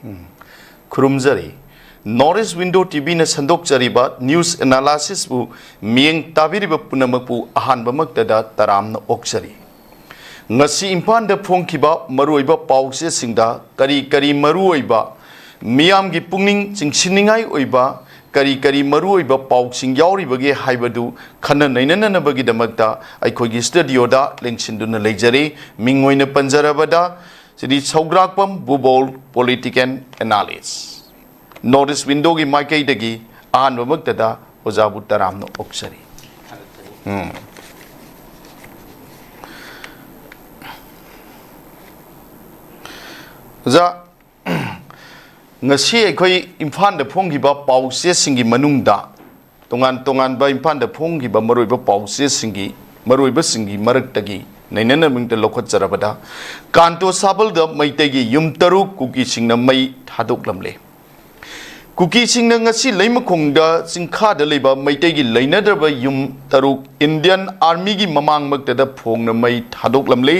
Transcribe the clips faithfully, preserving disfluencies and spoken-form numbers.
ꯎꯝ꯫ ꯈꯨꯔꯨꯝꯖꯔꯤ꯫ North East Window ꯇꯤꯚꯤꯅ ꯁꯟꯗꯣꯛꯆꯔꯤꯕ news analysisꯄꯨ ꯃꯤꯠꯌꯦꯡ ꯇꯥꯕꯤꯔꯤꯕ ꯄꯨꯝꯅꯃꯛꯄꯨ ꯑꯍꯥꯟꯕꯃꯛꯇꯗ ꯇꯔꯥꯝꯅ ꯑꯣꯛꯆꯔꯤ꯫ ꯉꯁꯤ ꯏꯝꯐꯥꯜꯗ ꯐꯣꯡꯈꯤꯕ ꯃꯔꯨꯑꯣꯏꯕ ꯄꯥꯎꯆꯦꯁꯤꯡꯗ ꯀꯔꯤ ꯀꯔꯤ ꯃꯔꯨꯑꯣꯏꯕ, ꯃꯤꯌꯥꯝꯒꯤ ꯄꯨꯛꯅꯤꯡ ꯆꯤꯡꯁꯤꯟꯅꯤꯡꯉꯥꯏ ꯑꯣꯏꯕ ꯀꯔꯤ ꯀꯔꯤ ꯃꯔꯨꯑꯣꯏꯕ ꯄꯥꯎꯁꯤꯡ ꯌꯥꯎꯔꯤꯕꯒꯦ ꯍꯥꯏꯕꯗꯨ ꯈꯟꯅ ꯅꯩꯅꯅꯅꯕꯒꯤꯗꯃꯛꯇ ꯑꯩꯈꯣꯏꯒꯤ studioꯗ ꯂꯦꯡꯁꯤꯟꯗꯨꯅ ꯂꯩꯖꯔꯤ꯫ ꯃꯤꯡ ꯑꯣꯏꯅ ꯄꯟꯖꯔꯕꯗ, ꯁꯤꯗꯤ ꯁꯧꯒ꯭ꯔꯥꯛꯄꯝ ꯕꯨꯕꯣꯜ, political analyst꯫ North East Windowꯒꯤ ꯃꯥꯏꯀꯩꯗꯒꯤ ꯑꯍꯥꯟꯕꯃꯛꯇꯗ ꯑꯣꯖꯥꯕꯨ ꯇꯔꯥꯝꯅ ꯑꯣꯛꯆꯔꯤ꯫ ꯎꯝ꯫ ꯑꯣꯖꯥ, ꯉꯁꯤ ꯑꯩꯈꯣꯏ ꯏꯝꯐꯥꯜꯗ ꯐꯣꯡꯈꯤꯕ ꯄꯥꯎꯆꯦꯁꯤꯡꯒꯤ ꯃꯅꯨꯡꯗ, ꯇꯣꯉꯥꯟ ꯇꯣꯉꯥꯟꯕ ꯏꯝꯐꯥꯜꯗ ꯐꯣꯡꯈꯤꯕ ꯃꯔꯨꯑꯣꯏꯕ ꯄꯥꯎꯆꯦꯁꯤꯡꯒꯤ ꯃꯔꯨꯑꯣꯏꯕꯁꯤꯡꯒꯤ ꯃꯔꯛꯇꯒꯤ ꯅꯩꯅꯅꯕ ꯂꯧꯈꯠꯆꯔꯕꯗ, ꯀꯥꯟꯇꯣ ꯁꯥꯕꯜꯗ ꯃꯩꯇꯩꯒꯤ ꯌꯨꯝ ꯇꯔꯨꯛ ꯀꯨꯀꯤꯁꯤꯡꯅ ꯃꯩ ꯊꯥꯗꯣꯛꯂꯝꯂꯦ꯫ ꯀꯨꯀꯤꯁꯤꯡꯅ ꯉꯁꯤ ꯂꯩꯃꯈꯣꯡꯗ ꯆꯤꯡꯈꯥꯗ ꯂꯩꯕ ꯃꯩꯇꯩꯒꯤ ꯂꯩꯅꯗ꯭ꯔꯕ ꯌꯨꯝ ꯇꯔꯨꯛ Indian Armyꯒꯤ ꯃꯃꯥꯡꯃꯛꯇꯗ ꯐꯣꯡꯅ ꯃꯩ ꯊꯥꯗꯣꯛꯂꯝꯂꯦ꯫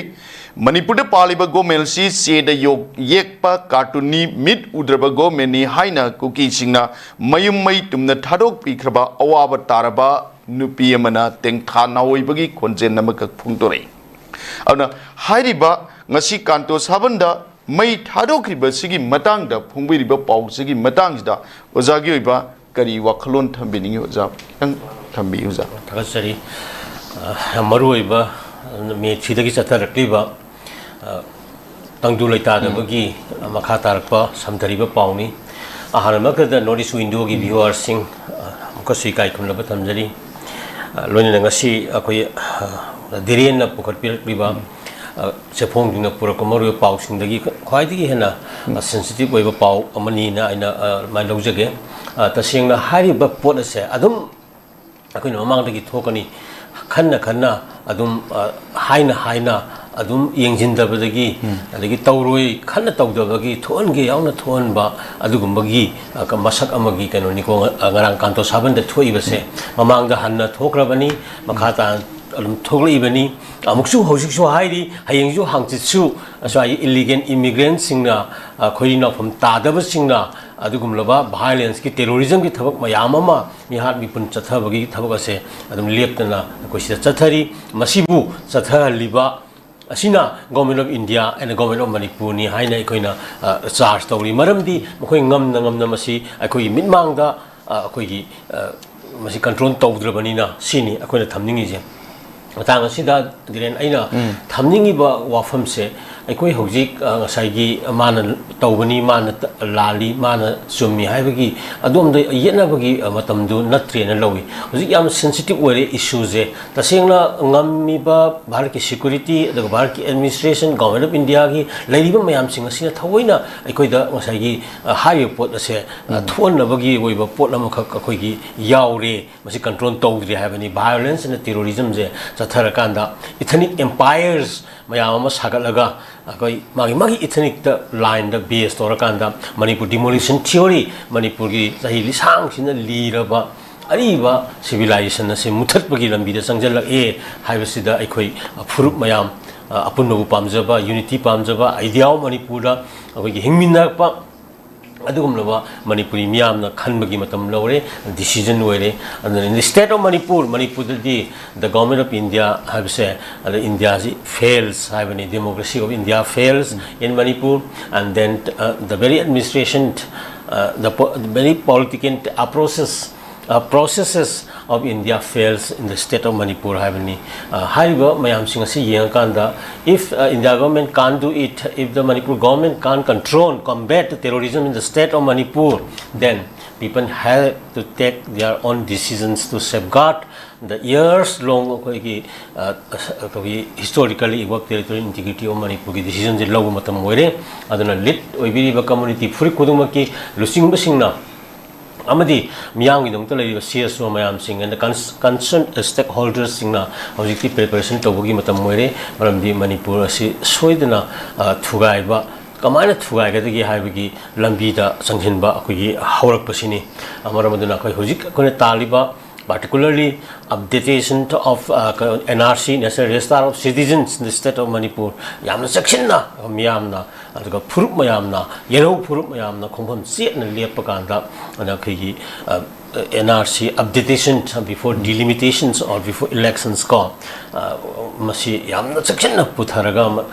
ꯃꯅꯤꯄꯨꯔꯗ ꯄꯥꯜꯂꯤꯕ ꯒꯣꯃꯦꯜꯁꯤ ꯆꯦꯗ ꯌꯣꯛ-, ꯌꯦꯛꯄ ꯀꯥꯔꯇꯨꯟꯅꯤ, ꯃꯤꯠ ꯎꯗ꯭ꯔꯕ ꯒꯣꯃꯦꯟꯅꯤ ꯍꯥꯏꯅ ꯀꯨꯀꯤꯁꯤꯡꯅ ꯃꯌꯨꯝ ꯃꯩ ꯇꯨꯝꯅ ꯊꯥꯗꯣꯛꯄꯤꯈ꯭ꯔꯕ ꯑꯋꯥꯕ ꯇꯥꯔꯕ ꯅꯨꯄꯤ ꯑꯃꯅ ꯇꯦꯡꯊꯥ ꯅꯥꯑꯣꯏꯕꯒꯤ ꯈꯣꯟꯖꯦꯜ ꯑꯃꯈꯛ ꯐꯣꯡꯗꯣꯔꯛꯏ꯫ ꯑꯗꯨꯅ ꯍꯥꯏꯔꯤꯕ ꯉꯁꯤ ꯀꯥꯟꯇꯣ ꯁꯥꯕꯟꯗ ꯃꯩ ꯊꯥꯗꯣꯛꯈ꯭ꯔꯤꯕꯁꯤꯒꯤ ꯃꯇꯥꯡꯗ, ꯐꯣꯡꯕꯤꯔꯤꯕ ꯄꯥꯎꯁꯤꯒꯤ ꯃꯇꯥꯡꯁꯤꯗ ꯑꯣꯖꯥꯒꯤ ꯑꯣꯏꯕ ꯀꯔꯤ ꯋꯥꯈꯜꯂꯣꯟ ꯊꯝꯕꯤꯅꯤꯡꯉꯤ? ꯑꯣꯖꯥ, ꯈꯤꯇꯪ ꯊꯝꯕꯤꯌꯨ, ꯑꯣꯖꯥ꯫ ꯊꯥꯒꯠꯆꯔꯤ꯫ ꯑ, ꯌꯥꯝ ꯃꯔꯨ ꯑꯣꯏꯕ, ꯃꯦ ꯊ꯭ꯔꯤꯗꯒꯤ ꯆꯠꯊꯔꯛꯂꯤꯕ, ꯑ, ꯇꯪꯗꯨ ꯂꯩꯇꯥꯗꯕꯒꯤ ꯃꯈꯥ ꯇꯥꯔꯛꯄ ꯁꯝꯊꯔꯤꯕ ꯄꯥꯎꯅꯤ꯫ ꯑꯍꯥꯟꯕꯃꯛꯇꯗ North East Windowꯒꯤ viewerꯁꯤꯡ, ꯑ, ꯑꯃꯨꯛꯀꯁꯨ ꯏꯀꯥꯏ ꯈꯨꯝꯅꯕ ꯊꯝꯖꯔꯤ꯫ ꯑ, ꯂꯣꯏꯅꯅ ꯉꯁꯤ ꯑꯩꯈꯣꯏ, ꯑ, ꯙꯤꯔꯦꯟꯅ ꯄꯨꯈꯠꯄꯤꯔꯛꯂꯤꯕ, ꯑ, ꯆꯦꯐꯣꯡꯁꯤꯡꯅ ꯄꯨꯔꯛꯄ ꯃꯔꯨꯑꯣꯏꯕ ꯄꯥꯎꯁꯤꯡꯗꯒꯤ ꯈ꯭ꯋꯥꯏꯗꯒꯤ ꯍꯦꯟꯅ, ꯑ, sensitive ꯑꯣꯏꯕ ꯄꯥꯎ ꯑꯃꯅꯤꯅ ꯑꯩꯅ, ꯑ, ꯑꯗꯨꯃꯥꯏꯅ ꯂꯧꯖꯒꯦ꯫ ꯑ, ꯇꯁꯦꯡꯅ ꯍꯥꯏꯔꯤꯕ ꯄꯣꯠ ꯑꯁꯦ ꯑꯗꯨꯝ ꯑꯩꯈꯣꯏꯅ ꯃꯃꯥꯡꯗꯒꯤ ꯊꯣꯛꯀꯅꯤ, ꯈꯟꯅ ꯈꯟꯅ ꯑꯗꯨꯝ, ꯑ, ꯍꯥꯏꯅ ꯍꯥꯏꯅ ꯑꯗꯨꯝ ꯌꯦꯡꯁꯤꯟꯗꯕꯗꯒꯤ, ꯑꯗꯒꯤ ꯇꯧꯔꯣꯏ ꯈꯟꯅ ꯇꯧꯗꯕꯒꯤ ꯊꯣꯛꯍꯟꯒꯦ ꯌꯥꯎꯅ ꯊꯣꯛꯍꯟꯕ ꯑꯗꯨꯒꯨꯝꯕꯒꯤ, ꯑ, ꯀ-, ꯃꯁꯛ ꯑꯃꯒꯤ ꯀꯩꯅꯣꯅꯤꯀꯣ, ꯉ-, ꯑ, ꯉꯔꯥꯡ ꯀꯥꯟꯇꯣ ꯁꯥꯕꯟꯗ ꯊꯣꯛꯏꯕꯁꯦ꯫ ꯃꯃꯥꯡꯗ ꯍꯟꯅ ꯊꯣꯛꯈ꯭ꯔꯕꯅꯤ, ꯃꯈꯥ ꯇꯥꯅ ꯑꯗꯨꯝ ꯊꯣꯛꯂꯛꯏꯕꯅꯤ꯫ ꯑꯃꯨꯛꯁꯨ ꯍꯧꯖꯤꯛꯁꯨ ꯍꯥꯏꯔꯤ, ꯍꯌꯦꯡꯁꯨ ꯍꯥꯡꯆꯤꯠꯁꯨ ꯑꯁ꯭ꯋꯥꯏꯒꯤ ꯏꯂꯤꯒꯦꯜ ꯏꯃꯤꯒ꯭ꯔꯦꯟꯁꯤꯡꯅ, ꯑ, ꯈꯣꯏꯔꯤ ꯅꯥꯎꯐꯝ ꯇꯥꯗꯕꯁꯤꯡꯅ ꯑꯗꯨꯒꯨꯝꯂꯕ ꯚꯥꯏꯑꯣꯂꯦꯟꯁꯀꯤ, ꯇꯦꯔꯣꯔꯤꯖꯝꯒꯤ ꯊꯕꯛ ꯃꯌꯥꯝ ꯑꯃ ꯃꯤꯍꯥꯠ ꯃꯤꯄꯨꯟ ꯆꯠꯊꯕꯒꯤ ꯊꯕꯛ ꯑꯁꯦ ꯑꯗꯨꯝ ꯂꯦꯞꯇꯅ ꯑꯩꯈꯣꯏ ꯁꯤꯗ ꯆꯠꯊꯔꯤ꯫ ꯃꯁꯤꯕꯨ ꯆꯠꯊꯍꯜꯂꯤꯕ ꯑꯁꯤꯅ Government of India and Government of ꯃꯅꯤꯄꯨꯔꯅꯤ ꯍꯥꯏꯅ ꯑꯩꯈꯣꯏꯅ, ꯑ, ꯆꯥꯔꯖ ꯇꯧꯔꯤ꯫ ꯃꯔꯝꯗꯤ ꯃꯈꯣꯏ ꯉꯝꯅ ꯉꯝꯅ ꯃꯁꯤ ꯑꯩꯈꯣꯏꯒꯤ ꯃꯤꯠꯃꯥꯡꯗ, ꯑ, ꯑꯩꯈꯣꯏꯒꯤ, ꯑ, ꯃꯁꯤ ꯀꯟꯇ꯭ꯔꯣꯜ ꯇꯧꯗ꯭ꯔꯕꯅꯤꯅ ꯁꯤꯅꯤ ꯑꯩꯈꯣꯏꯅ ꯊꯝꯅꯤꯡꯉꯤꯁꯦ꯫ ꯃꯇꯥꯡ ꯑꯁꯤꯗ ꯙꯤꯔꯦꯟ, ꯑꯩꯅ ꯊꯝꯅꯤꯡꯉꯤꯕ ꯋꯥꯐꯝꯁꯦ, ꯑꯩꯈꯣꯏ ꯍꯧꯖꯤꯛ, ꯑ, ꯉꯁꯥꯏꯒꯤ ꯃꯥꯅ ꯇꯧꯕꯅꯤ, ꯃꯥꯅ ꯇ-, ꯂꯥꯜꯂꯤ, ꯃꯥꯅ ꯆꯨꯝꯃꯤ ꯍꯥꯏꯕꯒꯤ ꯑꯗꯣꯝꯗ ꯌꯦꯠꯅꯕꯒꯤ, ꯑ, ꯃꯇꯝꯗꯨ ꯅꯠꯇ꯭ꯔꯦꯅ ꯂꯧꯏ꯫ ꯍꯧꯖꯤꯛ ꯌꯥꯝ ꯁꯦꯟꯁꯤꯇꯤꯞ ꯑꯣꯏꯔꯦ ꯏꯁꯨꯁꯦ꯫ ꯇꯁꯦꯡꯅ ꯉꯝꯃꯤꯕ ꯚꯥꯔꯠꯀꯤ ꯁꯦꯀ꯭ꯌꯨꯔꯤꯇꯤ ꯑꯗꯨꯒ ꯚꯥꯔꯠꯀꯤ ꯑꯦꯗꯃꯤꯅꯤꯁꯇ꯭ꯔꯦꯁꯟ, Government of Indiaꯒꯤ ꯂꯩꯔꯤꯕ ꯃꯌꯥꯝꯁꯤꯡ ꯑꯁꯤꯅ ꯊꯑꯣꯏꯅ ꯑꯩꯈꯣꯏꯗ ꯉꯁꯥꯏꯒꯤ, ꯑ, ꯍꯥꯏꯔꯤꯕ ꯄꯣꯠ ꯑꯁꯦ, ꯑ, ꯊꯣꯛꯍꯟꯅꯕꯒꯤ ꯑꯣꯏꯕ ꯄꯣꯠ ꯑꯃꯈꯛ ꯑꯩꯈꯣꯏꯒꯤ ꯌꯥꯎꯔꯦ꯫ ꯃꯁꯤ ꯀꯟꯇ꯭ꯔꯣꯜ ꯇꯧꯗ꯭ꯔꯤ ꯍꯥꯏꯕꯅꯤ꯫ ꯚꯥꯏꯑꯣꯂꯦꯟꯁ ꯑꯦꯟ ꯇꯦꯔꯣꯔꯤꯖꯝꯁꯦ ꯆꯠꯊꯔꯀꯥꯟꯗ ꯏꯊꯅꯤꯛ ꯑꯦꯝꯄꯥꯌꯔꯁ ꯃꯌꯥꯝ ꯑꯃ ꯁꯥꯒꯠꯂꯒ ꯑꯩꯈꯣꯏ ꯃꯥꯒꯤ, ꯃꯥꯒꯤ ꯏꯊꯅꯤꯛꯇ ꯂꯥꯏꯟꯗ ꯕꯦꯁ ꯇꯧꯔꯀꯥꯟꯗ ꯃꯅꯤꯄꯨꯔ ꯗꯤꯃꯣꯂꯤꯁꯟ ꯊꯤꯑꯣꯔꯤ, ꯃꯅꯤꯄꯨꯔꯒꯤ ꯆꯍꯤ ꯂꯤꯁꯥꯡꯁꯤꯅ ꯂꯤꯔꯕ ꯑꯔꯤꯕ ꯁꯤꯚꯤꯂꯥꯏꯖꯦꯁꯟ ꯑꯁꯤ ꯃꯨꯊꯠꯄꯒꯤ ꯂꯝꯕꯤꯗ ꯆꯪꯁꯤꯜꯂꯛꯑꯦ ꯍꯥꯏꯕꯁꯤꯗ ꯑꯩꯈꯣꯏ ꯐꯨꯔꯨꯞ ꯃꯌꯥꯝ, ꯑꯄꯨꯟꯕꯕꯨ ꯄꯥꯝꯖꯕ, ꯌꯨꯅꯤꯇꯤ ꯄꯥꯝꯖꯕ, ꯑꯥꯏꯗꯤꯌꯥ ꯑꯣꯐ ꯃꯅꯤꯄꯨꯔꯗ ꯑꯩꯈꯣꯏꯒꯤ ꯍꯤꯡꯃꯤꯟꯅꯔꯛꯄ ꯑꯗꯨꯒꯨꯝꯂꯕ ꯃꯅꯤꯄꯨꯔꯤ ꯃꯤꯌꯥꯝꯅ ꯈꯟꯕꯒꯤ ꯃꯇꯝ ꯂꯧꯔꯦ, ꯗꯤꯁꯤꯖꯟ ꯑꯣꯏꯔꯦ꯫ ꯑꯗꯨꯅ in the state of Manipur, ꯃꯅꯤꯄꯨꯔꯗꯗꯤ the Government of India ꯍꯥꯏꯕꯁꯦ, ꯑꯗ ꯏꯟꯗꯤꯌꯥꯁꯤ ꯐꯦꯜꯁ ꯍꯥꯏꯕꯅꯤ, democracy of India fails in Manipur, and then, uh, the very administration, uh, the po-, the very political process, uh, processes of India fails in the state of Manipur ꯍꯥꯏꯕꯅꯤ꯫ ꯑ, ꯍꯥꯏꯔꯤꯕ ꯃꯌꯥꯝꯁꯤꯡ ꯑꯁꯤ ꯌꯦꯡꯉꯀꯥꯟꯗ, if, uh, India government can't do it, if the Manipur government can't control, combat the terrorism in the state of Manipur, then people have to take their own decisions to safeguard the years long ꯑꯩꯈꯣꯏꯒꯤ, ꯑ, ꯑꯩꯈꯣꯏꯒꯤ historically evolved territorial integrity of ꯃꯅꯤꯄꯨꯔꯒꯤ ꯗꯤꯁꯤꯖꯟꯁꯦ ꯂꯧꯕ ꯃꯇꯝ ꯑꯣꯏꯔꯦ꯫ ꯑꯗꯨꯅ lead ꯑꯣꯏꯕꯤꯔꯤꯕ community ꯐꯨꯔꯨꯞ ꯈꯨꯗꯤꯡꯃꯛꯀꯤ ꯂꯨꯆꯤꯡꯕꯁꯤꯡꯅ ꯑꯃꯗꯤ ꯃꯤꯌꯥꯝꯒꯤꯗꯃꯛꯇ ꯂꯩꯔꯤꯕ ꯁꯤ ꯑꯦꯁ ꯑꯣ ꯃꯌꯥꯝꯁꯤꯡ and concerned stakeholdersꯁꯤꯡꯅ ꯍꯧꯖꯤꯛꯇꯤ ꯄ꯭ꯔꯤꯄꯦꯔꯦꯁꯟ ꯇꯧꯕꯒꯤ ꯃꯇꯝ ꯑꯣꯏꯔꯦ꯫ ꯃꯔꯝꯗꯤ ꯃꯅꯤꯄꯨꯔ ꯑꯁꯤ ꯁꯣꯏꯗꯅ, ꯑ, ꯊꯨꯒꯥꯏꯕ, ꯀꯃꯥꯏꯅ ꯊꯨꯒꯥꯏꯒꯗꯒꯦ ꯍꯥꯏꯕꯒꯤ ꯂꯝꯕꯤꯗ ꯆꯪꯁꯤꯟꯕ ꯑꯩꯈꯣꯏꯒꯤ ꯍꯧꯔꯛꯄꯁꯤꯅꯤ꯫ ꯑ, ꯃꯔꯝ ꯑꯗꯨꯅ ꯑꯩꯈꯣꯏ ꯍꯧꯖꯤꯛ ꯑꯩꯈꯣꯏꯅ ꯇꯥꯜꯂꯤꯕ particularly updatation of, uh, N R C, National Register of Citizens in the State of Manipur, ꯌꯥꯝꯅ ꯆꯦꯛꯁꯤꯟꯅ ꯃꯤꯌꯥꯝꯅ, ꯑꯗꯨꯒ ꯐꯨꯔꯨꯞ ꯃꯌꯥꯝꯅ, ꯌꯦꯜꯍꯧ ꯐꯨꯔꯨꯞ ꯃꯌꯥꯝꯅ ꯈꯣꯡꯐꯝ ꯆꯦꯠꯅ ꯂꯦꯞꯄ ꯀꯥꯟꯗ, ꯑꯗ ꯑꯩꯈꯣꯏꯒꯤ, ꯑ, N R C updatation before delimitations or before elections ꯀꯣ, ꯑ, ꯃꯁꯤ ꯌꯥꯝꯅ ꯆꯦꯛꯁꯤꯟꯅ ꯄꯨꯊꯔꯒ,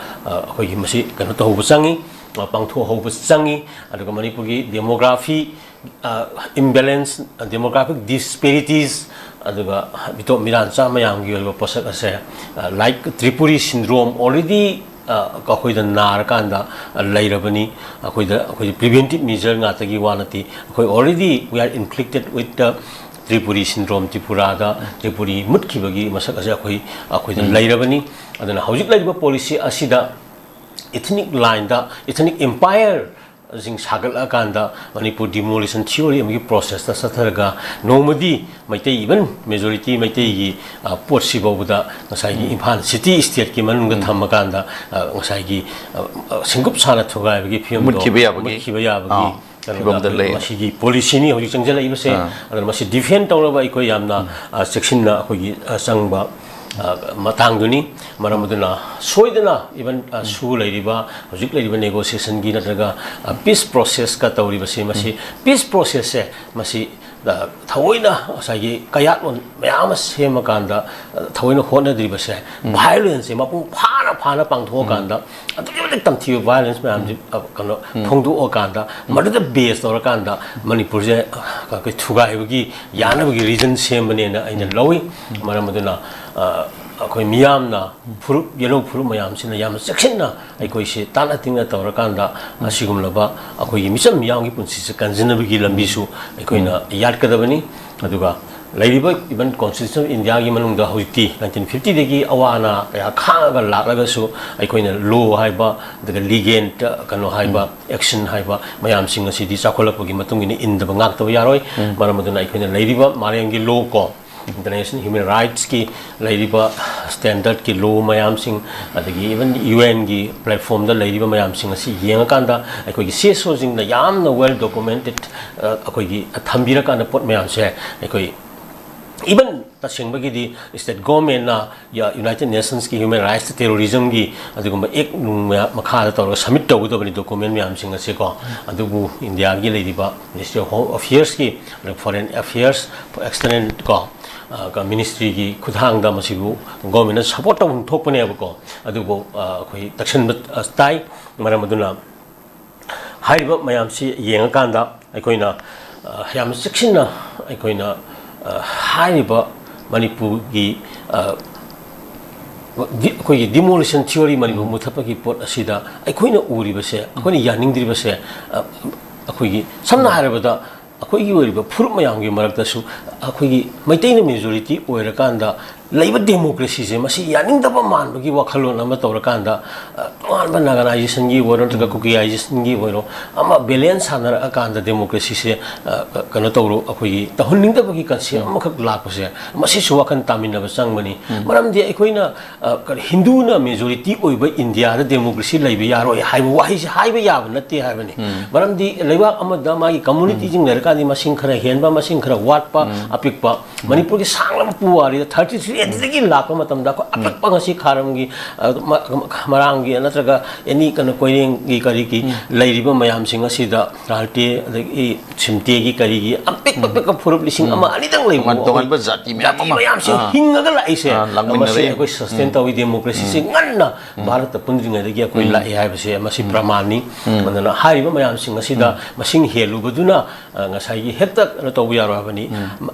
ꯑ, ꯑꯩꯈꯣꯏꯒꯤ ꯃꯁꯤ ꯀꯩꯅꯣ ꯇꯧꯍꯧꯕ ꯆꯪꯉꯤ, ꯑ, ꯄꯥꯡꯊꯣꯛꯍꯧꯕ ꯆꯪꯉꯤ꯫ ꯑꯗꯨꯒ ꯃꯅꯤꯄꯨꯔꯒꯤ demography ꯑ, imbalance, demographic disparities, ꯑꯗꯨꯒ ꯃꯤꯇꯣꯞ ꯃꯤꯔꯥꯟꯆꯥ ꯃꯌꯥꯝꯒꯤ ꯑꯣꯏꯕ ꯄꯣꯠꯁꯛ ꯑꯁꯦ, ꯑ, like Tripuri syndrome already, ꯑ, ꯑꯩꯈꯣꯏꯗ ꯅꯥꯔꯀꯥꯟꯗ, ꯑ, ꯂꯩꯔꯕꯅꯤ꯫ ꯑꯩꯈꯣꯏꯗ, ꯑꯩꯈꯣꯏꯗꯤ preventive measure ꯉꯥꯛꯇꯒꯤ ꯋꯥ ꯅꯠꯇꯦ꯫ ꯑꯩꯈꯣꯏ already we are inflicted with the Tripuri syndrome, ꯇ꯭ꯔꯤꯄꯨꯔꯥꯗ Tripuri ꯃꯨꯠꯈꯤꯕꯒꯤ ꯃꯁꯛ ꯑꯁꯦ ꯑꯩꯈꯣꯏ, ꯑꯩꯈꯣꯏꯗ ꯎꯝ꯫ ꯂꯩꯔꯕꯅꯤ꯫ ꯑꯗꯨꯅ ꯍꯧꯖꯤꯛ ꯂꯩꯔꯤꯕ policy ꯑꯁꯤꯗ ethnic line ꯗ, ethnic empire ꯁꯤꯡ ꯁꯥꯒꯠꯂꯛꯑꯀꯥꯟꯗ ꯃꯅꯤꯄꯨꯔ demolition theory ꯑꯃꯒꯤ process ꯇ ꯆꯠꯊꯔꯒ ꯅꯣꯡꯃꯗꯤ ꯃꯩꯇꯩ, even majority ꯃꯩꯇꯩꯒꯤ, ꯑ, ꯄꯣꯠꯁꯤ ꯐꯥꯎꯕꯗ ꯉꯁꯥꯏꯒꯤ ꯎꯝ꯫ ꯏꯝꯐꯥꯜ city state ꯀꯤ ꯃꯅꯨꯡꯗ ꯎꯝ꯫ ꯊꯝꯃꯀꯥꯟꯗ, ꯑ, ꯉꯁꯥꯏꯒꯤ, ꯑ, ꯑ, ꯁꯤꯡꯒꯨꯞ ꯁꯥꯅ ꯊꯨꯒꯥꯏꯕꯒꯤ ꯐꯤꯕꯝꯗꯣ ꯃꯨꯠꯈꯤꯕ ꯌꯥꯕꯒꯤ꯫ ꯃꯨꯠꯈꯤꯕ ꯌꯥꯕꯒꯤ ꯑꯥ, ꯀꯩꯅꯣꯗ ꯐꯤꯕꯝꯗ ꯑꯩꯈꯣꯏ ꯂꯩ꯫ ꯃꯁꯤꯒꯤ policy ꯅꯤ ꯍꯧꯖꯤꯛ ꯆꯪꯁꯤꯜꯂꯛꯏꯕꯁꯦ꯫ ꯑꯥ꯫ ꯑꯗꯨꯅ ꯃꯁꯤ defend ꯇꯧꯅꯕ ꯑꯩꯈꯣꯏ ꯌꯥꯝꯅ, ꯎꯝ꯫ ꯑ, ꯆꯦꯛꯁꯤꯟꯅ ꯑꯩꯈꯣꯏꯒꯤ, ꯑ, ꯆꯪꯕ, ꯑ, ꯃꯇꯥꯡꯗꯨꯅꯤ꯫ ꯃꯔꯝ ꯑꯗꯨꯅ ꯁꯣꯏꯗꯅ even, ꯑ, ꯎꯝ꯫ ꯁꯨ ꯂꯩꯔꯤꯕ, ꯍꯧꯖꯤꯛ ꯂꯩꯔꯤꯕ negotiation ꯒꯤ ꯅꯠꯇ꯭ꯔꯒ, ꯑ, peace process ꯀ ꯇꯧꯔꯤꯕꯁꯤ, ꯃꯁꯤ ꯎꯝ꯫ Peace process ꯁꯦ ꯃꯁꯤ, ꯑ, ꯊꯑꯣꯏꯅ ꯉꯁꯥꯏꯒꯤ ꯀꯌꯥꯠꯂꯣꯟ ꯃꯌꯥꯝ ꯑꯃ ꯁꯦꯝꯃꯀꯥꯟꯗ, ꯑ, ꯊꯑꯣꯏꯅ ꯍꯣꯠꯅꯗ꯭ꯔꯤꯕꯁꯦ, ꯎꯝ꯫ Violence ꯁꯦ ꯃꯄꯨꯡ ꯐꯥꯅ, ꯐꯥꯅ ꯄꯥꯡꯊꯣꯛꯑꯀꯥꯟꯗ, ꯎꯝ꯫ ꯑꯗꯨꯛꯀꯤ ꯃꯇꯤꯛ ꯇꯝꯊꯤꯕ violence ꯃꯌꯥꯝꯁꯤ, ꯎꯝ꯫ ꯑ, ꯀꯩꯅꯣ, ꯎꯝ꯫ ꯐꯣꯡꯗꯣꯛꯑꯀꯥꯟꯗ, ꯎꯝ꯫ ꯃꯗꯨꯗ base ꯇꯧꯔꯀꯥꯟꯗ ꯃꯅꯤꯄꯨꯔꯁꯦ, ꯑ, ꯑꯩꯈꯣꯏ ꯊꯨꯒꯥꯏꯕꯒꯤ ꯌꯥꯅꯕꯒꯤ reason ꯁꯦꯝꯕꯅꯦꯅ ꯑꯩꯅ ꯎꯝ꯫ ꯂꯧꯏ꯫ ꯎꯝ꯫ ꯃꯔꯝ ꯑꯗꯨꯅ, ꯑ, ꯑꯩꯈꯣꯏ ꯃꯤꯌꯥꯝꯅ ꯐꯨꯔꯨꯞ, ꯌꯦꯜꯍꯧ ꯐꯨꯔꯨꯞ ꯃꯌꯥꯝꯁꯤꯅ ꯌꯥꯝꯅ ꯆꯦꯛꯁꯤꯟꯅ ꯑꯩꯈꯣꯏꯁꯤ ꯇꯥꯠꯅ ꯇꯤꯡꯅ ꯇꯧꯔꯀꯥꯟꯗ ꯎꯝ꯫ ꯑꯁꯤꯒꯨꯝꯂꯕ ꯑꯩꯈꯣꯏꯒꯤ ꯃꯤꯆꯝ ꯃꯤꯌꯥꯝꯒꯤ ꯄꯨꯟꯁꯤꯁꯦ ꯀꯟꯖꯅꯕꯒꯤ ꯂꯝꯕꯤꯁꯨ ꯑꯩꯈꯣꯏꯅ ꯎꯝ꯫ ꯌꯥꯠꯀꯗꯕꯅꯤ꯫ ꯑꯗꯨꯒ ꯂꯩꯔꯤꯕ even Constitution of India ꯒꯤ ꯃꯅꯨꯡꯗ ꯍꯧꯖꯤꯛꯇꯤ nineteen fifty ꯗꯒꯤ ꯑꯋꯥ ꯑꯅꯥ ꯀꯌꯥ ꯈꯥꯡꯉꯒ ꯂꯥꯛꯂꯒꯁꯨ ꯑꯩꯈꯣꯏꯅ law ꯍꯥꯏꯕ, ꯑꯗꯨꯒ ligant ꯀꯩꯅꯣ ꯍꯥꯏꯕ, ꯎꯝ꯫ Action ꯍꯥꯏꯕ ꯃꯌꯥꯝꯁꯤꯡ ꯑꯁꯤꯗꯤ ꯆꯥꯎꯈꯠꯂꯛꯄꯒꯤ ꯃꯇꯨꯡ ꯏꯟꯅ ꯏꯟꯗꯕ ꯉꯥꯛꯇꯕ ꯌꯥꯔꯣꯏ꯫ ꯎꯝ꯫ ꯃꯔꯝ ꯑꯗꯨꯅ ꯑꯩꯈꯣꯏꯅ ꯂꯩꯔꯤꯕ ꯃꯥꯂꯦꯝꯒꯤ law ꯀꯣ, International Human Rights ꯀꯤ ꯂꯩꯔꯤꯕ standard ꯀꯤ law ꯃꯌꯥꯝꯁꯤꯡ, ꯑꯗꯒꯤ even U N ꯒꯤ platform ꯗ ꯂꯩꯔꯤꯕ ꯃꯌꯥꯝꯁꯤꯡ ꯑꯁꯤ ꯌꯦꯡꯉꯀꯥꯟꯗ ꯑꯩꯈꯣꯏꯒꯤ C S O ꯁꯤꯡꯅ ꯌꯥꯝꯅ well documented, ꯑ, ꯑꯩꯈꯣꯏꯒꯤ ꯊꯝꯕꯤꯔꯀꯥꯟꯗ ꯄꯣꯠ ꯃꯌꯥꯝꯁꯦ ꯑꯩꯈꯣꯏ Even ꯇꯁꯦꯡꯕꯒꯤꯗꯤ state government ꯅ United Nations ꯀꯤ human rights terrorism ꯒꯤ ꯑꯗꯨꯒꯨꯝꯕ act ꯅꯨꯡ ꯃꯌꯥꯝ ꯃꯈꯥꯗ ꯇꯧꯔꯒ submit ꯇꯧꯒꯗꯕꯅꯤ document ꯃꯌꯥꯝꯁꯤꯡ ꯑꯁꯤꯀꯣ꯫ ꯑꯗꯨꯕꯨ ꯏꯟꯗꯤꯌꯥꯒꯤ ꯂꯩꯔꯤꯕ Ministry of Home Affairs ꯀꯤ, ꯑꯗꯨꯒ Foreign Affairs, External ꯀꯣ, ꯑ, ꯀ-, ministry ꯒꯤ ꯈꯨꯠꯊꯥꯡꯗ ꯃꯁꯤꯕꯨ government ꯅ support ꯇꯧꯐꯝ ꯊꯣꯛꯄꯅꯦꯕꯀꯣ꯫ ꯑꯗꯨꯕꯨ, ꯑ, ꯑꯩꯈꯣꯏ ꯇꯛꯁꯟꯕ, ꯑ, ꯇꯥꯏ꯫ ꯃꯔꯝ ꯑꯗꯨꯅ ꯍꯥꯏꯔꯤꯕ ꯃꯌꯥꯝꯁꯤ ꯌꯦꯡꯉꯀꯥꯟꯗ ꯑꯩꯈꯣꯏꯅ, ꯑ, ꯌꯥꯝꯅ ꯆꯦꯛꯁꯤꯟꯅ ꯑꯩꯈꯣꯏꯅ, ꯑ, ꯍꯥꯏꯔꯤꯕ ꯃꯅꯤꯄꯨꯔꯒꯤ, ꯑ, ꯗꯤ-, ꯑꯩꯈꯣꯏꯒꯤ demolition theory, ꯃꯅꯤꯄꯨꯔ ꯃꯨꯊꯠꯄꯒꯤ ꯄꯣꯠ ꯑꯁꯤꯗ ꯑꯩꯈꯣꯏꯅ ꯎꯔꯤꯕꯁꯦ, ꯑꯩꯈꯣꯏꯅ ꯌꯥꯅꯤꯡꯗ꯭ꯔꯤꯕꯁꯦ, ꯑ, ꯑꯩꯈꯣꯏꯒꯤ ꯁꯝꯅ ꯍꯥꯏꯔꯕꯗ ꯑꯩꯈꯣꯏꯒꯤ ꯑꯣꯏꯔꯤꯕ ꯐꯨꯔꯨꯞ ꯃꯌꯥꯝꯒꯤ ꯃꯔꯛꯇꯁꯨ ꯑꯩꯈꯣꯏꯒꯤ ꯃꯩꯇꯩꯅ majority ꯑꯣꯏꯔꯀꯥꯟꯗ ꯂꯩꯕ democracy ꯁꯦ ꯃꯁꯤ ꯌꯥꯅꯤꯡꯗꯕ ꯃꯥꯟꯕꯒꯤ ꯋꯥꯈꯜꯂꯣꯟ ꯑꯃ ꯇꯧꯔꯀꯥꯟꯗ, ꯑ, ꯇꯣꯉꯥꯟꯕ Naganization ꯒꯤ ꯑꯣꯏꯔꯣ ꯅꯠꯇ꯭ꯔꯒ Kukization ꯒꯤ ꯑꯣꯏꯔꯣ ꯑꯃ balance ꯁꯥꯟꯅꯔꯛꯑꯀꯥꯟꯗ democracy ꯁꯦ, ꯑ, ꯀ-, ꯀꯩꯅꯣ ꯇꯧꯔꯣ, ꯑꯩꯈꯣꯏꯒꯤ ꯇꯧꯍꯟꯅꯤꯡꯗꯕꯒꯤ concept ꯑꯃꯈꯛ ꯂꯥꯛꯄꯁꯦ, ꯃꯁꯤꯁꯨ ꯋꯥꯈꯜ ꯇꯥꯃꯤꯟꯅꯕ ꯆꯪꯕꯅꯤ꯫ ꯃꯔꯝꯗꯤ ꯑꯩꯈꯣꯏꯅ, ꯑ, ꯀꯔꯤ, ꯍꯤꯟꯗꯨꯅ majority ꯑꯣꯏꯕ ꯏꯟꯗꯤꯌꯥꯗ democracy ꯂꯩꯕ ꯌꯥꯔꯣꯏ ꯍꯥꯏꯕ ꯋꯥꯍꯩꯁꯦ ꯍꯥꯏꯕ ꯌꯥꯕ ꯅꯠꯇꯦ ꯍꯥꯏꯕꯅꯤ꯫ ꯃꯔꯝꯗꯤ ꯂꯩꯕꯥꯛ ꯑꯃꯗ ꯃꯥꯒꯤ community ꯁꯤꯡ ꯂꯩꯔꯀꯥꯟꯗꯤ ꯃꯁꯤꯡ ꯈꯔ ꯍꯦꯟꯕ, ꯃꯁꯤꯡ ꯈꯔ ꯋꯥꯠꯄ, ꯑꯄꯤꯛꯄ, ꯃꯅꯤꯄꯨꯔꯒꯤ ꯁꯥꯡꯂꯕ ꯄꯨꯋꯥꯔꯤꯗ thirty three ꯑꯗꯨꯗꯒꯤ ꯂꯥꯛꯄ ꯃꯇꯝꯗ ꯑꯩꯈꯣꯏ ꯑꯄꯤꯛꯄ ꯉꯁꯤ ꯈꯥꯔꯝꯒꯤ, ꯑ, ꯃ-, ꯃꯔꯥꯡꯒꯤ ꯅꯠꯇ꯭ꯔꯒ any ꯀꯩꯅꯣ ꯀꯣꯏꯔꯦꯡꯒꯤ ꯀꯔꯤꯒꯤ ꯂꯩꯔꯤꯕ ꯃꯌꯥꯝꯁꯤꯡ ꯑꯁꯤꯗ ꯔꯥꯜꯇꯦ ꯑꯗꯒꯤ ꯁꯤꯝꯇꯦꯒꯤ ꯀꯔꯤꯒꯤ ꯑꯄꯤꯛ ꯑꯄꯤꯛꯄ ꯐꯨꯔꯨꯞ ꯂꯤꯁꯤꯡ ꯑꯃ ꯑꯅꯤꯗꯪ ꯂꯩꯕ ꯇꯣꯉꯥꯟ ꯇꯣꯉꯥꯟꯕ ꯖꯥꯇꯤ ꯃꯌꯥꯝ ꯖꯥꯇꯤ ꯑꯃ, ꯃꯌꯥꯝꯁꯦ ꯑꯥ, ꯍꯤꯡꯉꯒ ꯂꯥꯛꯏꯁꯦ꯫ ꯑꯥ, ꯂꯥꯛꯃꯤꯟꯅꯔꯛꯏ꯫ ꯃꯁꯤ ꯑꯩꯈꯣꯏ sustain ꯇꯧꯏ꯫ Democracy ꯁꯦ ꯉꯟꯅ ꯚꯥꯔꯠꯇ ꯄꯨꯟꯗ꯭ꯔꯤꯉꯩꯗꯒꯤ ꯑꯩꯈꯣꯏ ꯂꯥꯛꯏ ꯍꯥꯏꯕꯁꯦ ꯃꯁꯤ ꯄ꯭ꯔꯃꯥꯟꯅꯤ꯫ ꯑꯗꯨꯅ ꯍꯥꯏꯔꯤꯕ ꯃꯌꯥꯝꯁꯤꯡ ꯑꯁꯤꯗ ꯃꯁꯤꯡ ꯍꯦꯜꯂꯨꯕꯗꯨꯅ, ꯑ, ꯉꯁꯥꯏꯒꯤ ꯍꯦꯛꯇ ꯀꯩꯅꯣ ꯇꯧꯕ ꯌꯥꯔꯣꯏ ꯍꯥꯏꯕꯅꯤ꯫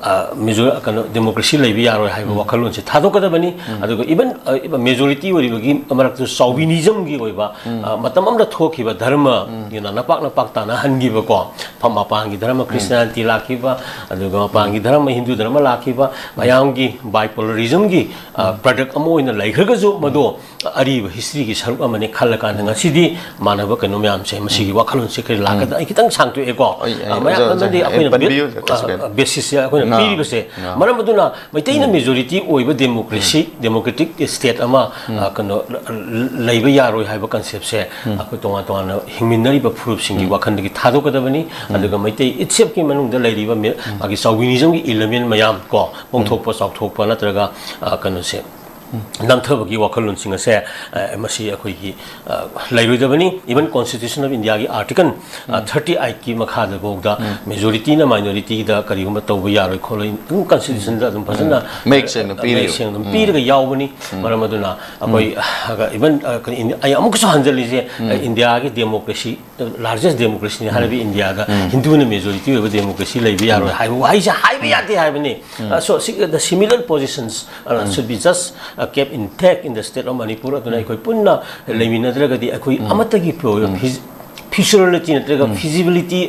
ꯑ, ꯃꯤꯖꯣ-, ꯀꯩꯅꯣ, democracy ꯂꯩꯕ ꯌꯥꯔꯣꯏ ꯍꯥꯏꯕ ꯋꯥꯈꯜꯂꯣꯟꯁꯦ ꯊꯥꯗꯣꯛꯀꯗꯕꯅꯤ꯫ ꯑꯗꯨꯒ even, ꯑ, majority ꯑꯣꯏꯔꯤꯕꯒꯤ ꯃꯔꯛꯇ chauvinism ꯒꯤ ꯑꯣꯏꯕ, ꯑ, ꯃꯇꯝ ꯑꯃꯗ ꯊꯣꯛꯈꯤꯕ ꯙꯔꯃꯒꯤꯅ ꯅꯄꯥꯛ ꯅꯄꯥꯛ ꯇꯥꯅꯍꯟꯈꯤꯕꯀꯣ꯫ ꯐ-, ꯃꯄꯥꯟꯒꯤ ꯙꯔꯃ Christianity ꯂꯥꯛꯈꯤꯕ, ꯑꯗꯨꯒ ꯃꯄꯥꯟꯒꯤ ꯙꯔꯃ ꯍꯤꯟꯗꯨ ꯙꯔꯃ ꯂꯥꯛꯈꯤꯕ, ꯃꯌꯥꯝꯒꯤ bipolarism ꯒꯤ, ꯑ, product ꯑꯃ ꯑꯣꯏꯅ ꯂꯩꯈ꯭ꯔꯒꯁꯨ ꯃꯗꯣ ꯑꯔꯤꯕ history ꯒꯤ ꯁꯔꯨꯛ ꯑꯃꯅꯤ ꯈꯜꯂꯀꯥꯟꯗ ꯉꯁꯤꯗꯤ ꯃꯥꯟꯅꯕ ꯀꯩꯅꯣ ꯃꯌꯥꯝꯁꯦ, ꯃꯁꯤꯒꯤ ꯋꯥꯈꯜꯂꯣꯟꯁꯦ ꯀꯔꯤ ꯂꯥꯛꯀꯗ꯭ꯔꯥ? ꯑꯩ ꯈꯤꯇꯪ ꯁꯥꯡꯇꯣꯛꯑꯦꯀꯣ꯫ ꯑꯩ, ꯑꯩ, ꯑ, ꯃꯌꯥꯝ ꯑꯣꯖꯥ, ꯑꯣꯖꯥ, ꯑꯃꯗꯤ ꯑꯩ ꯑꯩꯈꯣꯏꯅ ꯄꯟꯕꯤꯌꯨ, ꯕꯦ-, ꯑ, ꯀꯩꯁꯨ ꯀꯥꯏꯗꯦ꯫ ꯑ, basis ꯁꯦ ꯑꯩꯈꯣꯏꯅ ꯉꯥ, ꯄꯤꯔꯤꯕꯁꯦ, ꯉꯥ꯫ ꯃꯔꯝ ꯑꯗꯨꯅ ꯃꯩꯇꯩꯅ majority ꯑꯣꯏꯕ ꯗꯦꯃꯣꯀ꯭ꯔꯦꯁꯤ, ꯗꯦꯃꯣꯀ꯭ꯔꯦꯇꯤꯛ ꯁ꯭ꯇꯦꯠ ꯑꯃ, ꯑ, ꯀꯩꯅꯣ, ꯂ-, ꯂ-, ꯂꯩꯕ ꯌꯥꯔꯣꯏ ꯍꯥꯏꯕ ꯀꯟꯁꯦꯞꯁꯦ ꯑꯩꯈꯣꯏ ꯇꯣꯉꯥꯟ ꯇꯣꯉꯥꯟꯅ ꯍꯤꯡꯃꯤꯟꯅꯔꯤꯕ ꯐꯨꯔꯨꯞꯁꯤꯡꯒꯤ ꯋꯥꯈꯜꯗꯒꯤ ꯊꯥꯗꯣꯛꯀꯗꯕꯅꯤ꯫ ꯑꯗꯨꯒ ꯃꯩꯇꯩ ꯏꯠꯁꯦꯞꯀꯤ ꯃꯅꯨꯡꯗ ꯂꯩꯔꯤꯕ ꯃꯤ-, ꯃꯥꯒꯤ ꯆꯥꯎꯕꯤꯅꯤꯖꯝꯒꯤ ꯏꯂꯤꯃꯦꯟ ꯃꯌꯥꯝ ꯀꯣ, ꯄꯣꯡꯊꯣꯛꯄ, ꯆꯥꯎꯊꯣꯛꯄ ꯅꯠꯇ꯭ꯔꯒ, ꯑ, ꯀꯩꯅꯣꯁꯦ, ꯅꯝꯊꯕꯒꯤ ꯋꯥꯈꯜꯂꯣꯟꯁꯤꯡ ꯑꯁꯦ, ꯑ, ꯃꯁꯤ ꯑꯩꯈꯣꯏꯒꯤ, ꯑ, ꯂꯩꯔꯣꯏꯗꯕꯅꯤ꯫ Even Constitution of Indiaꯒꯤ Article, ꯑ, thirty eight ꯀꯤ ꯃꯈꯥꯗꯐꯥꯎꯗ majorityꯅ minorityꯗ ꯀꯔꯤꯒꯨꯝꯕ ꯇꯧꯕ ꯌꯥꯔꯣꯏ ꯈꯣꯠꯂꯣꯏ, ꯑꯗꯨꯝ Constitutionꯗ ꯑꯗꯨꯝ ꯐꯖꯅ, ꯃꯌꯦꯛ ꯁꯦꯡꯅ ꯑ, ꯄꯤꯔꯤꯕ꯫ ꯃꯌꯦꯛ ꯁꯦꯡꯅ ꯑꯗꯨꯝ ꯄꯤꯔꯒ ꯌꯥꯎꯕꯅꯤ꯫ ꯃꯔꯝ ꯑꯗꯨꯅ ꯑꯩꯈꯣꯏ, ꯑ, even, ꯑ, ꯀꯔꯤ, ꯏꯟꯗꯤ-, ꯑꯩ ꯑꯃꯨꯛꯀꯁꯨ ꯍꯟꯖꯜꯂꯤꯁꯦ, ꯑ, ꯏꯟꯗꯤꯌꯥꯒꯤ ꯗꯦꯃꯣꯀ꯭ꯔꯦꯁꯤ, largest democracyꯅꯤ ꯍꯥꯏꯔꯤꯕ ꯏꯟꯗꯤꯌꯥꯗ ꯍꯤꯟꯗꯨꯅ majority ꯑꯣꯏꯕ ꯗꯦꯃꯣꯀ꯭ꯔꯦꯁꯤ ꯂꯩꯕ ꯌꯥꯔꯣꯏ ꯍꯥꯏꯕ ꯋꯥꯍꯩꯁꯦ ꯍꯥꯏꯕ ꯌꯥꯗꯦ ꯍꯥꯏꯕꯅꯤ꯫ ꯑ, so, ꯁꯤ, the similar positions, ꯑ, should be just, ꯑ, kept intact in the state of Manipur꯫ ꯑꯗꯨꯅ ꯑꯩꯈꯣꯏ ꯄꯨꯟꯅ ꯂꯩꯃꯤꯟꯅꯗ꯭ꯔꯒꯗꯤ ꯑꯩꯈꯣꯏ ꯑꯃꯠꯇꯒꯤ ꯐ꯭ꯌꯨꯆꯔꯦꯂꯤꯇꯤ ꯅꯠꯇ꯭ꯔꯒ feasibility,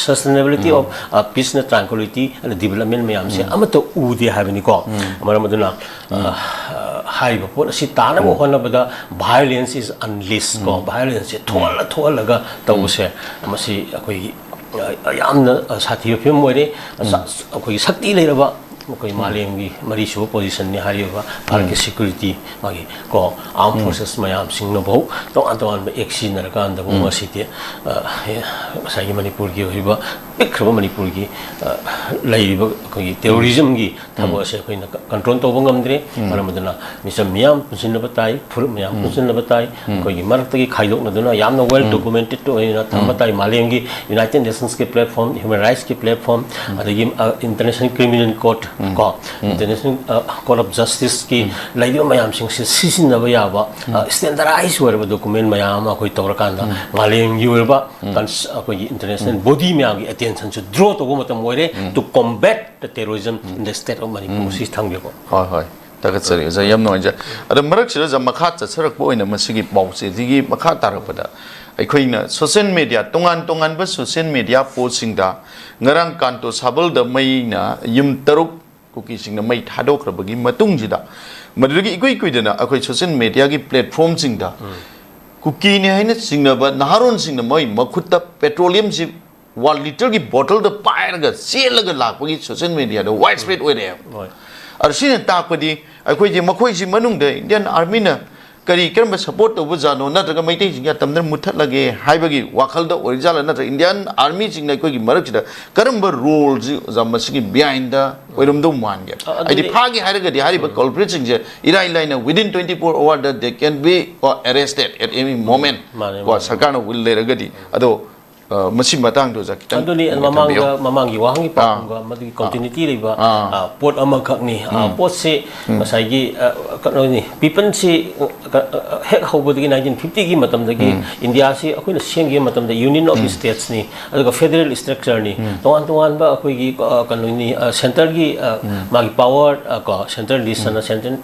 sustainability of peace and tranquility and development ꯃꯌꯥꯝꯁꯦ ꯑꯃꯠꯇ ꯎꯗꯦ ꯍꯥꯏꯕꯅꯤꯀꯣ꯫ ꯃꯔꯝ ꯑꯗꯨꯅ, ꯑ, ꯍꯥꯏꯔꯤꯕ ꯄꯣꯠ ꯑꯁꯤ ꯇꯥꯅꯕ ꯍꯣꯠꯅꯕꯗ violence is unleashed ꯀꯣ, violenceꯁꯦ ꯊꯣꯛꯍꯜꯂ ꯊꯣꯛꯍꯜꯂꯒ ꯇꯧꯕꯁꯦ, ꯃꯁꯤ ꯑꯩꯈꯣꯏꯒꯤ, ꯑ, ꯌꯥꯝꯅ, ꯑ, ꯁꯥꯊꯤꯕ ꯐꯤꯕꯝ ꯑꯣꯏꯔꯦ꯫ ꯑ, ꯁ-, ꯑꯩꯈꯣꯏꯒꯤ ꯁꯛꯇꯤ ꯂꯩꯔꯕ ꯑꯩꯈꯣꯏ ꯃꯥꯂꯦꯝꯒꯤ ꯃꯔꯤꯁꯨꯕ positionꯅꯤ ꯍꯥꯏꯔꯤꯕ ꯚꯥꯔꯠꯀꯤ security ꯃꯥꯒꯤ ꯀꯣ, armed forcesꯃꯌꯥꯝꯁꯤꯡꯅꯐꯥꯎ ꯇꯣꯉꯥꯟ ꯇꯣꯉꯥꯟꯕ act ꯁꯤꯖꯤꯟꯅꯔꯀꯥꯟꯗꯐꯥꯎ ꯉꯁꯤꯗꯤ, ꯑ, ꯉꯁꯥꯏꯒꯤ ꯃꯅꯤꯄꯨꯔꯒꯤ ꯑꯣꯏꯔꯤꯕ ꯄꯤꯛꯈ꯭ꯔꯕ ꯃꯅꯤꯄꯨꯔꯒꯤ, ꯑ, ꯂꯩꯔꯤꯕ ꯑꯩꯈꯣꯏꯒꯤ terrorismꯒꯤ ꯊꯕꯛ ꯑꯁꯦ ꯑꯩꯈꯣꯏꯅ ꯀ-, control ꯇꯧꯕ ꯉꯝꯗ꯭ꯔꯦ꯫ ꯃꯔꯝ ꯑꯗꯨꯅ ꯃꯤꯆꯝ ꯃꯤꯌꯥꯝ ꯄꯨꯟꯁꯤꯟꯅꯕ ꯇꯥꯏ, ꯐꯨꯔꯨꯞ ꯃꯌꯥꯝ ꯄꯨꯟꯁꯤꯟꯅꯕ ꯇꯥꯏ, ꯑꯩꯈꯣꯏꯒꯤ ꯃꯔꯛꯇꯒꯤ ꯈꯥꯏꯗꯣꯛꯅꯗꯨꯅ ꯌꯥꯝꯅ well documented ꯑꯣꯏꯅ ꯊꯝꯕ ꯇꯥꯏ꯫ ꯃꯥꯂꯦꯝꯒꯤ United Nationsꯀꯤ platform, human rightsꯀꯤ platform, ꯑꯗꯒꯤ, ꯑ, International Criminal Court ꯀꯣ, International, ꯑ, Court of Justiceꯀꯤ ꯂꯩꯔꯤꯕ ꯃꯌꯥꯝꯁꯤꯡꯁꯤ ꯁꯤꯖꯤꯟꯅꯕ ꯌꯥꯕ, ꯑ, standardized ꯑꯣꯏꯔꯕ document ꯃꯌꯥꯝ ꯑꯃ ꯑꯩꯈꯣꯏ ꯇꯧꯔꯀꯥꯟꯗ ꯃꯥꯂꯦꯝꯒꯤ ꯑꯣꯏꯕ cons-, ꯑꯩꯈꯣꯏꯒꯤ international body ꯃꯌꯥꯝꯒꯤ attentionꯁꯨ draw ꯇꯧꯕ ꯃꯇꯝ ꯑꯣꯏꯔꯦ to combat the terrorism in the state of Manipur꯫ ꯁꯤ ꯊꯝꯒꯦꯀꯣ꯫ ꯍꯣꯏ, ꯍꯣꯏ꯫ ꯊꯥꯒꯠꯆꯔꯤ ꯑꯣꯖꯥ, ꯌꯥꯝ ꯅꯨꯡꯉꯥꯏꯖꯩ꯫ ꯑꯗꯣ ꯃꯔꯛꯁꯤꯗ ꯑꯣꯖꯥ, ꯃꯈꯥ ꯆꯠꯊꯔꯛꯄ ꯑꯣꯏꯅ ꯃꯁꯤꯒꯤ ꯄꯥꯎꯆꯦꯁꯤꯒꯤ ꯃꯈꯥ ꯇꯥꯔꯛꯄꯗ ꯑꯩꯈꯣꯏꯅ social media, ꯇꯣꯉꯥꯟ ꯇꯣꯉꯥꯟꯕ social media postꯁꯤꯡꯗ ꯉꯔꯥꯡ ꯀꯥꯟꯇꯣ ꯁꯥꯕꯜꯗ ꯃꯩꯅ ꯌꯨꯝ ꯇꯔꯨꯛ ꯀꯨꯀꯤꯁꯤꯡꯅ ꯃꯩ ꯊꯥꯗꯣꯛꯈ꯭ꯔꯕꯒꯤ ꯃꯇꯨꯡꯁꯤꯗ, ꯃꯗꯨꯗꯒꯤ ꯏꯀꯨꯏ ꯀꯨꯏꯗꯅ ꯑꯩꯈꯣꯏ social mediaꯒꯤ platformꯁꯤꯡꯗ ꯀꯨꯀꯤꯅꯤ ꯍꯥꯏꯅ ꯆꯤꯡꯅꯕ ꯅꯍꯥꯔꯣꯟꯁꯤꯡꯅ ꯃꯣꯏ ꯃꯈꯨꯠꯇ petroleumꯁꯤ one litreꯒꯤ bottleꯗ ꯄꯥꯏꯔꯒ ꯆꯦꯜꯂꯒ ꯂꯥꯛꯄꯒꯤ social mediaꯗ widespread ꯑꯣꯏꯔꯛꯑꯦꯕ꯫ ꯍꯣꯏ꯫ ꯑꯗꯨ ꯁꯤꯅ ꯇꯥꯛꯄꯗꯤ ꯑꯩꯈꯣꯏꯁꯦ ꯃꯈꯣꯏꯁꯤ ꯃꯅꯨꯡꯗ ꯏꯟꯗꯤꯌꯥꯟ ꯑꯥꯔꯃꯤꯅ ꯀꯔꯤ ꯀꯔꯝꯕ ꯁꯄꯣꯔꯠ ꯇꯧꯕꯖꯥꯠꯅꯣ, ꯅꯠꯇ꯭ꯔꯒ ꯃꯩꯇꯩꯁꯤꯡꯁꯦ ꯑꯇꯝꯅ ꯃꯨꯠꯊꯠꯂꯒꯦ ꯍꯥꯏꯕꯒꯤ ꯋꯥꯈꯜꯗ ꯑꯣꯏꯔꯤꯖꯥꯠꯂꯥ, ꯅꯠꯇ꯭ꯔꯒ ꯏꯟꯗꯤꯌꯥꯟ ꯑꯥꯔꯃꯤꯁꯤꯡꯅ ꯑꯩꯈꯣꯏꯒꯤ ꯃꯔꯛꯁꯤꯗ ꯀꯔꯝꯕ ꯔꯣꯜꯁꯤ ꯑꯣꯖꯥ ꯃꯁꯤꯒꯤ ꯕꯤꯍꯥꯏꯟꯗ ꯑꯣꯏꯔꯝꯗꯧ ꯃꯥꯟꯒꯦ? ꯑ, ꯑꯗꯨꯗꯤ ꯍꯥꯏꯗꯤ ꯐꯥꯒꯦ ꯍꯥꯏꯔꯒꯗꯤ ꯍꯥꯏꯔꯤꯕ ꯀꯜꯄ꯭ꯔꯤꯠꯁꯤꯡꯁꯦ ꯏꯔꯥꯏ ꯂꯥꯏꯅ within twenty four hour the they can be arrested at any moment꯫ ꯃꯥꯅꯦ, ꯀꯣ, ꯃꯥꯅꯦ꯫ ꯁꯔꯀꯥꯔꯅ ꯋꯤꯜ ꯂꯩꯔꯒꯗꯤ꯫ ꯑꯗꯣ ꯑ, ꯃꯁꯤ ꯃꯇꯥꯡꯗ ꯑꯣꯖꯥ ꯈꯤꯇꯪ ꯊꯝꯕꯤꯌꯨ꯫ ꯑꯗꯨꯅꯤ, ꯃꯃꯥꯡꯗ, ꯃꯃꯥꯡꯒꯤ ꯋꯥꯍꯪꯒꯤ ꯑꯥ꯫ ꯄꯥꯎꯈꯨꯝꯒ ꯃꯗꯨꯒꯤ ꯑꯥ꯫ ꯀꯟꯇꯤꯅ꯭ꯌꯨꯇꯤ ꯂꯩꯕ, ꯑꯥ꯫ ꯑ, ꯄꯣꯠ ꯑꯃꯈꯛꯅꯤ꯫ ꯑ, ꯎꯝ꯫ ꯄꯣꯠꯁꯤ ꯎꯝ꯫ ꯉꯁꯥꯏꯒꯤ, ꯑ, ꯀꯩꯅꯣꯅꯤ, ꯄꯤꯄꯜꯁꯤ, ꯑ, ꯀ-, ꯑ, ꯍꯦꯛ ꯍꯧꯕꯗꯒꯤ, nineteen fifty ꯒꯤ ꯃꯇꯝꯗꯒꯤ ꯎꯝ꯫ ꯏꯟꯗꯤꯌꯥꯁꯤ ꯑꯩꯈꯣꯏꯅ ꯁꯦꯝꯈꯤꯕ ꯃꯇꯝꯗ Union of ꯎꯝ꯫ States ꯅꯤ, ꯑꯗꯨꯒ ꯐꯦꯗꯔꯦꯜ ꯁ꯭ꯇ꯭ꯔꯛꯆꯔꯅꯤ꯫ ꯎꯝ꯫ ꯇꯣꯉꯥꯟ ꯇꯣꯉꯥꯟꯕ ꯑꯩꯈꯣꯏꯒꯤ, ꯑ, ꯀꯩꯅꯣꯅꯤ, ꯑ, ꯁꯦꯟꯇꯔꯒꯤ, ꯑ, ꯎꯝ꯫ ꯃꯥꯒꯤ ꯄꯥꯋꯔ, ꯑ, ꯀꯣ, ꯁꯦꯟꯇ꯭ꯔꯦꯜ ꯂꯤꯁ ꯎꯝ꯫ ꯑꯅ ꯁꯦꯟꯇ꯭ꯔꯦꯜ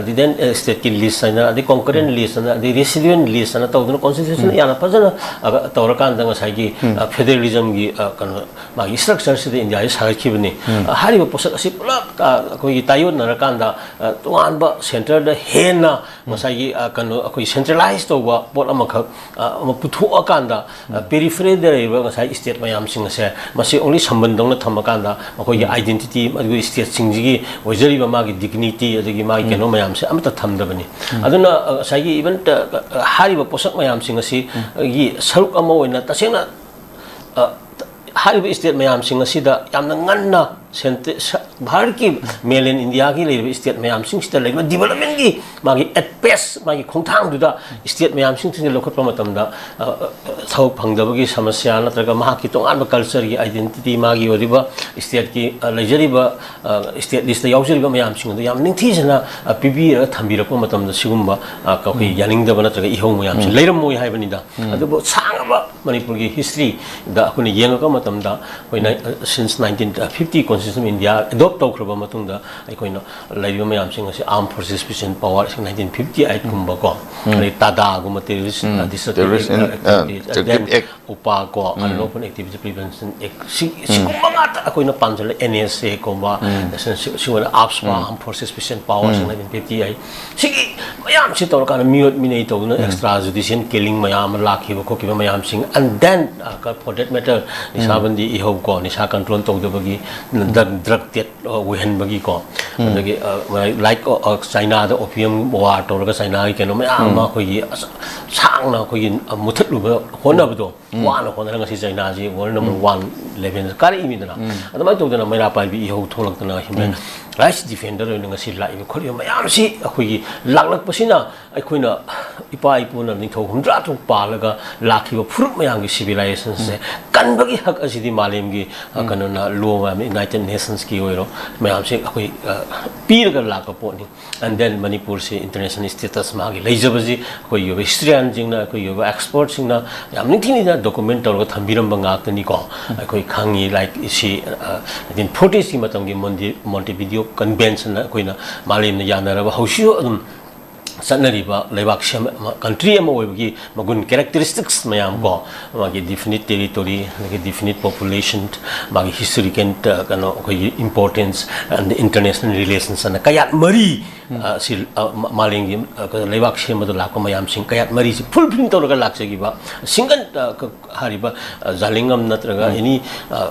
ꯑꯗꯨꯗꯩ ꯁ꯭ꯇꯦꯠꯀꯤ ꯂꯤꯁ ꯍꯥꯏꯅ, ꯑꯗꯩ ꯀꯣꯟꯀꯔꯦꯟ ꯎꯝ꯫ ꯂꯤꯁ ꯍꯥꯏꯅ, ꯑꯗꯩ ꯔꯦꯁꯤꯗꯨꯋꯦꯟ ꯂꯤꯁ ꯍꯥꯏꯅ ꯇꯧꯗꯅ ꯀꯣꯟꯁꯇꯤꯇ꯭ꯌꯨꯁꯟ ꯎꯝ꯫ ꯌꯥꯝꯅ ꯐꯖꯅ, ꯑ, ꯇꯧꯔꯀꯥꯟꯗ ꯉꯁꯥꯏꯒꯤ, ꯎꯝ꯫ ꯑ, ꯐꯦꯗꯔꯦꯂꯤꯖꯝꯒꯤ, ꯑ, ꯀꯩꯅꯣ, ꯃꯥꯒꯤ ꯁ꯭ꯇ꯭ꯔꯛꯆꯔꯁꯤꯗ ꯏꯟꯗꯤꯌꯥꯁꯤ ꯁꯥꯒꯠꯈꯤꯕꯅꯤ꯫ ꯎꯝ꯫ ꯑ, ꯍꯥꯏꯔꯤꯕ ꯄꯣꯠꯁꯛ ꯑꯁꯤ ꯄꯨꯂꯞ, ꯑ, ꯑꯩꯈꯣꯏꯒꯤ ꯇꯥꯏꯌꯣꯟꯅꯔꯀꯥꯟꯗ, ꯑ, ꯇꯣꯉꯥꯟꯕ ꯁꯦꯟꯇꯔꯗ ꯍꯦꯟꯅ ꯎꯝ꯫ ꯉꯁꯥꯏꯒꯤ, ꯑ, ꯀꯩꯅꯣ, ꯑꯩꯈꯣꯏ ꯁꯦꯟꯇ꯭ꯔꯦꯂꯥꯏꯁ ꯇꯧꯕ ꯄꯣꯠ ꯑꯃꯈꯛ, ꯑ, ꯑꯃ ꯄꯨꯊꯣꯛꯑꯀꯥꯟꯗ, ꯑ, ꯎꯝ꯫ ꯄꯦꯔꯤꯐꯦꯔꯦꯜꯗ ꯂꯩꯔꯤꯕ ꯉꯁꯥꯏ ꯁ꯭ꯇꯦꯠ ꯃꯌꯥꯝꯁꯤꯡ ꯑꯁꯦ ꯃꯁꯤ ꯑꯣꯡꯂꯤ ꯁꯝꯕꯟꯗꯧꯅ ꯊꯝꯃꯀꯥꯟꯗ ꯃꯈꯣꯏꯒꯤ ꯎꯝ꯫ ꯑꯥꯏꯗꯦꯟꯇꯤꯇꯤ, ꯑꯗꯨꯒ ꯁ꯭ꯇꯦꯠꯁꯤꯡꯁꯤꯒꯤ ꯑꯣꯏꯖꯔꯤꯕ ꯃꯥꯒꯤ ꯗꯤꯒꯅꯤꯇꯤ, ꯑꯗꯒꯤ ꯃꯥꯒꯤ ꯎꯝ꯫ ꯀꯩꯅꯣ ꯃꯌꯥꯝꯁꯦ ꯑꯃꯠꯇ ꯊꯝꯗꯕꯅꯤ꯫ ꯎꯝ꯫ ꯑꯗꯨꯅ, ꯑ, ꯉꯁꯥꯏꯒꯤ ꯏꯚꯟ, ꯑ, ꯑ, ꯍꯥꯏꯔꯤꯕ ꯄꯣꯠꯁꯛ ꯃꯌꯥꯝꯁꯤꯡ ꯑꯁꯤ, ꯎꯝ꯫ ꯒꯤ ꯁꯔꯨꯛ ꯑꯃ ꯑꯣꯏꯅ ꯇꯁꯦꯡꯅ, ꯑ, ꯍꯥꯏꯔꯤꯕ ꯁ꯭ꯇꯦꯠ ꯃꯌꯥꯝꯁꯤꯡ ꯑꯁꯤꯗ ꯌꯥꯝꯅ ꯉꯟꯅ ꯁꯦꯟꯇ-, ꯁ-, ꯚꯥꯔꯠꯀꯤ ꯃꯦꯟꯂꯦꯟ ꯏꯟꯗꯤꯌꯥꯒꯤ ꯂꯩꯔꯤꯕ ꯁ꯭ꯇꯦꯠ ꯃꯌꯥꯝꯁꯤꯡꯁꯤꯗ ꯂꯩꯔꯤꯕ ꯗꯤꯕꯂꯞꯃꯦꯟꯒꯤ ꯃꯥꯒꯤ ꯑꯦꯠ ꯄꯦꯁ, ꯃꯥꯒꯤ ꯈꯣꯡꯊꯥꯡꯗꯨꯗ ꯁ꯭ꯇꯦꯠ ꯃꯌꯥꯝꯁꯤꯡꯁꯤꯅ ꯂꯧꯈꯠꯄ ꯃꯇꯝꯗ, ꯑ, ꯑ, ꯊꯕꯛ ꯐꯪꯗꯕꯒꯤ ꯁꯃꯁ꯭ꯌꯥ ꯅꯠꯇ꯭ꯔꯒ ꯃꯍꯥꯛꯀꯤ ꯇꯣꯉꯥꯟꯕ ꯀꯜꯆꯔꯒꯤ ꯑꯥꯏꯗꯦꯟꯇꯤꯇꯤ, ꯃꯥꯒꯤ ꯑꯣꯏꯔꯤꯕ ꯁ꯭ꯇꯦꯠꯀꯤ, ꯑ, ꯂꯩꯖꯔꯤꯕ, ꯑ, ꯁ꯭ꯇꯦꯠ ꯂꯤꯁꯇ ꯌꯥꯎꯖꯔꯤꯕ ꯃꯌꯥꯝꯁꯤꯡ ꯑꯗꯨ ꯌꯥꯝ ꯅꯤꯡꯊꯤꯖꯅ, ꯑ, ꯄꯤꯕꯤꯔꯒ ꯊꯝꯕꯤꯔꯛꯄ ꯃꯇꯝꯗ ꯁꯤꯒꯨꯝꯕ, ꯑ, ꯑꯩꯈꯣꯏ ꯎꯝ꯫ ꯌꯥꯅꯤꯡꯗꯕ ꯅꯠꯇ꯭ꯔꯒ ꯏꯍꯧ ꯃꯌꯥꯝꯁꯤ ꯎꯝ꯫ ꯂꯩꯔꯝꯃꯣꯏ ꯍꯥꯏꯕꯅꯤꯗ꯫ ꯎꯝ꯫ ꯑꯗꯨꯕꯨ ꯁꯥꯡꯉꯕ ꯃꯅꯤꯄꯨꯔꯒꯤ ꯍꯤꯁꯇ꯭ꯔꯤꯗ ꯑꯩꯈꯣꯏꯅ ꯌꯦꯡꯉꯛꯄ ꯃꯇꯝꯗ, ꯑꯩꯈꯣꯏꯅ, ꯎꯝ꯫ ꯑ, since nineteen fifty Constitution of India adopt ꯇꯧꯈ꯭ꯔꯕ ꯃꯇꯨꯡꯗ ꯑꯩꯈꯣꯏꯅ ꯂꯩꯔꯤꯕ ꯃꯌꯥꯝꯁꯤꯡ ꯑꯁꯤ Armed Forces Special Power nineteen fifty eight ꯀꯨꯝꯕꯀꯣ, ꯎꯝ꯫ ꯑꯗꯩ ꯇꯥꯗꯥꯒꯨꯝꯕ terrorist, ꯎꯝ꯫ ꯑ, disruptive, terrorist in, ꯑ, activities, ꯑ, then terrorist act꯫ ꯎꯄꯥ ꯀꯣ, Unlawful Activity Prevention Act, ꯁꯤ, ꯁꯤꯒꯨꯝꯕ ꯉꯥꯛꯇ ꯑꯩꯈꯣꯏꯅ ꯄꯥꯟꯁꯤꯜꯂꯦ꯫ N S A ꯀꯨꯝꯕ, ꯁꯤ-, ꯁꯤꯒꯨꯝꯕ AFSPA, Armed Forces Special Powers, nineteen fifty eight, ꯁꯤꯒꯤ ꯃꯌꯥꯝꯁꯤ ꯇꯧꯔꯀꯥꯟꯗ ꯃꯤꯑꯣꯠ ꯃꯤꯅꯩ ꯇꯧꯗꯨꯅ extra judicial killing ꯃꯌꯥꯝ ꯑꯃ ꯂꯥꯛꯈꯤꯕ ꯈꯣꯠꯈꯤꯕ ꯃꯌꯥꯝꯁꯤꯡ, and then, uh, for that matter, ꯅꯤꯁꯥꯕꯟꯗꯤ ꯏꯍꯧ ꯀꯣ, ꯅꯤꯁꯥ control ꯇꯧꯗꯕꯒꯤ, drug, drug trade, uh, ꯑꯣꯏꯍꯟꯕꯒꯤꯀꯣ, ꯑꯗꯒꯤ, uh, like, uh, China ꯗ opium war ꯇꯧꯔꯒ China ꯒꯤ ꯀꯩꯅꯣ ꯃꯌꯥꯝ ꯑꯃ ꯑꯩꯈꯣꯏꯒꯤ ꯑꯁ-, ꯁꯥꯡꯅ ꯑꯩꯈꯣꯏꯒꯤ, uh, ꯃꯨꯊꯠꯂꯨꯕ ꯍꯣꯠꯅꯕꯗꯣ, ꯋꯥꯅ ꯍꯣꯠꯅꯔꯒ ꯉꯁꯤ China ꯁꯤ world number one level ꯗ ꯀꯥꯔꯛꯏꯃꯤꯗꯅ꯫ ꯑꯗꯨꯃꯥꯏꯅ ꯇꯧꯗꯅ ꯃꯩꯔꯥ ꯄꯥꯏꯕꯤ ꯏꯍꯧ ꯊꯣꯛꯂꯛꯇꯅ human rights defender ꯑꯣꯏꯅ ꯉꯁꯤ ꯂꯥꯛꯏꯕ ꯈꯣꯠꯂꯤꯕ ꯃꯌꯥꯝꯁꯤ ꯑꯩꯈꯣꯏꯒꯤ ꯂꯥꯛꯂꯛꯄꯁꯤꯅ ꯑꯩꯈꯣꯏꯅ ꯏꯄꯥ ꯏꯄꯨꯅ ꯅꯤꯡꯊꯧ ꯍꯨꯝꯗ꯭ꯔꯥ ꯇꯔꯨꯛ ꯄꯥꯜꯂꯒ ꯂꯥꯛꯈꯤꯕ ꯐꯨꯔꯨꯞ ꯃꯌꯥꯝꯒꯤ civilization ꯁꯦ ꯀꯟꯕꯒꯤ ꯍꯛ ꯑꯁꯤꯗꯤ ꯃꯥꯂꯦꯝꯒꯤ, ꯑ, ꯀꯩꯅꯣꯅ, law ꯃꯌꯥꯝ, United Nations ꯀꯤ ꯑꯣꯏꯔꯣ, ꯃꯌꯥꯝꯁꯦ ꯑꯩꯈꯣꯏ, ꯑ, ꯄꯤꯔꯒ ꯂꯥꯛꯄ ꯄꯣꯠꯅꯤ꯫ And then ꯃꯅꯤꯄꯨꯔꯁꯤ international status ꯃꯥꯒꯤ ꯂꯩꯖꯕꯁꯤ ꯑꯩꯈꯣꯏꯒꯤ ꯑꯣꯏꯕ historian ꯁꯤꯡꯅ, ꯑꯩꯈꯣꯏꯒꯤ ꯑꯣꯏꯕ expert ꯁꯤꯡꯅ ꯌꯥꯝ ꯅꯤꯡꯊꯤꯅ document ꯇꯧꯔꯒ ꯊꯝꯕꯤꯔꯝꯕ ꯉꯥꯛꯇꯅꯤꯀꯣ꯫ ꯑꯩꯈꯣꯏ ꯈꯪꯉꯤ, like, ꯁꯤ, ꯑ, nineteen forties ꯀꯤ ꯃꯇꯝꯒꯤ Monte-, Montevideo Convention ꯑꯩꯈꯣꯏꯅ ꯃꯥꯂꯦꯝꯅ ꯌꯥꯅꯔꯕ ꯍꯧꯖꯤꯛꯁꯨ ꯑꯗꯨꯝ ꯆꯠꯅꯔꯤꯕ ꯂꯩꯕꯥꯛ ꯁꯦꯝ-, ꯑꯃ, country ꯑꯃ ꯑꯣꯏꯕꯒꯤ ꯃꯒꯨꯟ, characteristics ꯃꯌꯥꯝ ꯀꯣ, ꯃꯥꯒꯤ definite territory, ꯑꯗꯒꯤ definite population, ꯃꯥꯒꯤ historical, ꯑ, ꯀꯩꯅꯣ, ꯑꯩꯈꯣꯏꯒꯤ importance and international relations ꯑꯅ ꯀꯌꯥꯠ ꯃꯔꯤ, ꯑ, ꯁꯤ, ꯑ, ꯃ-, ꯃꯥꯂꯦꯝꯒꯤ, ꯑ, ꯀꯩꯅꯣ, ꯂꯩꯕꯥꯛ ꯁꯦꯝꯕꯗ ꯂꯥꯛꯄ ꯃꯌꯥꯝꯁꯤꯡ ꯀꯌꯥꯠ ꯃꯔꯤꯁꯤ fulfill ꯇꯧꯔꯒ ꯂꯥꯛꯆꯈꯤꯕ single, ꯑ, ꯀ-, ꯍꯥꯏꯔꯤꯕ, ꯑ, ꯖꯥꯂꯤꯡꯉꯝ ꯅꯠꯇ꯭ꯔꯒ any, ꯑ,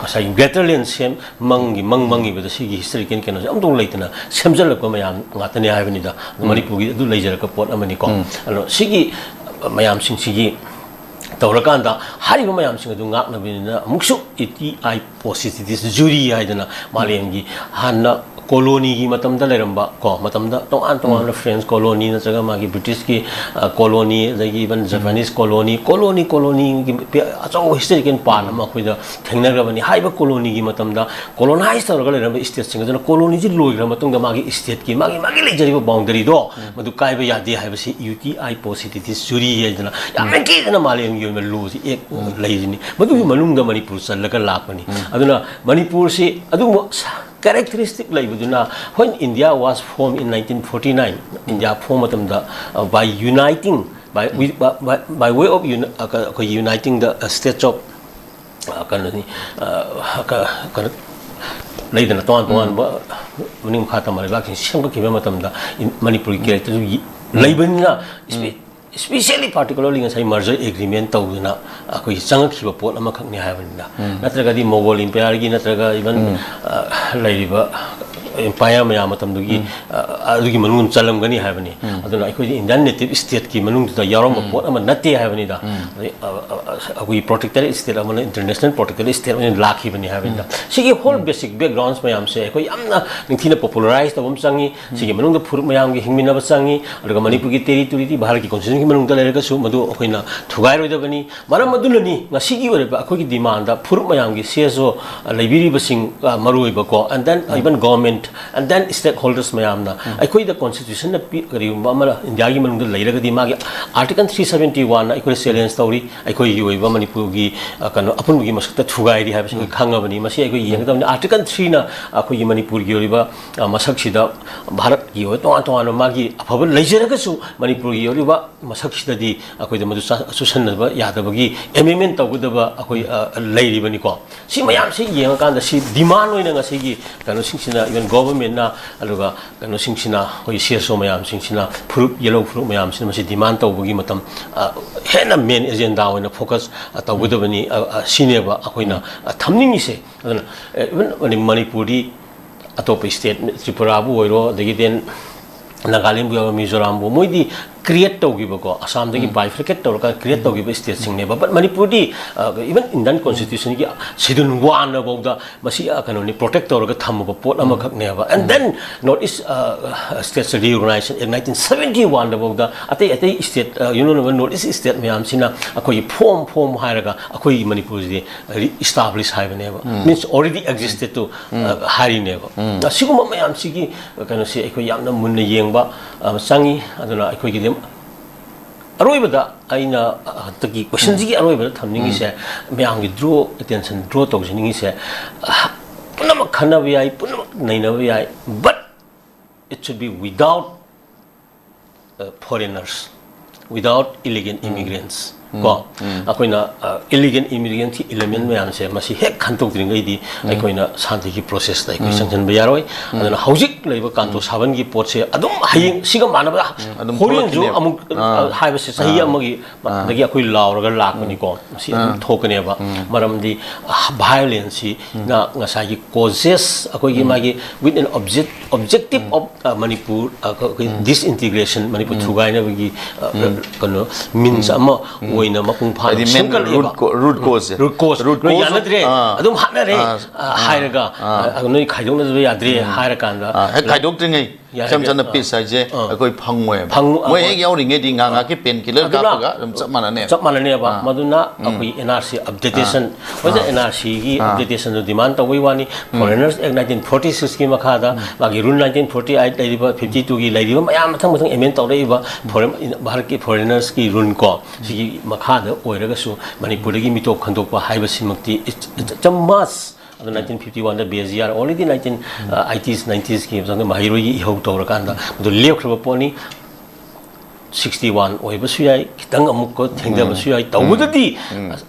ꯉꯁꯥꯏꯒꯤ greater land ꯁꯦꯝ-, ꯃꯪꯒꯤ ꯃꯪ ꯃꯪꯉꯤꯕꯗ ꯁꯤꯒꯤ historical ꯀꯩꯅꯣꯁꯦ ꯑꯃꯇ ꯂꯩꯇꯅ ꯁꯦꯝꯖꯤꯜꯂꯛꯄ ꯃꯌꯥꯝ ꯉꯥꯛꯇꯅꯤ ꯍꯥꯏꯕꯅꯤꯗ꯫ ꯑꯗꯣ ꯃꯅꯤꯄꯨꯔꯒꯤ ꯑꯗꯨ ꯂꯩꯖꯔꯛꯄ ꯄꯣꯠ ꯑꯃꯅꯤꯀꯣ꯫ ꯑꯗꯣ ꯁꯤꯒꯤ ꯃꯌꯥꯝꯁꯤꯡꯁꯤꯒꯤ ꯇꯧꯔꯀꯥꯟꯗ ꯍꯥꯏꯔꯤꯕ ꯃꯌꯥꯝꯁꯤꯡ ꯑꯗꯨ ꯉꯥꯛꯅꯕꯅꯤꯅ ꯑꯃꯨꯛꯁꯨ ꯏꯇꯤ ꯑꯥꯏ ꯄꯣꯁꯤꯇꯤꯚꯤꯁ ꯖꯨꯔꯤ ꯍꯥꯏꯗꯅ ꯃꯥꯂꯦꯝꯒꯤ ꯍꯥꯟꯅ ꯀꯣꯂꯣꯅꯤꯒꯤ ꯃꯇꯝꯗ ꯂꯩꯔꯝꯕ ꯀꯣ, ꯃꯇꯝꯗ ꯇꯣꯉꯥꯟ ꯇꯣꯉꯥꯟꯕ French colony ꯅꯠꯇ꯭ꯔꯒ ꯃꯥꯒꯤ British ꯀꯤ, ꯑ, colony, ꯑꯗꯒꯤ even Japanese colony, colony, colony ꯒꯤ ꯄꯦ-, ꯑꯆꯧꯕ historical part ꯑꯃ ꯑꯩꯈꯣꯏꯗ ꯊꯦꯡꯅꯈ꯭ꯔꯕꯅꯤ꯫ ꯍꯥꯏꯔꯤꯕ colony ꯒꯤ ꯃꯇꯝꯗ colonize ꯇꯧꯔꯒ ꯂꯩꯔꯝꯕ state ꯁꯤꯡ ꯑꯗꯨꯅ colony ꯁꯤ ꯂꯣꯏꯈ꯭ꯔ ꯃꯇꯨꯡꯗ ꯃꯥꯒꯤ state ꯀꯤ, ꯃꯥꯒꯤ, ꯃꯥꯒꯤ ꯂꯩꯖꯔꯤꯕ boundary ꯗꯣ ꯃꯗꯨ ꯀꯥꯏꯕ ꯌꯥꯗꯦ ꯍꯥꯏꯕꯁꯤ ꯏꯇꯤ ꯑꯥꯏ ꯄꯣꯁꯤꯇꯤꯚꯤꯁ ꯖꯨꯔꯤ ꯍꯥꯏꯗꯅ ꯌꯥꯝ ꯅꯤꯡꯊꯤꯖꯅ ꯃꯥꯂꯦꯝꯒꯤ ꯑꯣꯏꯕ law ꯁꯤ act ꯂꯩꯔꯤꯅꯤ꯫ ꯃꯗꯨꯒꯤ ꯃꯅꯨꯡꯗ ꯃꯅꯤꯄꯨꯔ ꯆꯜꯂꯒ ꯂꯥꯛꯄꯅꯤ꯫ ꯑꯗꯨꯅ ꯃꯅꯤꯄꯨꯔꯁꯤ ꯑꯗꯨꯒꯨꯝꯕ ꯁ-, characteristic ꯂꯩꯕꯗꯨꯅ, when India was formed in nineteen forty nine, India form ꯃꯇꯝꯗ, uh, by uniting By, we, by, by, by way of uni-, ꯑꯩꯈꯣꯏꯒꯤ uniting the states of ꯀꯩꯅꯣꯅꯤ, ꯀꯩꯅꯣ, ꯂꯩꯗꯅ, ꯇꯣꯉꯥꯟ ꯇꯣꯉꯥꯟꯕ ꯃꯅꯤꯡ ꯃꯈꯥ ꯇꯝꯕ ꯂꯩꯕꯥꯛꯁꯤꯡ ꯁꯦꯝꯒꯠꯈꯤꯕ ꯃꯇꯝꯗ ꯃꯅꯤꯄꯨꯔꯒꯤ character ꯂꯩꯕꯅꯤꯅ, specially particularly ꯉꯁꯥꯏ merger agreement ꯇꯧꯗꯨꯅ ꯑꯩꯈꯣꯏꯒꯤ ꯆꯪꯉꯛꯈꯤꯕ ꯄꯣꯠ ꯑꯃꯈꯛꯅꯤ ꯍꯥꯏꯕꯅꯤꯅ꯫ ꯅꯠꯇ꯭ꯔꯒꯗꯤ Mughal empireꯒꯤ, ꯅꯠꯇ꯭ꯔꯒ even ꯂꯩꯔꯤꯕ empire ꯃꯌꯥꯝ ꯃꯇꯝꯗꯨꯒꯤ ꯑꯗꯨꯒꯤ ꯃꯅꯨꯡꯗ ꯆꯜꯂꯝꯒꯅꯤ ꯍꯥꯏꯕꯅꯤ꯫ ꯑꯗꯨꯅ ꯑꯩꯈꯣꯏꯗꯤ Indian native stateꯀꯤ ꯃꯅꯨꯡꯗꯨꯗ ꯌꯥꯎꯔꯝꯕ ꯄꯣꯠ ꯑꯃ ꯅꯠꯇꯦ ꯍꯥꯏꯕꯅꯤꯗ꯫ ꯑꯗꯩ, ꯑ, ꯑ, ꯑ, ꯑꯩꯈꯣꯏꯒꯤ protectorate state ꯑꯃꯅ international protectorate state ꯑꯣꯏꯅ ꯂꯥꯛꯈꯤꯕꯅꯤ ꯍꯥꯏꯕꯅꯤꯗ꯫ ꯁꯤꯒꯤ whole basic backgrounds ꯃꯌꯥꯝꯁꯦ ꯑꯩꯈꯣꯏ ꯌꯥꯝꯅ ꯅꯤꯡꯊꯤꯅ popularize ꯇꯧꯕ ꯑꯃ ꯆꯪꯉꯤ꯫ ꯁꯤꯒꯤ ꯃꯅꯨꯡꯗ ꯐꯨꯔꯨꯞ ꯃꯌꯥꯝꯒꯤ ꯍꯤꯡꯃꯤꯟꯅꯕ ꯆꯪꯉꯤ꯫ ꯑꯗꯨꯒ ꯃꯅꯤꯄꯨꯔꯒꯤ territoryꯗꯤ ꯚꯥꯔꯠꯀꯤ constitutionꯒꯤ ꯃꯅꯨꯡꯗ ꯂꯩꯔꯒꯁꯨ ꯃꯗꯨ ꯑꯩꯈꯣꯏꯅ ꯊꯨꯒꯥꯏꯔꯣꯏꯗꯕꯅꯤ꯫ ꯃꯔꯝ ꯑꯗꯨꯅꯅꯤ ꯉꯁꯤꯒꯤ ꯑꯣꯏꯔꯤꯕ ꯑꯩꯈꯣꯏꯒꯤ demandꯗ ꯐꯨꯔꯨꯞ ꯃꯌꯥꯝꯒꯤ C S O ꯂꯩꯕꯤꯔꯤꯕꯁꯤꯡ, ꯑ, ꯃꯔꯨꯑꯣꯏꯕꯀꯣ, and then even government and then stakeholders ꯃꯌꯥꯝꯅ ꯑꯩꯈꯣꯏꯗ constitutionꯅ ꯄꯤ-, ꯀꯔꯤꯒꯨꯝꯕ ꯑꯃ ꯏꯟꯗꯤꯌꯥꯒꯤ ꯃꯅꯨꯡꯗ ꯂꯩꯔꯒꯗꯤ ꯃꯥꯒꯤ article three seventy oneꯅ ꯑꯩꯈꯣꯏꯗ challenge ꯇꯧꯔꯤ꯫ ꯑꯩꯈꯣꯏꯒꯤ ꯑꯣꯏꯕ ꯃꯅꯤꯄꯨꯔꯒꯤ, ꯑ, ꯀꯩꯅꯣ, ꯑꯄꯨꯟꯕꯒꯤ ꯃꯁꯛꯇ ꯊꯨꯒꯥꯏꯔꯤ ꯍꯥꯏꯕꯁꯤ ꯑꯩꯈꯣꯏ ꯈꯪꯉꯕꯅꯤ꯫ ꯃꯁꯤ ꯑꯩꯈꯣꯏ ꯌꯦꯡꯒꯗꯕꯅꯤ꯫ Article threeꯅ ꯑꯩꯈꯣꯏꯒꯤ ꯃꯅꯤꯄꯨꯔꯒꯤ ꯑꯣꯏꯕ, ꯑ, ꯃꯁꯛꯁꯤꯗ ꯚꯥꯔꯠꯀꯤ ꯑꯣꯏꯕ ꯇꯣꯉꯥꯟ ꯇꯣꯉꯥꯟꯕ ꯃꯥꯒꯤ ꯑꯐꯕ ꯂꯩꯖꯔꯒꯁꯨ ꯃꯅꯤꯄꯨꯔꯒꯤ ꯑꯣꯏꯔꯤꯕ ꯃꯁꯛꯁꯤꯗꯗꯤ ꯑꯩꯈꯣꯏꯗ ꯃꯗꯨ ꯆꯥ-, ꯆꯨꯁꯟꯅꯕ ꯌꯥꯗꯕꯒꯤ amendment ꯇꯧꯒꯗꯕ ꯑꯩꯈꯣꯏ, ꯑ, ꯂꯩꯔꯤꯕꯅꯤꯀꯣ꯫ ꯁꯤ ꯃꯌꯥꯝꯁꯤ ꯌꯦꯡꯉꯀꯥꯟꯗ ꯁꯤ demand ꯑꯣꯏꯅ ꯉꯁꯤꯒꯤ ꯀꯩꯅꯣꯁꯤꯡꯁꯤꯅ, even governmentꯅ, ꯑꯗꯨꯒ ꯀꯩꯅꯣꯁꯤꯡꯁꯤꯅ, ꯑꯩꯈꯣꯏ C S O ꯃꯌꯥꯝꯁꯤꯡꯁꯤꯅ, ꯐꯨꯔꯨꯞ, ꯌꯦꯜꯍꯧ ꯐꯨꯔꯨꯞ ꯃꯌꯥꯝꯁꯤꯅ ꯃꯁꯤ demand ꯇꯧꯕꯒꯤ ꯃꯇꯝ, ꯑ, ꯍꯦꯟꯅ main agenda ꯑꯣꯏꯅ focus, ꯑ, ꯇꯧꯒꯗꯕꯅꯤ, ꯑ, ꯑ, ꯁꯤꯅꯦꯕ ꯑꯩꯈꯣꯏꯅ, ꯑ, ꯊꯝꯅꯤꯡꯉꯤꯁꯦ꯫ ꯑꯗꯨꯅ, ꯑ, even ꯃꯅꯤ-, ꯃꯅꯤꯄꯨꯔꯗꯤ ꯑꯇꯣꯞꯄ state, ꯇ꯭ꯔꯤꯄꯨꯔꯥꯕꯨ ꯑꯣꯏꯔꯣ, ꯑꯗꯒꯤ then ꯅꯥꯒꯥꯂꯦꯟꯕꯨ ꯌꯥꯎꯔꯣ, ꯃꯤꯖꯣꯔꯥꯝꯕꯨ, ꯃꯣꯏꯗꯤ create ꯇꯧꯈꯤꯕꯀꯣ, ꯑꯁꯥꯝꯗꯒꯤ bifurcate ꯇꯧꯔꯒ create ꯇꯧꯈꯤꯕ stateꯁꯤꯡꯅꯦꯕ꯫ But ꯃꯅꯤꯄꯨꯔꯗꯤ, ꯑ, even Indian constitutionꯒꯤ schedule oneꯅ ꯐꯥꯎꯗ ꯃꯁꯤ, ꯑ, ꯀꯩꯅꯣꯅꯤ, protect ꯇꯧꯔꯒ ꯊꯝꯃꯕ ꯄꯣꯠ ꯑꯃꯈꯛꯅꯦꯕ꯫ And then North East, ꯑ, states reorganization act nineteen seventy oneꯗ ꯐꯥꯎꯗ ꯑꯇꯩ ꯑꯇꯩ state, ꯑ, union ꯑꯣꯏꯕ North East state ꯃꯌꯥꯝꯁꯤꯅ ꯑꯩꯈꯣꯏꯒꯤ form form ꯍꯥꯏꯔꯒ ꯑꯩꯈꯣꯏꯒꯤ ꯃꯅꯤꯄꯨꯔꯁꯤꯗꯤ re-establish ꯍꯥꯏꯕꯅꯦꯕ꯫ Means already existed to, ꯑ, ꯍꯥꯏꯔꯤꯅꯦꯕ꯫ ꯑꯁꯤꯒꯨꯝꯕ ꯃꯌꯥꯝꯁꯤꯒꯤ ꯀꯩꯅꯣꯁꯤ ꯑꯩꯈꯣꯏ ꯌꯥꯝꯅ ꯃꯨꯟꯅ ꯌꯦꯡꯕ, ꯑ, ꯆꯪꯉꯤ꯫ ꯑꯗꯨꯅ ꯑꯩꯈꯣꯏꯒꯤꯗꯤ ꯑꯔꯣꯏꯕꯗ ꯑꯩꯅ, ꯑ, ꯍꯟꯗꯛꯀꯤ questionꯁꯤꯒꯤ ꯑꯔꯣꯏꯕꯗ ꯊꯝꯅꯤꯡꯉꯤꯁꯦ, ꯃꯌꯥꯝꯒꯤ draw attention draw ꯇꯧꯖꯅꯤꯡꯉꯤꯁꯦ, ꯑ, ꯄꯨꯝꯅꯃꯛ ꯈꯟꯅꯕ ꯌꯥꯏ, ꯄꯨꯝꯅꯃꯛ ꯅꯩꯅꯕ ꯌꯥꯏ, but it should be without, ꯑ, foreigners꯫ without illegal immigrants. ꯀꯣ, ꯑꯩꯈꯣꯏꯅ ꯏꯂꯤꯒꯦꯜ ꯏꯃꯤꯒ꯭ꯔꯦꯟꯠꯀꯤ ꯏꯂꯤꯃꯦꯟ ꯃꯌꯥꯝꯁꯦ ꯃꯁꯤ ꯍꯦꯛ ꯈꯟꯗꯣꯛꯇ꯭ꯔꯤꯉꯩꯗꯤ ꯑꯩꯈꯣꯏꯅ ꯁꯥꯟꯇꯤꯒꯤ ꯄ꯭ꯔꯣꯁꯦꯁꯇ ꯑꯩꯈꯣꯏ ꯆꯪꯁꯤꯟꯕ ꯌꯥꯔꯣꯏ꯫ ꯑꯗꯨꯅ ꯍꯧꯖꯤꯛ ꯂꯩꯕ ꯀꯥꯟꯇꯣ ꯁꯥꯕꯟꯒꯤ ꯄꯣꯠꯁꯦ ꯑꯗꯨꯝ ꯍꯌꯦꯡ ꯁꯤꯒ ꯃꯥꯟꯅꯕ, ꯑꯗꯨꯝ ꯍꯣꯔꯦꯟꯁꯨ ꯊꯣꯛꯂꯛꯈꯤꯅꯦꯕ꯫ ꯑꯃꯨꯛ, ꯑ, ꯍꯥꯏꯕꯁꯦ ꯆꯍꯤ ꯑꯃꯒꯤ ꯃꯇꯨꯡꯗꯒꯤ ꯑꯩꯈꯣꯏ ꯂꯥꯎꯔꯒ ꯂꯥꯛꯄꯅꯤꯀꯣ꯫ ꯃꯁꯤ ꯑꯗꯨꯝ ꯊꯣꯛꯀꯅꯦꯕ꯫ ꯃꯔꯝꯗꯤ ꯚꯥꯏꯑꯣꯂꯦꯟꯁꯁꯤꯅ ꯉꯁꯥꯏꯒꯤ ꯀꯣꯖꯦꯁ, ꯑꯩꯈꯣꯏꯒꯤ ꯃꯥꯒꯤ with an object objective of, ꯑ, ꯃꯅꯤꯄꯨꯔ, ꯑ, ꯑꯩꯈꯣꯏ ꯗꯤꯁꯏꯟꯇꯤꯒ꯭ꯔꯦꯁꯟ, ꯃꯅꯤꯄꯨꯔ ꯊꯨꯒꯥꯏꯅꯕꯒꯤ, ꯑ, ꯀꯩꯅꯣ, ꯃꯤꯟꯁ ꯑꯃ ꯑꯣꯏꯅ ꯃꯄꯨꯡ ꯐꯥꯅ ꯍꯥꯏꯗꯤ ꯃꯦꯟ ꯁꯦꯝꯒꯠꯂꯛꯑꯦꯕ꯫ ꯔꯨꯠ ꯀꯣ- ꯔꯨꯠ ꯀꯣꯖꯁꯦ꯫ ꯔꯨꯠ ꯀꯣꯖ꯫ ꯔꯨꯠ ꯅꯣꯏ ꯀꯣꯖ ꯌꯥꯅꯗ꯭ꯔꯦ, ꯑꯥ, ꯑꯗꯨꯝ ꯍꯥꯠꯅꯔꯦ, ꯑꯥ, ꯑ, ꯍꯥꯏꯔꯒ, ꯑ, ꯅꯣꯏ ꯈꯥꯏꯗꯣꯛꯅꯗꯕ ꯌꯥꯗ꯭ꯔꯦ ꯍꯥꯏꯔꯀꯥꯟꯗ, ꯑꯥ, ꯍꯦꯛ ꯈꯥꯏꯗꯣꯛꯇ꯭ꯔꯤꯉꯩ ꯌꯥꯔꯦ, ꯏꯆꯝ ꯆꯝꯅ ꯑꯥ꯫ ꯄꯤꯁ ꯍꯥꯏꯁꯦ ꯑꯥ꯫ ꯑꯩꯈꯣꯏ ꯐꯪꯉꯣꯏꯕ꯫ ꯐꯪꯉꯨ-, ꯃꯣꯏ ꯑꯥ, ꯍꯦꯛ ꯌꯥꯎꯔꯤꯉꯩꯗꯤ ꯉꯥ ꯉꯥꯛꯀꯤ ꯄꯦꯟ ꯀꯤꯂꯔ ꯑꯗꯨꯅ ꯀꯥꯞꯄꯒ ꯑꯗꯨꯝ ꯆꯞ ꯃꯥꯟꯅꯅꯦꯕ꯫ ꯆꯞ ꯃꯥꯟꯅꯅꯦꯕ꯫ ꯑꯥ꯫ ꯃꯗꯨꯅ ꯑꯩꯈꯣꯏꯒꯤ ꯑꯦꯟ ꯑꯥꯔ ꯁꯤ ꯑꯞꯗꯦꯇꯦꯁꯟ, ꯍꯧꯖꯤꯛ ꯑꯦꯟ ꯑꯥꯔ ꯁꯤꯒꯤ ꯑꯞꯗꯦꯇꯦꯁꯟꯗꯨ ꯗꯤꯃꯥꯟ ꯇꯧꯕꯒꯤ ꯋꯥꯅꯤ꯫ ꯐꯣꯔꯦꯅꯔꯁ ꯑꯦꯛ ꯅꯥꯏꯟꯇꯤꯟ ꯐꯣꯔꯇꯤ ꯁꯤꯛꯁꯀꯤ ꯃꯈꯥꯗ ꯃꯥꯒꯤ ꯔꯨꯜ ꯅꯥꯏꯟꯇꯤꯟ ꯐꯣꯔꯇꯤ ꯑꯩꯠ ꯂꯩꯔꯤꯕ, ꯐꯤꯐꯇꯤ ꯇꯨꯒꯤ ꯂꯩꯔꯤꯕ ꯃꯌꯥꯝ ꯃꯊꯪ ꯃꯊꯪ ꯑꯦꯃꯦꯟ ꯇꯧꯔꯛꯏꯕ ꯐꯣꯔꯦꯟ, ꯚꯥꯔꯠꯀꯤ ꯐꯣꯔꯦꯅꯔꯁꯀꯤ ꯔꯨꯜ ꯀꯣ, ꯁꯤꯒꯤ ꯃꯈꯥꯗ ꯑꯣꯏꯔꯒꯁꯨ ꯃꯅꯤꯄꯨꯔꯗꯒꯤ ꯃꯤꯇꯣꯞ ꯈꯟꯗꯣꯛꯄ ꯍꯥꯏꯕꯁꯤꯃꯛꯇꯤ it's, it's a must꯫ ꯑꯗꯨ ꯅꯥꯏꯟꯇꯤꯟ ꯐꯤꯐꯇꯤ ꯋꯥꯟꯗ ꯕꯤ ꯑꯦꯁ ꯖꯤ ꯑꯥꯔ, already ꯅꯥꯏꯟꯇꯤꯟ ꯑꯩꯇꯤꯁ ꯅꯥꯏꯟꯇꯤꯁꯀꯤ ꯃꯇꯝꯗ ꯃꯍꯩꯔꯣꯏꯒꯤ ꯏꯍꯧ ꯇꯧꯔꯀꯥꯟꯗ ꯃꯗꯨ ꯂꯦꯞꯈ꯭ꯔꯕ ꯄꯣꯠꯅꯤ꯫ ꯁꯤꯛꯁꯇꯤ ꯋꯥꯟ ꯑꯣꯏꯕꯁꯨ ꯌꯥꯏ, ꯈꯤꯇꯪ ꯑꯃꯨꯛꯀ ꯊꯦꯡꯊꯕꯁꯨ ꯌꯥꯏ꯫ ꯇꯧꯕꯗꯗꯤ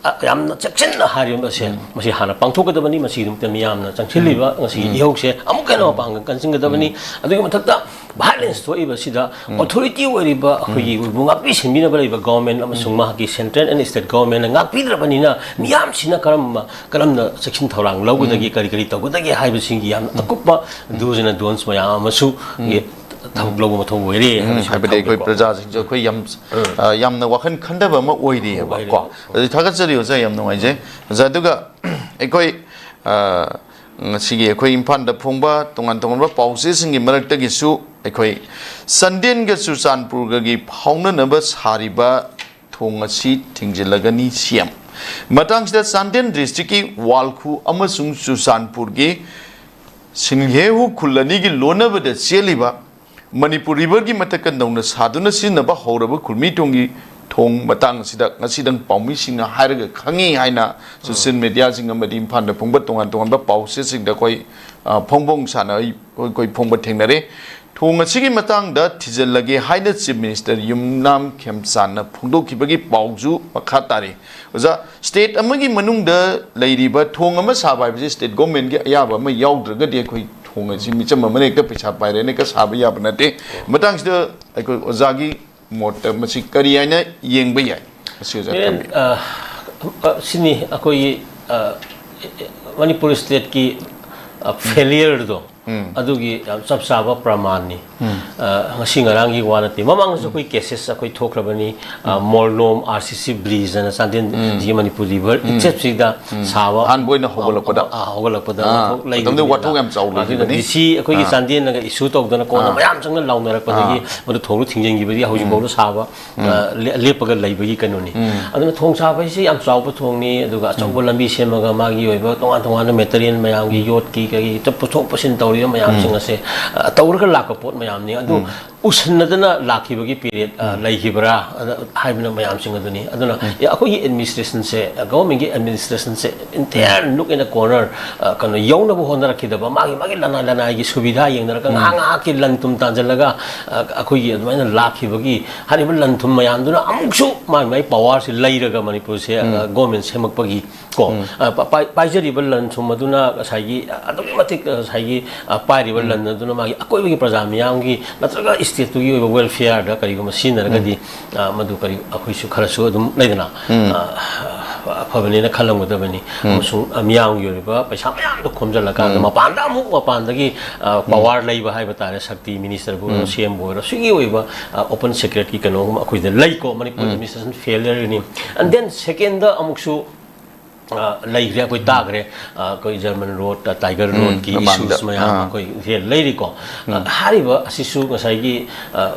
ꯑ, ꯌꯥꯝꯅ ꯆꯦꯛꯁꯤꯟꯅ ꯍꯥꯏꯔꯤꯕ ꯑꯁꯦ, ꯃꯁꯤ ꯍꯥꯟꯅ ꯄꯥꯡꯊꯣꯛꯀꯗꯕꯅꯤ꯫ ꯃꯁꯤꯒꯤꯗꯃꯛꯇ ꯃꯤꯌꯥꯝꯅ ꯆꯪꯁꯤꯜꯂꯤꯕ ꯉꯁꯤꯒꯤ ꯏꯍꯧꯁꯦ ꯑꯃꯨꯛꯀ ꯍꯦꯟꯅ ꯃꯄꯥꯡꯒꯜ ꯀꯟꯁꯤꯟꯒꯗꯕꯅꯤ꯫ ꯑꯗꯨꯒꯤ ꯃꯊꯛꯇ ꯚꯥꯏꯑꯣꯂꯦꯟꯁ ꯊꯣꯛꯏꯕꯁꯤꯗ ꯑꯣꯊꯣꯔꯤꯇꯤ ꯑꯣꯏꯔꯤꯕ ꯑꯩꯈꯣꯏꯒꯤ ꯑꯣꯏꯕꯨ ꯉꯥꯛꯄꯤ ꯁꯦꯟꯕꯤꯅꯕ ꯂꯩꯕ ꯒꯣꯔꯃꯦꯟ ꯑꯃꯁꯨꯡ ꯃꯍꯥꯛꯀꯤ ꯁꯦꯟꯇ꯭ꯔꯦꯜ ꯑꯦꯟ ꯁ꯭ꯇꯦꯠ ꯒꯣꯔꯃꯦꯟꯅ ꯉꯥꯛꯄꯤꯗ꯭ꯔꯕꯅꯤꯅ ꯃꯤꯌꯥꯝꯁꯤꯅ ꯀꯔꯝꯕ, ꯀꯔꯝꯅ ꯆꯦꯛꯁꯤꯟ ꯊꯧꯔꯥꯡ ꯂꯧꯒꯗꯒꯦ, ꯀꯔꯤ ꯀꯔꯤ ꯇꯧꯒꯗꯒꯦ ꯍꯥꯏꯕꯁꯤꯡꯒꯤ ꯌꯥꯝꯅ ꯑꯀꯨꯞꯄ do's and don'ts ꯃꯌꯥꯝ ꯑꯃꯁꯨ ꯊꯕꯛ ꯂꯧꯕ ꯃꯊꯧ ꯑꯣꯏꯔꯦ ꯍꯥꯏꯕꯁꯤ ꯍꯥꯏꯕꯗꯤ ꯑꯩꯈꯣꯏ ꯊꯝꯒꯦꯀꯣ꯫ ꯄ꯭ꯔꯖꯥꯁꯤꯡꯁꯨ ꯑꯩꯈꯣꯏ ꯌꯥꯝ, ꯑ, ꯌꯥꯝꯅ ꯋꯥꯈꯜ ꯈꯟꯊꯕ ꯑꯃ ꯑꯣꯏꯔꯤꯑꯕ ꯑꯣꯏꯔꯦ꯫ ꯀꯣ꯫ ꯑꯗꯨ ꯊꯥꯒꯠꯆꯔꯤ ꯑꯣꯖꯥ, ꯌꯥꯝ ꯅꯨꯡꯉꯥꯏꯖꯩ꯫ ꯑꯣꯖꯥ, ꯑꯗꯨꯒ ꯑꯩꯈꯣꯏ, ꯑ, ꯉꯁꯤꯒꯤ ꯑꯩꯈꯣꯏ ꯏꯝꯐꯥꯜꯗ ꯐꯣꯡꯕ ꯇꯣꯉꯥꯟ ꯇꯣꯉꯥꯟꯕ ꯄꯥꯎꯆꯦꯁꯤꯡꯒꯤ ꯃꯔꯛꯇꯒꯤꯁꯨ ꯑꯩꯈꯣꯏ ꯆꯥꯟꯗꯦꯜꯒ ꯆꯨꯔꯆꯥꯟꯄꯨꯔꯒꯒꯤ ꯐꯥꯎꯅꯅꯕ ꯁꯥꯔꯤꯕ ꯊꯣꯡ ꯑꯁꯤ ꯊꯤꯡꯖꯤꯜꯂꯒꯅꯤ ꯁꯤ ꯑꯦꯝ꯫ ꯃꯇꯥꯡꯁꯤꯗ ꯆꯥꯟꯗꯦꯜ ꯗꯤꯁꯇ꯭ꯔꯤꯛꯀꯤ ꯋꯥꯜꯈꯨ ꯑꯃꯁꯨꯡ ꯆꯨꯔꯆꯥꯟꯄꯨꯔꯒꯤ ꯁꯤꯡꯍꯦꯍꯨ ꯈꯨꯜ ꯑꯅꯤꯒꯤ ꯂꯣꯟꯅꯕꯗ ꯆꯦꯜꯂꯤꯕ ꯃꯅꯤꯄꯨꯔ ꯔꯤꯚꯔꯒꯤ ꯃꯊꯛꯇ ꯅꯧꯅ ꯁꯥꯗꯨꯅ ꯁꯤꯖꯤꯟꯅꯕ ꯍꯧꯔꯕ ꯈꯨꯔꯃꯤ ꯊꯣꯡꯒꯤ ꯊꯣꯡ ꯃꯇꯥꯡ ꯑꯁꯤꯗ ꯉꯁꯤꯗꯪ ꯄꯥꯎꯃꯤꯁꯤꯡꯅ ꯍꯥꯏꯔꯒ ꯈꯪꯉꯤ ꯍꯥꯏꯅ ꯁꯣꯁꯤꯌꯦꯜ ꯃꯦꯗꯤꯌꯥꯁꯤꯡ ꯑꯃꯗꯤ ꯏꯝꯐꯥꯜꯗ ꯐꯣꯡꯕ ꯇꯣꯉꯥꯟ ꯇꯣꯉꯥꯟꯕ ꯄꯥꯎꯆꯦꯁꯤꯡꯗ ꯑꯩꯈꯣꯏ ꯑ, ꯐꯣꯡꯐꯣꯡ ꯁꯥꯅ ꯑꯩ, ꯑꯩꯈꯣꯏ ꯐꯣꯡꯕ ꯊꯦꯡꯅꯔꯦ꯫ ꯊꯣꯡ ꯑꯁꯤꯒꯤ ꯃꯇꯥꯡꯗ ꯊꯤꯖꯤꯜꯂꯒꯦ ꯍꯥꯏꯅ Chief Minister ꯌꯨꯝꯅꯥꯝ ꯈꯦꯝꯆꯥꯟꯅ ꯐꯣꯡꯗꯣꯛꯈꯤꯕꯒꯤ ꯄꯥꯎꯁꯨ ꯃꯈꯥ ꯇꯥꯔꯤ꯫ ꯑꯣꯖꯥ, state ꯑꯃꯒꯤ ꯃꯅꯨꯡꯗ ꯂꯩꯔꯤꯕ ꯊꯣꯡ ꯑꯃ ꯁꯥꯕ ꯍꯥꯏꯕꯁꯤ state governmentꯀꯤ ꯑꯌꯥꯕ ꯑꯃ ꯌꯥꯎꯗ꯭ꯔꯒꯗꯤ ꯑꯩꯈꯣꯏ ꯊꯣꯡ ꯑꯁꯤ ꯃꯤꯆꯝ ꯑꯃꯅ ꯍꯦꯛꯇ ꯄꯩꯁꯥ ꯄꯥꯏꯔꯦꯅ ꯍꯦꯛꯇ ꯁꯥꯕ ꯌꯥꯕ ꯅꯠꯇꯦ꯫ ꯃꯇꯥꯡꯁꯤꯗ ꯑꯩꯈꯣꯏ ꯑꯣꯖꯥꯒꯤ ꯃꯣꯠꯇ ꯃꯁꯤ ꯀꯔꯤ ꯍꯥꯏꯅ ꯌꯦꯡꯕ ꯌꯥꯏ? ꯃꯁꯤ ꯑꯣꯖꯥ ꯃꯦꯟ, ꯊꯝꯕꯤꯌꯨ꯫ ꯑ, ꯑ, ꯁꯤꯅꯤ ꯑꯩꯈꯣꯏꯒꯤ, ꯑ, ꯃꯅꯤꯄꯨꯔ stateꯀꯤ, ꯑ, failureꯗꯣ, ꯑꯗꯨꯒꯤ ꯌꯥꯝ ꯆꯞ ꯆꯥꯕ ꯄ꯭ꯔꯃꯥꯟꯅꯤ꯫ ꯑ, ꯉꯁꯤ ꯉꯔꯥꯡꯒꯤ ꯋꯥ ꯅꯠꯇꯦ꯫ ꯃꯃꯥꯡꯗꯁꯨ ꯑꯩꯈꯣꯏ cases ꯑꯩꯈꯣꯏ ꯊꯣꯛꯈ꯭ꯔꯕꯅꯤ꯫ ꯑ, ꯃꯣꯔꯂꯣꯝ RCC bridgeꯑꯅ ꯆꯥꯟꯗꯦꯜꯒꯤ ꯃꯅꯤꯄꯨꯔ river ꯏꯆꯦꯞꯁꯤꯗ ꯁꯥꯕ ꯑꯍꯥꯟꯕ ꯑꯣꯏꯅ ꯍꯧꯒꯠꯂꯛꯄꯗ꯫ ꯑ, ꯍꯧꯒꯠꯂꯛꯄꯗ ꯑꯥ, ꯋꯥꯊꯣꯛ ꯃꯇꯝꯗꯨꯗ ꯂꯩꯈꯤꯕꯅꯤꯅ꯫ ꯋꯥꯊꯣꯛ ꯌꯥꯝ ꯆꯥꯎ ꯑꯗꯨꯅ ꯂꯩꯈꯤꯕꯅꯤ꯫ DC ꯑꯩꯈꯣꯏꯒꯤ ꯑꯥ꯫ ꯆꯥꯟꯗꯦꯜꯅꯒ issue ꯇꯧꯗꯅ ꯀꯣꯟꯅ ꯑꯥ꯫ ꯃꯌꯥꯝ ꯆꯪꯅ ꯂꯥꯎꯅꯔꯛꯄꯗꯒꯤ ꯑꯥ꯫ ꯃꯗꯨ ꯊꯣꯡꯗꯨ ꯊꯤꯡꯖꯤꯟꯈꯤꯕꯗꯤ ꯍꯧꯖꯤꯛꯐꯥꯎꯗ ꯁꯥꯕ, ꯑ, ꯂꯦ-, ꯂꯦꯞꯄꯒ ꯂꯩꯕꯒꯤ ꯀꯩꯅꯣꯅꯤ꯫ ꯑꯗꯨꯅ ꯊꯣꯡ ꯁꯥꯕ ꯍꯥꯏꯁꯤ ꯌꯥꯝ ꯆꯥꯎꯕ ꯊꯣꯡꯅꯤ, ꯑꯗꯨꯒ ꯑꯆꯧꯕ ꯂꯝꯕꯤ ꯁꯦꯝꯃꯒ ꯃꯥꯒꯤ ꯑꯣꯏꯕ ꯇꯣꯉꯥꯟ ꯇꯣꯉꯥꯟꯕ material ꯃꯌꯥꯝꯒꯤ ꯌꯣꯠꯀꯤ ꯀꯩꯒꯤ ꯄꯨꯊꯣꯛ ꯄꯨꯁꯤꯟ ꯇꯧꯔꯤꯕ ꯃꯌꯥꯝꯁꯤꯡ ꯑꯁꯦ, ꯑ, ꯇꯧꯔꯒ ꯂꯥꯛꯄ ꯄꯣꯠ ꯃꯌꯥꯝꯅꯤ꯫ ꯑꯗꯨ ꯎꯁꯤꯟꯅꯗꯅ ꯂꯥꯛꯈꯤꯕꯒꯤ period, ꯑ, ꯂꯩꯈꯤꯕ꯭ꯔꯥ? ꯑꯗ ꯍꯥꯏꯕꯅ ꯃꯌꯥꯝꯁꯤꯡ ꯑꯗꯨꯅꯤ꯫ ꯑꯗꯨꯅ, ꯑꯦ, ꯑꯩꯈꯣꯏꯒꯤ administrationꯁꯦ, ꯑ, governmentꯀꯤ administrationꯁꯦ entire nook and corner, ꯑ, ꯀꯩꯅꯣ ꯌꯧꯅꯕ ꯍꯣꯠꯅꯔꯛꯈꯤꯗꯕ, ꯃꯥꯒꯤ, ꯃꯥꯒꯤ ꯂꯅꯥꯏ, ꯂꯅꯥꯏꯒꯤ ꯁꯨꯕꯤꯙꯥ ꯌꯦꯡꯅꯔꯒ ꯉꯥꯏꯍꯥꯛ ꯉꯥꯏꯍꯥꯛꯀꯤ ꯂꯟ ꯊꯨꯝ ꯇꯥꯟꯁꯤꯜꯂꯒ, ꯑ, ꯑꯩꯈꯣꯏꯒꯤ ꯑꯗꯨꯃꯥꯏꯅ ꯂꯥꯛꯈꯤꯕꯒꯤ ꯍꯥꯏꯔꯤꯕ ꯂꯟ ꯊꯨꯝ ꯃꯌꯥꯝꯗꯨꯅ ꯑꯃꯨꯛꯁꯨ ꯃꯥꯒꯤ, ꯃꯥꯒꯤ powerꯁꯤ ꯂꯩꯔꯒ ꯃꯅꯤꯄꯨꯔꯁꯦ, ꯑ, government ꯁꯦꯝꯃꯛꯄꯒꯤ ꯀꯣ, ꯑ, ꯄ-, ꯄꯥꯏ-, ꯄꯥꯏꯖꯔꯤꯕ ꯂꯟ ꯊꯨꯝ ꯑꯗꯨꯅ ꯉꯁꯥꯏꯒꯤ, ꯑ, ꯑꯗꯨꯛꯀꯤ ꯃꯇꯤꯛ, ꯑ, ꯉꯁꯥꯏꯒꯤ, ꯑ, ꯄꯥꯏꯔꯤꯕ ꯂꯟ ꯑꯗꯨꯅ ꯃꯥꯒꯤ ꯑꯀꯣꯏꯕꯒꯤ ꯄ꯭ꯔꯖꯥ ꯃꯤꯌꯥꯝꯒꯤ ꯅꯠꯇ꯭ꯔꯒ stateꯇꯨꯒꯤ ꯑꯣꯏꯕ welfareꯗ ꯀꯔꯤꯒꯨꯝꯕ ꯁꯤꯖꯤꯟꯅꯔꯒꯗꯤ, ꯑ, ꯃꯗꯨ ꯀꯔꯤ ꯑꯩꯈꯣꯏꯁꯨ ꯈꯔꯁꯨ ꯑꯗꯨꯝ ꯂꯩꯗꯅ, ꯑ, ꯑꯐꯕꯅꯦꯅ ꯈꯜꯂꯝꯒꯗꯕꯅꯤ꯫ ꯑꯃꯁꯨꯡ, ꯑ, ꯃꯤꯌꯥꯝꯒꯤ ꯑꯣꯏꯕ ꯄꯩꯁꯥ ꯃꯌꯥꯝꯗꯣ ꯈꯣꯝꯖꯤꯜꯂꯀꯥꯟꯗ ꯃꯄꯥꯟꯗ ꯑꯃꯨꯛ ꯃꯄꯥꯟꯗꯒꯤ, ꯑ, power ꯂꯩꯕ ꯍꯥꯏꯕ ꯇꯥꯔꯦ, ꯁꯛꯇꯤ ministerꯕꯨ ꯑꯣꯏꯔꯣ, CMꯕꯨ ꯑꯣꯏꯔꯣ, ꯁꯤꯒꯤ ꯑꯣꯏꯕ, ꯑ, open secretꯀꯤ ꯀꯩꯅꯣꯒꯨꯝꯕ ꯑꯩꯈꯣꯏꯗ ꯂꯩꯀꯣ꯫ ꯃꯅꯤꯄꯨꯔ administration failureꯅꯤ꯫ And then secondꯗ ꯑꯃꯨꯛꯁꯨ ꯑ, ꯂꯩꯈ꯭ꯔꯦ, ꯑꯩꯈꯣꯏ ꯇꯥꯈ꯭ꯔꯦ꯫ ꯑ, ꯑꯩꯈꯣꯏ German road, ꯑ, Tiger roadꯀꯤ ꯃꯃꯥꯡꯗ꯫ issues ꯃꯌꯥꯝ ꯑꯥ꯫ ꯑꯩꯈꯣꯏ ꯍꯦ-, ꯂꯩꯔꯤꯀꯣ꯫ ꯑ, ꯍꯥꯏꯔꯤꯕ ꯑꯁꯤꯁꯨ ꯉꯁꯥꯏꯒꯤ, ꯑ,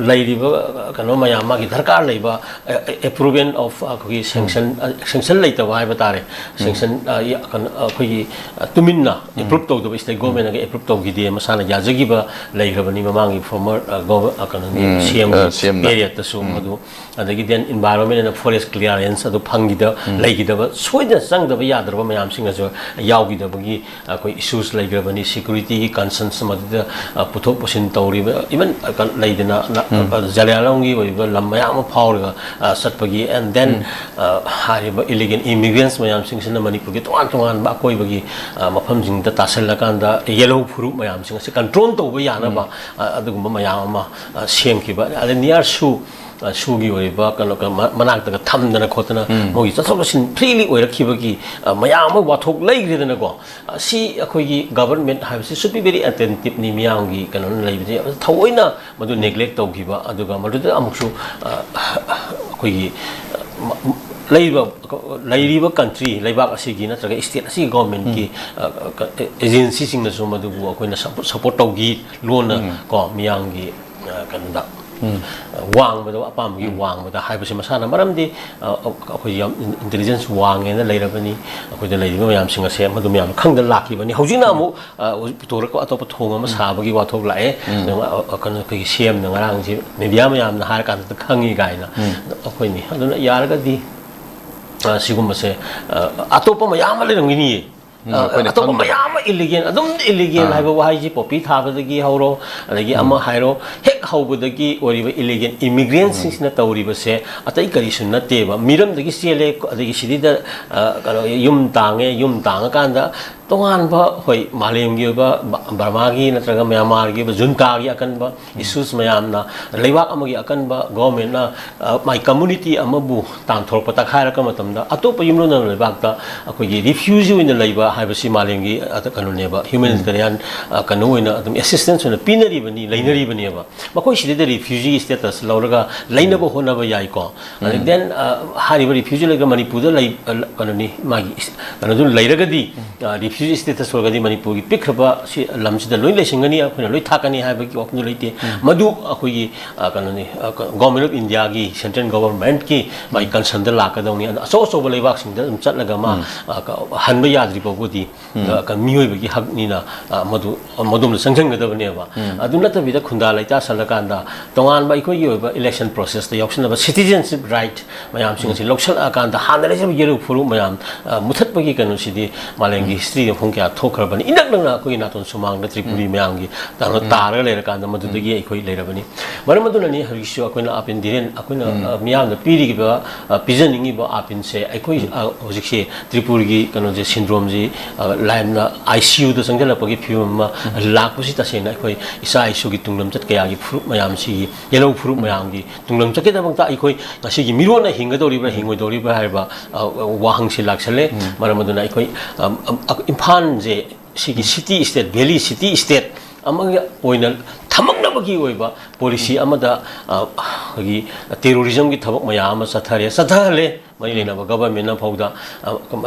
ꯂꯩꯔꯤꯕ, ꯑ, ꯀꯩꯅꯣ ꯃꯌꯥꯝ, ꯃꯥꯒꯤ ꯗꯔꯀꯥꯔ ꯂꯩꯕ, ꯑ, approval of ꯑꯩꯈꯣꯏꯒꯤ sanction, ꯑ, sanction ꯂꯩꯇꯕ ꯍꯥꯏꯕ ꯇꯥꯔꯦ꯫ Sanction, ꯑ, ꯌ-, ꯀꯩꯅꯣ, ꯑꯩꯈꯣꯏꯒꯤ, ꯑ, ꯇꯨꯃꯤꯟꯅ approve ꯇꯧꯗꯕ, state governmentꯅꯒ approve ꯇꯧꯈꯤꯗꯦ, ꯃꯁꯥꯅ ꯌꯥꯖꯈꯤꯕ ꯂꯩꯈ꯭ꯔꯕꯅꯤ ꯃꯃꯥꯡꯒꯤ former, ꯑ, gov-, ꯑ, ꯀꯩꯅꯣꯒꯤ CMꯒꯤ, ꯑ, CMꯅ꯫ Periodꯇꯁꯨ ꯃꯗꯨ꯫ ꯑꯗꯒꯤ then environment and forest clearance ꯑꯗꯨ ꯐꯪꯈꯤꯗ-, ꯂꯩꯈꯤꯗꯕ ꯁꯣꯏ-, ꯂꯣꯏꯅ ꯆꯪꯗꯕ ꯌꯥꯗ꯭ꯔꯕ ꯃꯌꯥꯝꯁꯤꯡ ꯑꯁꯨ ꯌꯥꯎꯈꯤꯗꯕꯒꯤ ꯑꯩꯈꯣꯏ ꯏꯁꯨꯁ ꯂꯩꯈ꯭ꯔꯕꯅꯤ꯫ ꯁꯦꯀ꯭ꯌꯨꯔꯤꯇꯤꯒꯤ ꯀꯟꯁꯔꯟꯁ ꯃꯗꯨꯗ, ꯑ, ꯄꯨꯊꯣꯛ ꯄꯨꯁꯤꯟ ꯇꯧꯔꯤꯕ, ꯏꯚꯟ, ꯑ, ꯀ-, ꯂꯩꯗꯅ, ꯅ-, ꯎꯝ꯫ ꯑ, ꯖꯂꯤꯌꯥꯡꯂꯣꯡꯒꯤ ꯑꯣꯏꯕ ꯂꯝ ꯃꯌꯥꯝ ꯑꯃ ꯐꯥꯎꯔꯒ, ꯑ, ꯆꯠꯄꯒꯤ, and then, ꯎꯝ꯫ ꯑ, ꯍꯥꯏꯔꯤꯕ ꯏꯂꯤꯒꯦꯜ ꯏꯃꯤꯒ꯭ꯔꯦꯟꯁ ꯃꯌꯥꯝꯁꯤꯡꯁꯤꯅ ꯃꯅꯤꯄꯨꯔꯒꯤ ꯇꯣꯉꯥꯟ ꯇꯣꯉꯥꯟꯕ ꯑꯀꯣꯏꯕꯒꯤ, ꯑ, ꯃꯐꯝꯁꯤꯡꯗ ꯇꯥꯁꯜꯂꯀꯥꯟꯗ ꯌꯦꯜꯍꯧ ꯐꯨꯔꯨꯞ ꯃꯌꯥꯝꯁꯤꯡ ꯑꯁꯤ ꯀꯟꯇ꯭ꯔꯣꯜ ꯇꯧꯕ ꯌꯥꯅꯕ, ꯎꯝ꯫ ꯑ, ꯑꯗꯨꯒꯨꯝꯕ ꯃꯌꯥꯝ ꯑꯃ, ꯑ, ꯁꯦꯝꯈꯤꯕ꯫ ꯑꯗꯩ ꯅꯤꯌꯥꯔ ꯁꯨ ꯑ, ꯁꯨꯒꯤ ꯑꯣꯏꯔꯤꯕ ꯀꯩꯅꯣ, ꯀ-, ꯃ-, ꯃꯅꯥꯛꯇꯒ ꯊꯝꯗꯅ ꯈꯣꯠꯇꯅ ꯎꯝ꯫ ꯃꯣꯏꯒꯤ ꯆꯠꯊꯣꯛ ꯆꯠꯁꯤꯟ ꯐ꯭ꯔꯤꯂꯤ ꯑꯣꯏꯔꯛꯈꯤꯕꯒꯤ, ꯑ, ꯃꯌꯥꯝ ꯑꯃ ꯋꯥꯊꯣꯛ ꯂꯩꯈ꯭ꯔꯦꯗꯅꯀꯣ꯫ ꯑ, ꯁꯤ ꯑꯩꯈꯣꯏꯒꯤ ꯒꯚꯔꯟꯃꯦꯟꯠ ꯍꯥꯏꯕꯁꯤ should be very attentive ꯅꯤ ꯃꯤꯌꯥꯝꯒꯤ ꯀꯩꯅꯣꯅ ꯂꯩꯕꯁꯦ꯫ ꯊꯑꯣꯏꯅ ꯃꯗꯨ ꯅꯦꯒ꯭ꯂꯦꯛ ꯇꯧꯈꯤꯕ, ꯑꯗꯨꯒ ꯃꯗꯨꯗ ꯑꯃꯨꯛꯁꯨ, ꯑ, ꯑꯩꯈꯣꯏꯒꯤ, ꯑ, ꯃ-, ꯂꯩꯔꯤꯕ, ꯂꯩꯔꯤꯕ ꯀꯟꯇ꯭ꯔꯤ, ꯂꯩꯕꯥꯛ ꯑꯁꯤꯒꯤ ꯅꯠꯇ꯭ꯔꯒ ꯁ꯭ꯇꯦꯠ ꯑꯁꯤꯒꯤ ꯒꯚꯔꯟꯃꯦꯟꯠꯀꯤ, ꯎꯝ꯫ ꯑ, ꯀ-, ꯑꯦꯖꯦꯟꯁꯤꯁꯤꯡꯅꯁꯨ ꯃꯗꯨꯕꯨ ꯑꯩꯈꯣꯏꯅ ꯁꯄꯣꯔꯠ, ꯁꯄꯣꯔꯠ ꯇꯧꯈꯤ ꯂꯣꯟꯅ ꯎꯝ꯫ ꯀꯣ, ꯃꯤꯌꯥꯝꯒꯤ, ꯑ, ꯀꯩꯅꯣꯗ ꯎꯝ꯫ ꯋꯥꯡꯕꯗ, ꯑꯄꯥꯝꯕꯒꯤ ꯎꯝ꯫ ꯋꯥꯡꯕꯗ ꯍꯥꯏꯕꯁꯤ ꯃꯁꯥꯅ꯫ ꯃꯔꯝꯗꯤ, ꯑ, ꯑꯩꯈꯣꯏ ꯌꯥꯝ ꯏꯟ-, ꯏꯟꯇꯦꯂꯤꯖꯦꯟꯁ ꯋꯥꯡꯉꯦꯅ ꯂꯩꯔꯕꯅꯤ꯫ ꯑꯩꯈꯣꯏꯗ ꯂꯩꯔꯤꯕ ꯃꯌꯥꯝꯁꯤꯡ ꯑꯁꯦ ꯃꯗꯨ ꯃꯌꯥꯝ ꯈꯪꯗ ꯂꯥꯛꯈꯤꯕꯅꯤ꯫ ꯍꯧꯖꯤꯛꯅ ꯎꯝ꯫ ꯑꯃꯨꯛ, ꯑ, ꯍꯧꯖꯤꯛ ꯄꯨꯊꯣꯔꯛꯄ ꯑꯇꯣꯞꯄ ꯊꯣꯡ ꯑꯃ ꯎꯝ꯫ ꯁꯥꯕꯒꯤ ꯋꯥꯊꯣꯛ ꯂꯥꯛꯑꯦ꯫ ꯎꯝ꯫ ꯑꯗꯨꯒ, ꯑ, ꯑ, ꯀꯩꯅꯣ, ꯑꯩꯈꯣꯏꯒꯤ ꯁꯤ ꯑꯦꯝꯅ ꯉꯔꯥꯡꯁꯤ ꯃꯦꯗꯤꯌꯥ ꯃꯌꯥꯝꯅ ꯍꯥꯏꯔ ꯀꯥꯟꯗ ꯈꯪꯉꯤ ꯀꯥꯏꯅ꯫ ꯎꯝ꯫ ꯑꯩꯈꯣꯏꯅꯤ꯫ ꯑꯗꯨꯅ ꯌꯥꯔꯒꯗꯤ, ꯑ, ꯁꯤꯒꯨꯝꯕꯁꯦ, ꯑ, ꯑꯇꯣꯞꯄ ꯃꯌꯥꯝ ꯑꯃ ꯂꯩꯔꯝꯒꯅꯤꯌꯦ꯫ ꯎꯝ, ꯑ, ꯑꯩꯈꯣꯏꯅ ꯑꯇꯣꯞꯄ ꯈꯪꯗꯕ꯫ ꯃꯌꯥꯝ ꯑꯃ ꯏꯂꯤꯒꯦꯜ, ꯑꯗꯨꯝ ꯏꯂꯤꯒꯦꯜ ꯑꯥ꯫ ꯍꯥꯏꯕ ꯋꯥꯍꯩꯁꯤ ꯄꯣꯄꯤ ꯊꯥꯕꯗꯒꯤ ꯍꯧꯔꯣ, ꯑꯗꯒꯤ ꯎꯝ꯫ ꯑꯃ ꯍꯥꯏꯔꯣ, ꯍꯦꯛ ꯍꯧꯕꯗꯒꯤ ꯑꯣꯏꯔꯤꯕ ꯏꯂꯤꯒꯦꯜ ꯏꯃꯤꯒ꯭ꯔꯦꯟꯠꯁꯤꯡꯁꯤꯅ ꯎꯝ꯫ ꯇꯧꯔꯤꯕꯁꯦ ꯑꯇꯩ ꯀꯔꯤꯁꯨ ꯅꯠꯇꯦꯕ꯫ ꯃꯤꯔꯝꯗꯒꯤ ꯆꯦꯜꯂꯦ, ꯑꯗꯒꯤ ꯁꯤꯗꯩꯗ, ꯑ, ꯀꯩꯅꯣ, ꯌꯨꯝ ꯇꯥꯡꯉꯦ, ꯌꯨꯝ ꯇꯥꯡꯉꯀꯥꯟꯗ ꯇꯣꯉꯥꯟꯕ, ꯍꯣꯏ, ꯃꯥꯂꯦꯝꯒꯤ ꯑꯣꯏꯕ ꯕ-, ꯕꯔꯃꯥꯒꯤ ꯅꯠꯇ꯭ꯔꯒ ꯃ꯭ꯌꯥꯟꯃꯥꯔꯒꯤ ꯑꯣꯏꯕ ꯖꯨꯟꯇꯥꯒꯤ ꯑꯀꯟꯕ ꯎꯝ꯫ ꯏꯁꯨꯁ ꯃꯌꯥꯝꯅ, ꯂꯩꯕꯥꯛ ꯑꯃꯒꯤ ꯑꯀꯟꯕ ꯒꯣꯚꯔꯟꯃꯦꯟꯠꯅ, ꯑ, ꯃꯥꯏ ꯀꯝꯃꯨꯅꯤꯇꯤ ꯑꯃꯕꯨ ꯇꯥꯟꯊꯣꯔꯛꯄ, ꯇꯛꯈꯥꯏꯔꯛꯄ ꯃꯇꯝꯗ ꯑꯇꯣꯞꯄ ꯌꯨꯝꯂꯣꯟꯅꯕ ꯂꯩꯕꯥꯛꯇ ꯑꯩꯈꯣꯏꯒꯤ ꯔꯤꯐ꯭ꯌꯨꯖꯤ ꯑꯣꯏꯅ ꯂꯩꯕ ꯍꯥꯏꯕꯁꯤ ꯃꯥꯂꯦꯝꯒꯤ, ꯑ, ꯀꯩꯅꯣꯅꯦꯕ, ꯎꯝ꯫ ꯍ꯭ꯌꯨꯃꯦꯅꯤꯇꯦꯔꯤꯌꯥꯟ, ꯑ, ꯀꯩꯅꯣ ꯑꯣꯏꯅ ꯑꯗꯨꯝ ꯑꯦꯁꯤꯁꯇꯦꯟꯁ ꯑꯣꯏꯅ ꯄꯤꯅꯔꯤꯕꯅꯤ, ꯂꯩꯅꯔꯤꯕꯅꯦꯕ꯫ ꯃꯈꯣꯏ ꯁꯤꯗꯩꯗ ꯔꯤꯐ꯭ꯌꯨꯖꯤꯒꯤ ꯁ꯭ꯇꯦꯇꯁ ꯂꯧꯔꯒ ꯂꯩꯅꯕ ꯎꯝ꯫ ꯍꯣꯠꯅꯕ ꯌꯥꯏꯀꯣ꯫ ꯑꯗꯩ ꯎꯝ꯫ ꯗꯦꯟ, ꯑ, ꯍꯥꯏꯔꯤꯕ ꯔꯤꯐ꯭ꯌꯨꯖꯤ ꯂꯩꯕ ꯃꯅꯤꯄꯨꯔꯗ ꯂꯩ-, ꯑ, ꯀꯩꯅꯣꯅꯤ, ꯃꯥꯒꯤ ꯏꯁ-, ꯀꯩꯅꯣꯗꯨ ꯂꯩꯔꯒꯗꯤ, ꯎꯝ꯫ ꯑ, ꯔꯤꯐ꯭ꯌꯨ- ꯁ꯭ꯇꯦꯇꯁ ꯑꯣꯏꯔꯒꯗꯤ ꯃꯅꯤꯄꯨꯔꯒꯤ ꯄꯤꯛꯈ꯭ꯔꯕ ꯁꯤ ꯂꯝꯁꯤꯗ ꯂꯣꯏ ꯂꯩꯁꯤꯟꯒꯅꯤ, ꯑꯩꯈꯣꯏꯅ ꯂꯣꯏ ꯊꯥꯛꯀꯅꯤ ꯍꯥꯏꯕꯒꯤ ꯋꯥꯐꯝꯗꯨ ꯂꯩꯇꯦ꯫ ꯃꯗꯨ ꯑꯩꯈꯣꯏꯒꯤ, ꯑ, ꯀꯩꯅꯣꯅꯤ, ꯑ, ꯀ-, Government of Indiaꯒꯤ, central governmentꯀꯤ ꯃꯥꯒꯤ concernꯗ ꯂꯥꯛꯀꯗꯧꯅꯤ꯫ ꯑꯗꯣ ꯑꯆꯧ ꯑꯆꯧꯕ ꯂꯩꯕꯥꯛꯁꯤꯡꯗ ꯑꯗꯨꯝ ꯆꯠꯂꯒ ꯃꯥ, ꯑ, ꯀ-, ꯍꯟꯕ ꯌꯥꯗ꯭ꯔꯤ ꯐꯥꯎꯕꯗꯤ, ꯑ, ꯀ-, ꯃꯤꯑꯣꯏꯕꯒꯤ ꯍꯛꯅꯤꯅ, ꯑ, ꯃꯗꯨ, ꯃꯗꯣꯝꯗ ꯆꯪꯁꯤꯟꯒꯗꯕꯅꯦꯕ꯫ ꯑꯗꯨ ꯅꯠꯇꯕꯤꯗ ꯈꯨꯟꯗꯥ ꯂꯩꯇꯥ ꯁꯜꯂꯀꯥꯟꯗ ꯇꯣꯉꯥꯟꯕ ꯑꯩꯈꯣꯏꯒꯤ ꯑꯣꯏꯕ election processꯇ ꯌꯥꯎꯁꯤꯟꯅꯕ citizenship right ꯃꯌꯥꯝꯁꯤꯡ ꯑꯁꯤ ꯂꯧꯁꯤꯜꯂꯛꯑꯀꯥꯟꯗ ꯍꯥꯟꯅ ꯂꯩꯖꯕ ꯌꯦꯜꯂꯨ ꯐꯨꯔꯨꯞ ꯃꯌꯥꯝ, ꯑ, ꯃꯨꯊꯠꯄꯒꯤ ꯀꯩꯅꯣꯁꯤꯗꯤ ꯃꯥꯂꯦꯝꯒꯤ historyꯗ ꯃꯐꯝ ꯀꯌꯥ ꯊꯣꯛꯈ꯭ꯔꯕꯅꯤ꯫ ꯏꯅꯛ ꯅꯛꯅ ꯑꯩꯈꯣꯏꯒꯤ ꯅꯥꯇꯣꯟ ꯁꯨꯃꯥꯡꯗ ꯇ꯭ꯔꯤꯄꯨꯔꯤ ꯃꯌꯥꯝꯒꯤ ꯇꯥꯔ-, ꯇꯥꯔꯒ ꯂꯩꯔꯀꯥꯟꯗ ꯃꯗꯨꯗꯒꯤ ꯑꯩꯈꯣꯏ ꯂꯩꯔꯕꯅꯤ꯫ ꯃꯔꯝ ꯑꯗꯨꯅꯅꯤ ꯍꯧꯖꯤꯛꯁꯨ ꯑꯩꯈꯣꯏꯅ ꯑꯥꯄꯤꯟ ꯙꯤꯔꯦꯟ ꯑꯩꯈꯣꯏꯅ, ꯑ, ꯃꯤꯌꯥꯝꯗ ꯄꯤꯔꯤꯕ, ꯑ, ꯄꯤꯖꯅꯤꯡꯉꯤꯕ ꯑꯥꯄꯤꯟꯁꯦ ꯑꯩꯈꯣꯏ, ꯑ, ꯍꯧꯖꯤꯛꯁꯦ ꯇ꯭ꯔꯤꯄꯨꯔꯒꯤ ꯀꯩꯅꯣꯁꯦ syndromeꯁꯤ, ꯑ, ꯂꯥꯏꯝꯅ ICUꯗ ꯆꯪꯁꯤꯜꯂꯛꯄꯒꯤ ꯐꯤꯕꯝ ꯑꯃ ꯂꯥꯛꯄꯁꯤ ꯇꯁꯦꯡꯅ ꯑꯩꯈꯣꯏ ꯏꯆꯥ ꯏꯁꯨꯒꯤ ꯇꯨꯡꯂꯝꯆꯠ ꯀꯌꯥꯒꯤ ꯐꯨꯔꯨꯞ ꯃꯌꯥꯝꯁꯤꯒꯤ, ꯌꯦꯜꯍꯧ ꯐꯨꯔꯨꯞ ꯃꯌꯥꯝꯒꯤ ꯇꯨꯡꯂꯝꯆꯠꯀꯤꯗꯃꯛꯇ ꯑꯩꯈꯣꯏ ꯉꯁꯤꯒꯤ ꯃꯤꯔꯣꯟꯅ ꯍꯤꯡꯒꯗꯧꯔꯤꯕ꯭ꯔꯥ ꯍꯤꯡꯉꯣꯏꯗꯧꯔꯤꯕ꯭ꯔꯥ ꯍꯥꯏꯕ, ꯑ, ꯋꯥꯍꯪꯁꯤ ꯂꯥꯛꯁꯜꯂꯦ꯫ ꯃꯔꯝ ꯑꯗꯨꯅ ꯑꯩꯈꯣꯏ, ꯑ, ꯑ, ꯏꯝꯐꯥꯜꯁꯦ ꯁꯤꯒꯤ city state, valley city state ꯑꯃꯒꯤ ꯑꯣꯏꯅ ꯊꯝꯃꯛꯅꯕꯒꯤ ꯑꯣꯏꯕ policy ꯑꯃꯗ, ꯑ, ꯑꯩꯈꯣꯏꯒꯤ terrorismꯒꯤ ꯊꯕꯛ ꯃꯌꯥꯝ ꯑꯃ ꯆꯠꯊꯔꯦ, ꯆꯠꯊꯍꯜꯂꯦ꯫ ꯃꯔꯤ ꯂꯩꯅꯕ governmentꯅ ꯐꯥꯎꯗ, ꯑ,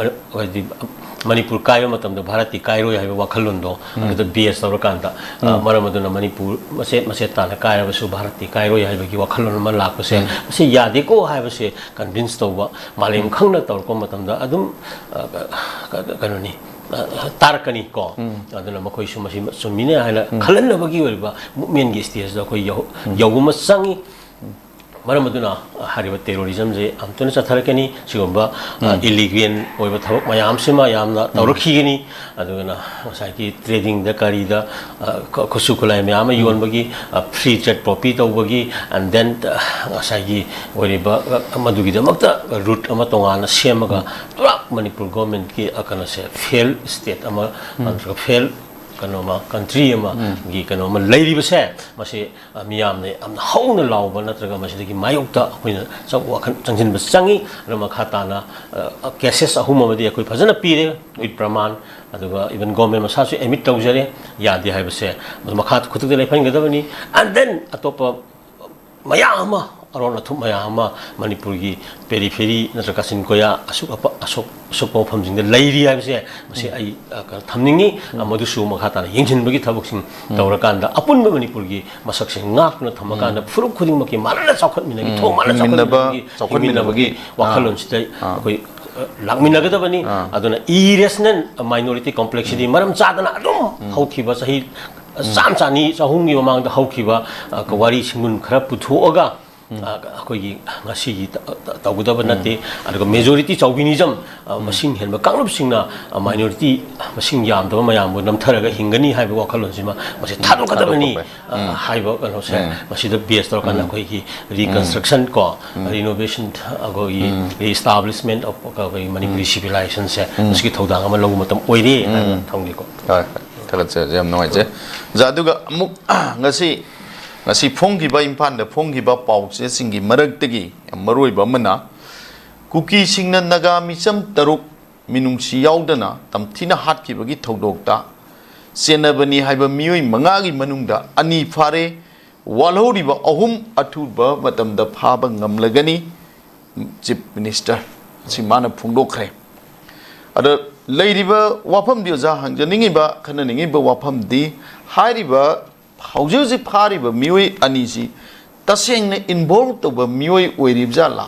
ꯍꯥꯏꯗꯤ ꯃꯅꯤꯄꯨꯔ ꯀꯥꯏꯕ ꯃꯇꯝꯗ ꯚꯥꯔꯠꯇꯤ ꯀꯥꯏꯔꯣꯏ ꯍꯥꯏꯕ ꯋꯥꯈꯜꯂꯣꯟꯗꯣ ꯑꯗꯨꯗ base ꯇꯧꯔꯀꯥꯟꯗ, ꯑ, ꯃꯔꯝ ꯑꯗꯨꯅ ꯃꯅꯤꯄꯨꯔ ꯃꯆꯦꯠ ꯃꯆꯦꯠ ꯇꯥꯅ ꯀꯥꯏꯔꯕꯁꯨ ꯚꯥꯔꯠꯇꯤ ꯀꯥꯏꯔꯣꯏ ꯍꯥꯏꯕꯒꯤ ꯋꯥꯈꯜꯂꯣꯟ ꯑꯃ ꯂꯥꯛꯄꯁꯦ, ꯃꯁꯤ ꯌꯥꯗꯦꯀꯣ ꯍꯥꯏꯕꯁꯦ convince ꯇꯧꯕ, ꯃꯥꯂꯦꯝ ꯈꯪꯅ ꯇꯧꯔꯛꯄ ꯃꯇꯝꯗ ꯑꯗꯨꯝ, ꯑ, ꯀ-, ꯀ-, ꯀꯩꯅꯣꯅꯤ, ꯑ, ꯇꯥꯔꯛꯀꯅꯤ ꯀꯣ꯫ ꯑꯗꯨꯅ ꯃꯈꯣꯏꯁꯨ ꯃꯁꯤ ꯆꯨꯝꯃꯤꯅꯦ ꯍꯥꯏꯅ ꯈꯜꯍꯟꯅꯕꯒꯤ ꯑꯣꯏꯕ movementꯀꯤ stageꯗ ꯑꯩꯈꯣꯏ ꯌꯧ-, ꯌꯧꯕ ꯑꯃ ꯆꯪꯉꯤ꯫ ꯃꯔꯝ ꯑꯗꯨꯅ ꯍꯥꯏꯔꯤꯕ terrorismꯁꯦ ꯌꯥꯝ ꯊꯨꯅ ꯆꯠꯊꯔꯛꯀꯅꯤ꯫ ꯁꯤꯒꯨꯝꯕ, ꯑ, illegal ꯑꯣꯏꯕ ꯊꯕꯛ ꯃꯌꯥꯝꯁꯤꯃ ꯌꯥꯝꯅ ꯇꯧꯔꯛꯈꯤꯒꯅꯤ꯫ ꯑꯗꯨꯒꯅ ꯉꯁꯥꯏꯒꯤ tradingꯗ ꯀꯔꯤꯗ, ꯑ, ꯈꯨ-, ꯈꯨꯠꯁꯨ ꯈꯨꯠꯂꯥꯏ ꯃꯌꯥꯝ ꯑꯃ ꯌꯣꯟꯕꯒꯤ, ꯑ, free trade poppy ꯇꯧꯕꯒꯤ, and then, ꯑ, ꯉꯁꯥꯏꯒꯤ ꯑꯣꯏꯔꯤꯕ, ꯑ, ꯃꯗꯨꯒꯤꯗꯃꯛꯇ route ꯑꯃ ꯇꯣꯉꯥꯟꯅ ꯁꯦꯝꯃꯒ ꯄꯨꯔꯥ ꯃꯅꯤꯄꯨꯔ governmentꯀꯤ, ꯑ, ꯀꯩꯅꯣꯁꯦ fail state ꯑꯃ, ꯅꯠꯇ꯭ꯔꯒ fail ꯀꯩꯅꯣꯃ, country ꯑꯃꯒꯤ ꯀꯩꯅꯣꯃ ꯂꯩꯔꯤꯕꯁꯦ, ꯃꯁꯤ, ꯑ, ꯃꯤꯌꯥꯝꯅ ꯌꯥꯝꯅ ꯍꯧꯅ ꯂꯥꯎꯕ ꯅꯠꯇ꯭ꯔꯒ ꯃꯁꯤꯗꯒꯤ ꯃꯥꯌꯣꯛꯇ ꯑꯩꯈꯣꯏꯅ ꯆꯪ-, ꯋꯥꯈꯜ ꯆꯪꯁꯤꯟꯕ ꯆꯪꯉꯤ꯫ ꯑꯗꯨ ꯃꯈꯥ ꯇꯥꯅ, ꯑ, cases ꯑꯍꯨꯝ ꯑꯃꯗꯤ ꯑꯩꯈꯣꯏ ꯐꯖꯅ ꯄꯤꯔꯦ with ꯄ꯭ꯔꯃꯥꯟ, ꯑꯗꯨꯒ even government ꯃꯁꯥꯁꯨ admit ꯇꯧꯖꯔꯦ, ꯌꯥꯗꯦ ꯍꯥꯏꯕꯁꯦ꯫ ꯃꯗꯨ ꯃꯈꯥ ꯈꯨꯗꯛꯇ ꯂꯦꯞꯍꯟꯒꯗꯕꯅꯤ꯫ And then ꯑꯇꯣꯞꯄ ꯃꯌꯥꯝ ꯑꯃ ꯑꯔꯣꯟ ꯑꯊꯨꯞ ꯃꯌꯥꯝ ꯑꯃ ꯃꯅꯤꯄꯨꯔꯒꯤ ꯄꯦꯔꯤꯐꯦꯔꯤ ꯅꯠꯇ꯭ꯔꯒ ꯀꯥꯆꯤꯟ ꯀꯣꯌꯥ ꯑꯁꯨꯛ ꯑꯄ-, ꯑꯁꯣꯛ-, ꯑꯁꯣꯛꯄ ꯃꯐꯝꯁꯤꯡꯗ ꯂꯩꯔꯤ ꯍꯥꯏꯕꯁꯦ ꯃꯁꯤ ꯑꯩ, ꯑ, ꯀ-, ꯊꯝꯅꯤꯡꯉꯤ꯫ ꯑ, ꯃꯗꯨꯁꯨ ꯃꯈꯥ ꯇꯥꯅ ꯌꯦꯡꯁꯤꯟꯕꯒꯤ ꯊꯕꯛꯁꯤꯡ ꯇꯧꯔꯀꯥꯟꯗ ꯑꯄꯨꯟꯕ ꯃꯅꯤꯄꯨꯔꯒꯤ ꯃꯁꯛꯁꯦ ꯉꯥꯛꯇꯨꯅ ꯊꯝꯃꯀꯥꯟꯗ ꯐꯨꯔꯨꯞ ꯈꯨꯗꯤꯡꯃꯛꯀꯤ ꯃꯥꯟꯅꯅ ꯆꯥꯎꯈꯠꯃꯤꯟꯅꯒꯤ, ꯎꯝ, ꯊꯣꯡ ꯃꯥꯟꯅ ꯍꯤꯡꯃꯤꯟꯅꯕ, ꯆꯥꯎꯈꯠꯃꯤꯟꯅꯕꯒꯤ, ꯆꯥꯎꯈꯠꯃꯤꯟꯅꯕꯒꯤ, ꯆꯥꯎꯈꯠꯃꯤꯟꯅꯕꯒꯤ, ꯑꯥ, ꯋꯥꯈꯜꯂꯣꯟꯁꯤꯗ ꯑꯥ, ꯑꯩꯈꯣꯏ, ꯑ, ꯂꯥꯛꯃꯤꯟꯅꯒꯗꯕꯅꯤ꯫ ꯑꯥ꯫ ꯑꯗꯨꯅ irrational minority complexꯁꯤꯗꯤ ꯃꯔꯝ ꯆꯥꯗꯅ ꯑꯗꯨꯝ ꯍꯧꯈꯤꯕ ꯆꯍꯤ ꯆꯥꯝ ꯆꯥꯅꯤ ꯆꯍꯨꯝꯒꯤ ꯃꯃꯥꯡꯗ ꯍꯧꯈꯤꯕ, ꯑ, ꯋꯥꯔꯤ ꯁꯤꯡꯒꯨꯟ ꯈꯔ ꯄꯨꯊꯣꯛꯑꯒ, ꯑ, ꯑꯩꯈꯣꯏꯒꯤ ꯉꯁꯤꯒꯤ ꯇ-, ꯇ-, ꯇꯧꯒꯗꯕ ꯅꯠꯇꯦ꯫ ꯑꯗꯨꯒ majority chauvinism, ꯑ, ꯃꯁꯤꯡ ꯍꯦꯟꯕ ꯀꯥꯡꯂꯨꯞꯁꯤꯡꯅ, ꯑ, minority ꯃꯁꯤꯡ ꯌꯥꯝꯗꯕ ꯃꯌꯥꯝꯕꯨ ꯅꯝꯊꯔꯒ ꯍꯤꯡꯒꯅꯤ ꯍꯥꯏꯕ ꯋꯥꯈꯜꯂꯣꯟꯁꯤꯃ ꯃꯁꯤ ꯊꯥꯗꯣꯛꯀꯗꯕꯅꯤ, ꯊꯥꯗꯣꯛꯄ ꯐꯩ꯫ ꯑ, ꯍꯥꯏꯕ ꯀꯩꯅꯣꯁꯦ ꯃꯁꯤꯗ base ꯇꯧꯔꯀꯥꯟꯗ ꯑꯩꯈꯣꯏꯒꯤ reconstruction ꯀꯣ, renovation, ꯑꯩꯈꯣꯏꯒꯤ reestablishment of ꯑꯩꯈꯣꯏꯒꯤ ꯃꯅꯤꯄꯨꯔꯤ civilizationꯁꯦ ꯃꯁꯤꯒꯤ ꯊꯧꯗꯥꯡ ꯑꯃ ꯂꯧꯕ ꯃꯇꯝ ꯑꯣꯏꯔꯦ ꯍꯥꯏꯅ ꯊꯝꯒꯦꯀꯣ꯫ ꯍꯣꯏ, ꯍꯣꯏ꯫ ꯊꯥꯒꯠꯆꯔꯤ, ꯌꯥꯝ ꯅꯨꯡꯉꯥꯏꯖꯩ꯫ ꯑꯣꯖꯥ, ꯑꯗꯨꯒ ꯑꯃꯨꯛ ꯉꯁꯤ, ꯉꯁꯤ ꯐꯣꯡꯈꯤꯕ, ꯏꯝꯐꯥꯜꯗ ꯐꯣꯡꯈꯤꯕ ꯄꯥꯎꯆꯦꯁꯤꯡꯒꯤ ꯃꯔꯛꯇꯒꯤ ꯌꯥꯝ ꯃꯔꯨꯑꯣꯏꯕ ꯑꯃꯅ, ꯀꯨꯀꯤꯁꯤꯡꯅ ꯅꯥꯒꯥ ꯃꯤꯆꯝ ꯇꯔꯨꯛ ꯃꯤꯅꯨꯡꯁꯤ ꯌꯥꯎꯗꯅ ꯇꯝꯊꯤꯅ ꯍꯥꯠꯈꯤꯕꯒꯤ ꯊꯧꯗꯣꯛꯇ ꯆꯦꯟꯅꯕꯅꯤ ꯍꯥꯏꯕ ꯃꯤꯑꯣꯏ ꯃꯉꯥꯒꯤ ꯃꯅꯨꯡꯗ ꯑꯅꯤ ꯐꯥꯔꯦ, ꯋꯥꯠꯍꯧꯔꯤꯕ ꯑꯍꯨꯝ ꯑꯊꯨꯕ ꯃꯇꯝꯗ ꯐꯥꯕ ꯉꯝꯂꯒꯅꯤ, Chief Minister꯫ ꯁꯤ ꯃꯥꯅ ꯐꯣꯡꯗꯣꯛꯈ꯭ꯔꯦ꯫ ꯑꯗ ꯂꯩꯔꯤꯕ ꯋꯥꯐꯝꯗꯤ, ꯑꯣꯖꯥ, ꯍꯪꯖꯅꯤꯡꯉꯤꯕ, ꯈꯟꯅꯅꯤꯡꯉꯤꯕ ꯋꯥꯐꯝꯗꯤ, ꯍꯥꯏꯔꯤꯕ ꯍꯧꯖꯤꯛ ꯍꯧꯖꯤꯛ ꯐꯥꯔꯤꯕ ꯃꯤꯑꯣꯏ ꯑꯅꯤꯁꯤ ꯇꯁꯦꯡꯅ involve ꯇꯧꯕ ꯃꯤꯑꯣꯏ ꯑꯣꯏꯔꯤꯕ ꯖꯥꯠꯂꯥ?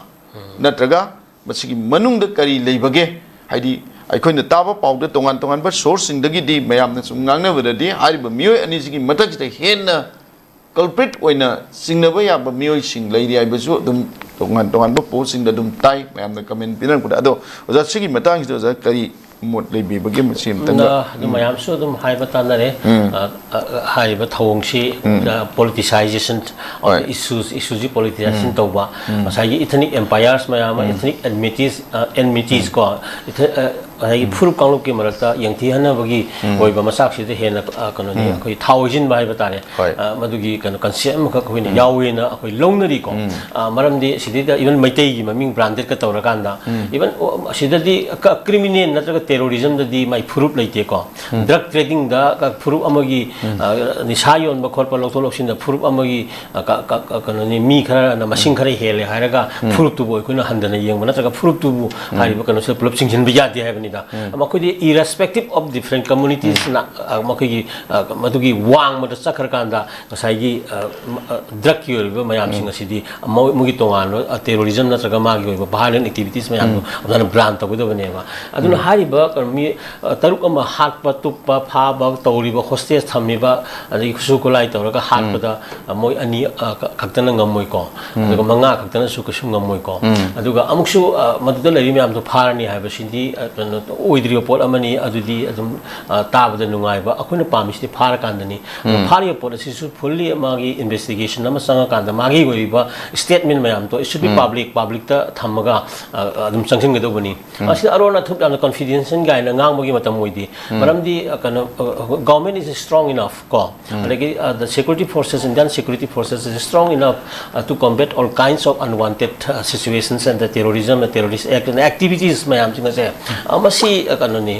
ꯅꯠꯇ꯭ꯔꯒ ꯃꯁꯤꯒꯤ ꯃꯅꯨꯡꯗ ꯀꯔꯤ ꯂꯩꯕꯒꯦ? ꯍꯥꯏꯗꯤ, ꯑꯩꯈꯣꯏꯅ ꯇꯥꯕ ꯄꯥꯎꯗ ꯇꯣꯉꯥꯟ ꯇꯣꯉꯥꯟꯕ sourceꯁꯤꯡꯗꯒꯤꯗꯤ ꯃꯌꯥꯝꯅ ꯁꯨꯝ ꯉꯥꯡꯅꯕꯗꯗꯤ ꯍꯥꯏꯔꯤꯕ ꯃꯤꯑꯣꯏ ꯑꯅꯤꯁꯤꯒꯤ ꯃꯊꯛꯁꯤꯗ ꯍꯦꯟꯅ culprit ꯑꯣꯏꯅ ꯆꯤꯡꯅꯕ ꯌꯥꯕ ꯃꯤꯑꯣꯏꯁꯤꯡ ꯂꯩꯔꯤ ꯍꯥꯏꯕꯁꯨ ꯑꯗꯨꯝ ꯇꯣꯉꯥꯟ ꯇꯣꯉꯥꯟꯕ ꯄꯣꯠꯁꯤꯡꯗ ꯑꯗꯨꯝ ꯇꯥꯏ, ꯃꯌꯥꯝꯅ comment ꯄꯤꯅꯔꯛꯄꯗ꯫ ꯑꯗꯣ ꯑꯣꯖꯥ, ꯁꯤꯒꯤ ꯃꯇꯥꯡꯁꯤꯗ ꯑꯣꯖꯥ ꯀꯔꯤ ꯃꯣꯠ ꯂꯩꯕꯤꯕꯒꯦ? ꯃꯁꯤ ꯑꯃꯇꯪꯒ꯫ ꯑ, ꯑꯗꯨ ꯃꯌꯥꯝꯁꯨ ꯑꯗꯨꯝ ꯍꯥꯏꯕ ꯇꯥꯅꯔꯦ꯫ ꯎꯝ꯫ ꯑ, ꯑ, ꯍꯥꯏꯔꯤꯕ ꯊꯧꯑꯣꯡꯁꯤ, ꯎꯝ꯫ ꯑ, politicization of ꯍꯣꯏ꯫ the issues, issueꯁꯤ politicization ꯎꯝ꯫ ꯇꯧꯕ, ꯎꯝ꯫ ꯉꯁꯥꯏꯒꯤ ethnic empires ꯃꯌꯥꯝ ꯑꯃ, ꯎꯝ꯫ ethnic enmities, ꯑ, enmities ꯎꯝ꯫ ꯀꯣ, ethe-, ꯑ, ꯉꯁꯥꯏꯒꯤ ꯐꯨꯔꯨꯞ ꯀꯥꯡꯂꯨꯞꯀꯤ ꯃꯔꯛꯇ ꯌꯦꯡꯊꯤꯍꯟꯅꯕꯒꯤ ꯑꯣꯏꯕ ꯃꯆꯥꯛꯁꯤꯗ ꯍꯦꯟꯅ ꯑ, ꯀꯩꯅꯣꯅꯤ, ꯑꯩꯈꯣꯏ ꯊꯥꯎ ꯍꯩꯖꯤꯟꯕ ꯍꯥꯏꯕ ꯇꯥꯔꯦ꯫ ꯍꯣꯏ꯫ ꯑ, ꯃꯗꯨꯒꯤ ꯀꯩꯅꯣ ꯀꯟꯁꯦꯞ ꯑꯃꯈꯛ ꯑꯩꯈꯣꯏꯅ ꯌꯥꯎꯋꯦꯅ ꯑꯩꯈꯣꯏ ꯂꯧꯅꯔꯤꯀꯣ꯫ ꯑ, ꯃꯔꯝꯗꯤ ꯁꯤꯗꯩꯗ ꯏꯚꯟ ꯃꯩꯇꯩꯒꯤ ꯃꯃꯤꯡ ꯕ꯭ꯔꯥꯟꯗꯦꯗꯀ ꯇꯧꯔꯀꯥꯟꯗ ꯏꯚꯟ ꯑꯁꯤꯗꯗꯤ ꯀ꯭ꯔꯤꯃꯤꯅꯦꯜ ꯅꯠꯇ꯭ꯔꯒ ꯇꯦꯔꯣꯔꯤꯖꯝꯗꯗꯤ ꯃꯥꯏ ꯐꯨꯔꯨꯞ ꯂꯩꯇꯦꯀꯣ꯫ ꯗ꯭ꯔꯒ ꯇ꯭ꯔꯦꯗꯤꯡꯗ ꯐꯨꯔꯨꯞ ꯑꯃꯒꯤ ꯑ, ꯅꯤꯁꯥ ꯌꯣꯟꯕ ꯈꯣꯠꯄ, ꯂꯧꯊꯣꯛ ꯂꯧꯁꯤꯟꯗ ꯐꯨꯔꯨꯞ ꯑꯃꯒꯤ ꯑ, ꯀ- ꯀ- ꯀ- ꯀꯩꯅꯣꯅꯤ, ꯃꯤ ꯈꯔꯅ ꯃꯁꯤꯡ ꯈꯔ ꯍꯦꯜꯂꯦ ꯍꯥꯏꯔꯒ ꯐꯨꯔꯨꯞꯇꯨꯕꯨ ꯑꯩꯈꯣꯏꯅ ꯍꯟꯊꯅ ꯌꯦꯡꯕ ꯅꯠꯇ꯭ꯔꯒ ꯐꯨꯔꯨꯞꯇꯨꯕꯨ ꯍꯥꯏꯔꯤꯕ ꯀꯩꯅꯣꯁꯤꯗ ꯄꯨꯂꯞ ꯆꯤꯡꯁꯤꯟꯕ ꯌꯥꯗꯦ ꯍꯥꯏꯕꯅꯤꯗ꯫ ꯃꯈꯣꯏꯗꯤ irrespective of different communities ꯅ, ꯑ, ꯃꯈꯣꯏꯒꯤ ꯑ, ꯃꯗꯨꯒꯤ ꯋꯥꯡꯃꯗ ꯆꯠꯈ꯭ꯔꯀꯥꯟꯗ ꯉꯁꯥꯏꯒꯤ ꯗ꯭ꯔꯒꯀꯤ ꯑꯣꯏꯔꯤꯕ ꯃꯌꯥꯝꯁꯤꯡ ꯑꯁꯤꯗꯤ ꯃꯣꯏ- ꯃꯣꯏꯒꯤ ꯇꯣꯉꯥꯟꯕ ꯇꯦꯔꯣꯔꯤꯖꯝ ꯅꯠꯇ꯭ꯔꯒ ꯃꯥꯒꯤ ꯑꯣꯏꯕ ꯚꯥꯏꯂꯦꯟ ꯑꯦꯛꯇꯤꯚꯤꯇꯤꯁ ꯃꯌꯥꯝꯗꯣ ꯑꯗꯨꯃꯥꯏꯅ ꯕ꯭ꯔꯥꯟ ꯇꯧꯒꯗꯕꯅꯦꯕ꯫ ꯑꯗꯨꯅ ꯍꯥꯏꯔꯤꯕ ꯀꯩꯅꯣ ꯃꯤ ꯑ, ꯇꯔꯨꯛ ꯑꯃ ꯍꯥꯠꯄ, ꯇꯨꯞꯄ, ꯐꯥꯕ ꯇꯧꯔꯤꯕ, ꯍꯣꯁꯇꯦꯖ ꯊꯝꯃꯤꯕ, ꯑꯗꯒꯤ ꯈꯨꯠꯁꯨ ꯈꯨꯠꯂꯥꯏ ꯇꯧꯔꯒ ꯍꯥꯠꯄꯗ ꯑ, ꯃꯣꯏ ꯑꯅꯤ ꯑ, ꯈꯛꯇꯅ ꯉꯝꯃꯣꯏꯀꯣ꯫ ꯑꯗꯨꯒ ꯃꯉꯥ ꯈꯛꯇꯅꯁꯨ ꯀꯩꯁꯨ ꯉꯝꯃꯣꯏꯀꯣ꯫ ꯑꯗꯨꯒ ꯑꯃꯨꯛꯁꯨ ꯑ, ꯃꯗꯨꯗ ꯂꯩꯔꯤ ꯃꯌꯥꯝꯗꯣ ꯐꯥꯔꯅꯤ ꯍꯥꯏꯕꯁꯤꯗꯤ ꯑ, ꯀꯩꯅꯣ ꯑꯣꯏꯗ꯭ꯔꯤꯕ ꯄꯣꯠ ꯑꯃꯅꯤ꯫ ꯑꯗꯨꯗꯤ ꯑꯗꯨꯝ ꯑ, ꯇꯥꯕꯗ ꯅꯨꯡꯉꯥꯏꯕ꯫ ꯑꯩꯈꯣꯏꯅ ꯄꯥꯝꯃꯤꯁꯤꯗꯤ ꯐꯥꯔꯀꯥꯟꯗꯅꯤ꯫ ꯑꯗꯣ ꯐꯥꯔꯤꯕ ꯄꯣꯠ ꯑꯁꯤꯁꯨ ꯐꯨꯜꯂꯤ ꯃꯥꯒꯤ ꯏꯟꯚꯦꯁꯇꯤꯒꯦꯁꯟ ꯑꯃ ꯆꯪꯉꯀꯥꯟꯗ ꯃꯥꯒꯤ ꯑꯣꯏꯔꯤꯕ ꯁ꯭ꯇꯦꯠꯃꯦꯟ ꯃꯌꯥꯝꯗꯣ ꯏꯁꯨꯗꯤ ꯄꯥꯕ꯭ꯂꯤꯛ ꯄꯥꯕ꯭ꯂꯤꯛꯇ ꯊꯝꯃꯒ ꯑ, ꯑꯗꯨꯝ ꯆꯪꯁꯤꯟꯒꯗꯧꯕꯅꯤ꯫ ꯑꯁꯤꯗ ꯑꯔꯣꯟ ꯑꯊꯨꯞ ꯌꯥꯝꯅ ꯀꯟꯐꯤꯗꯦꯟꯁꯤꯌꯦꯜ ꯀꯥꯏꯅ ꯉꯥꯡꯕꯒꯤ ꯃꯇꯝ ꯑꯣꯏꯗꯦ꯫ ꯃꯔꯝꯗꯤ ꯑ, ꯀꯩꯅꯣ, government is strong enough ꯀꯣ, ꯑꯗꯒꯤ the security forces, Indian security forces is strong enough to combat all kinds of unwanted situations and the terrorism, the terrorist act and activities ꯃꯌꯥꯝꯁꯤꯡ ꯑꯁꯦ ꯃꯁꯤ ꯀꯩꯅꯣꯅꯤ,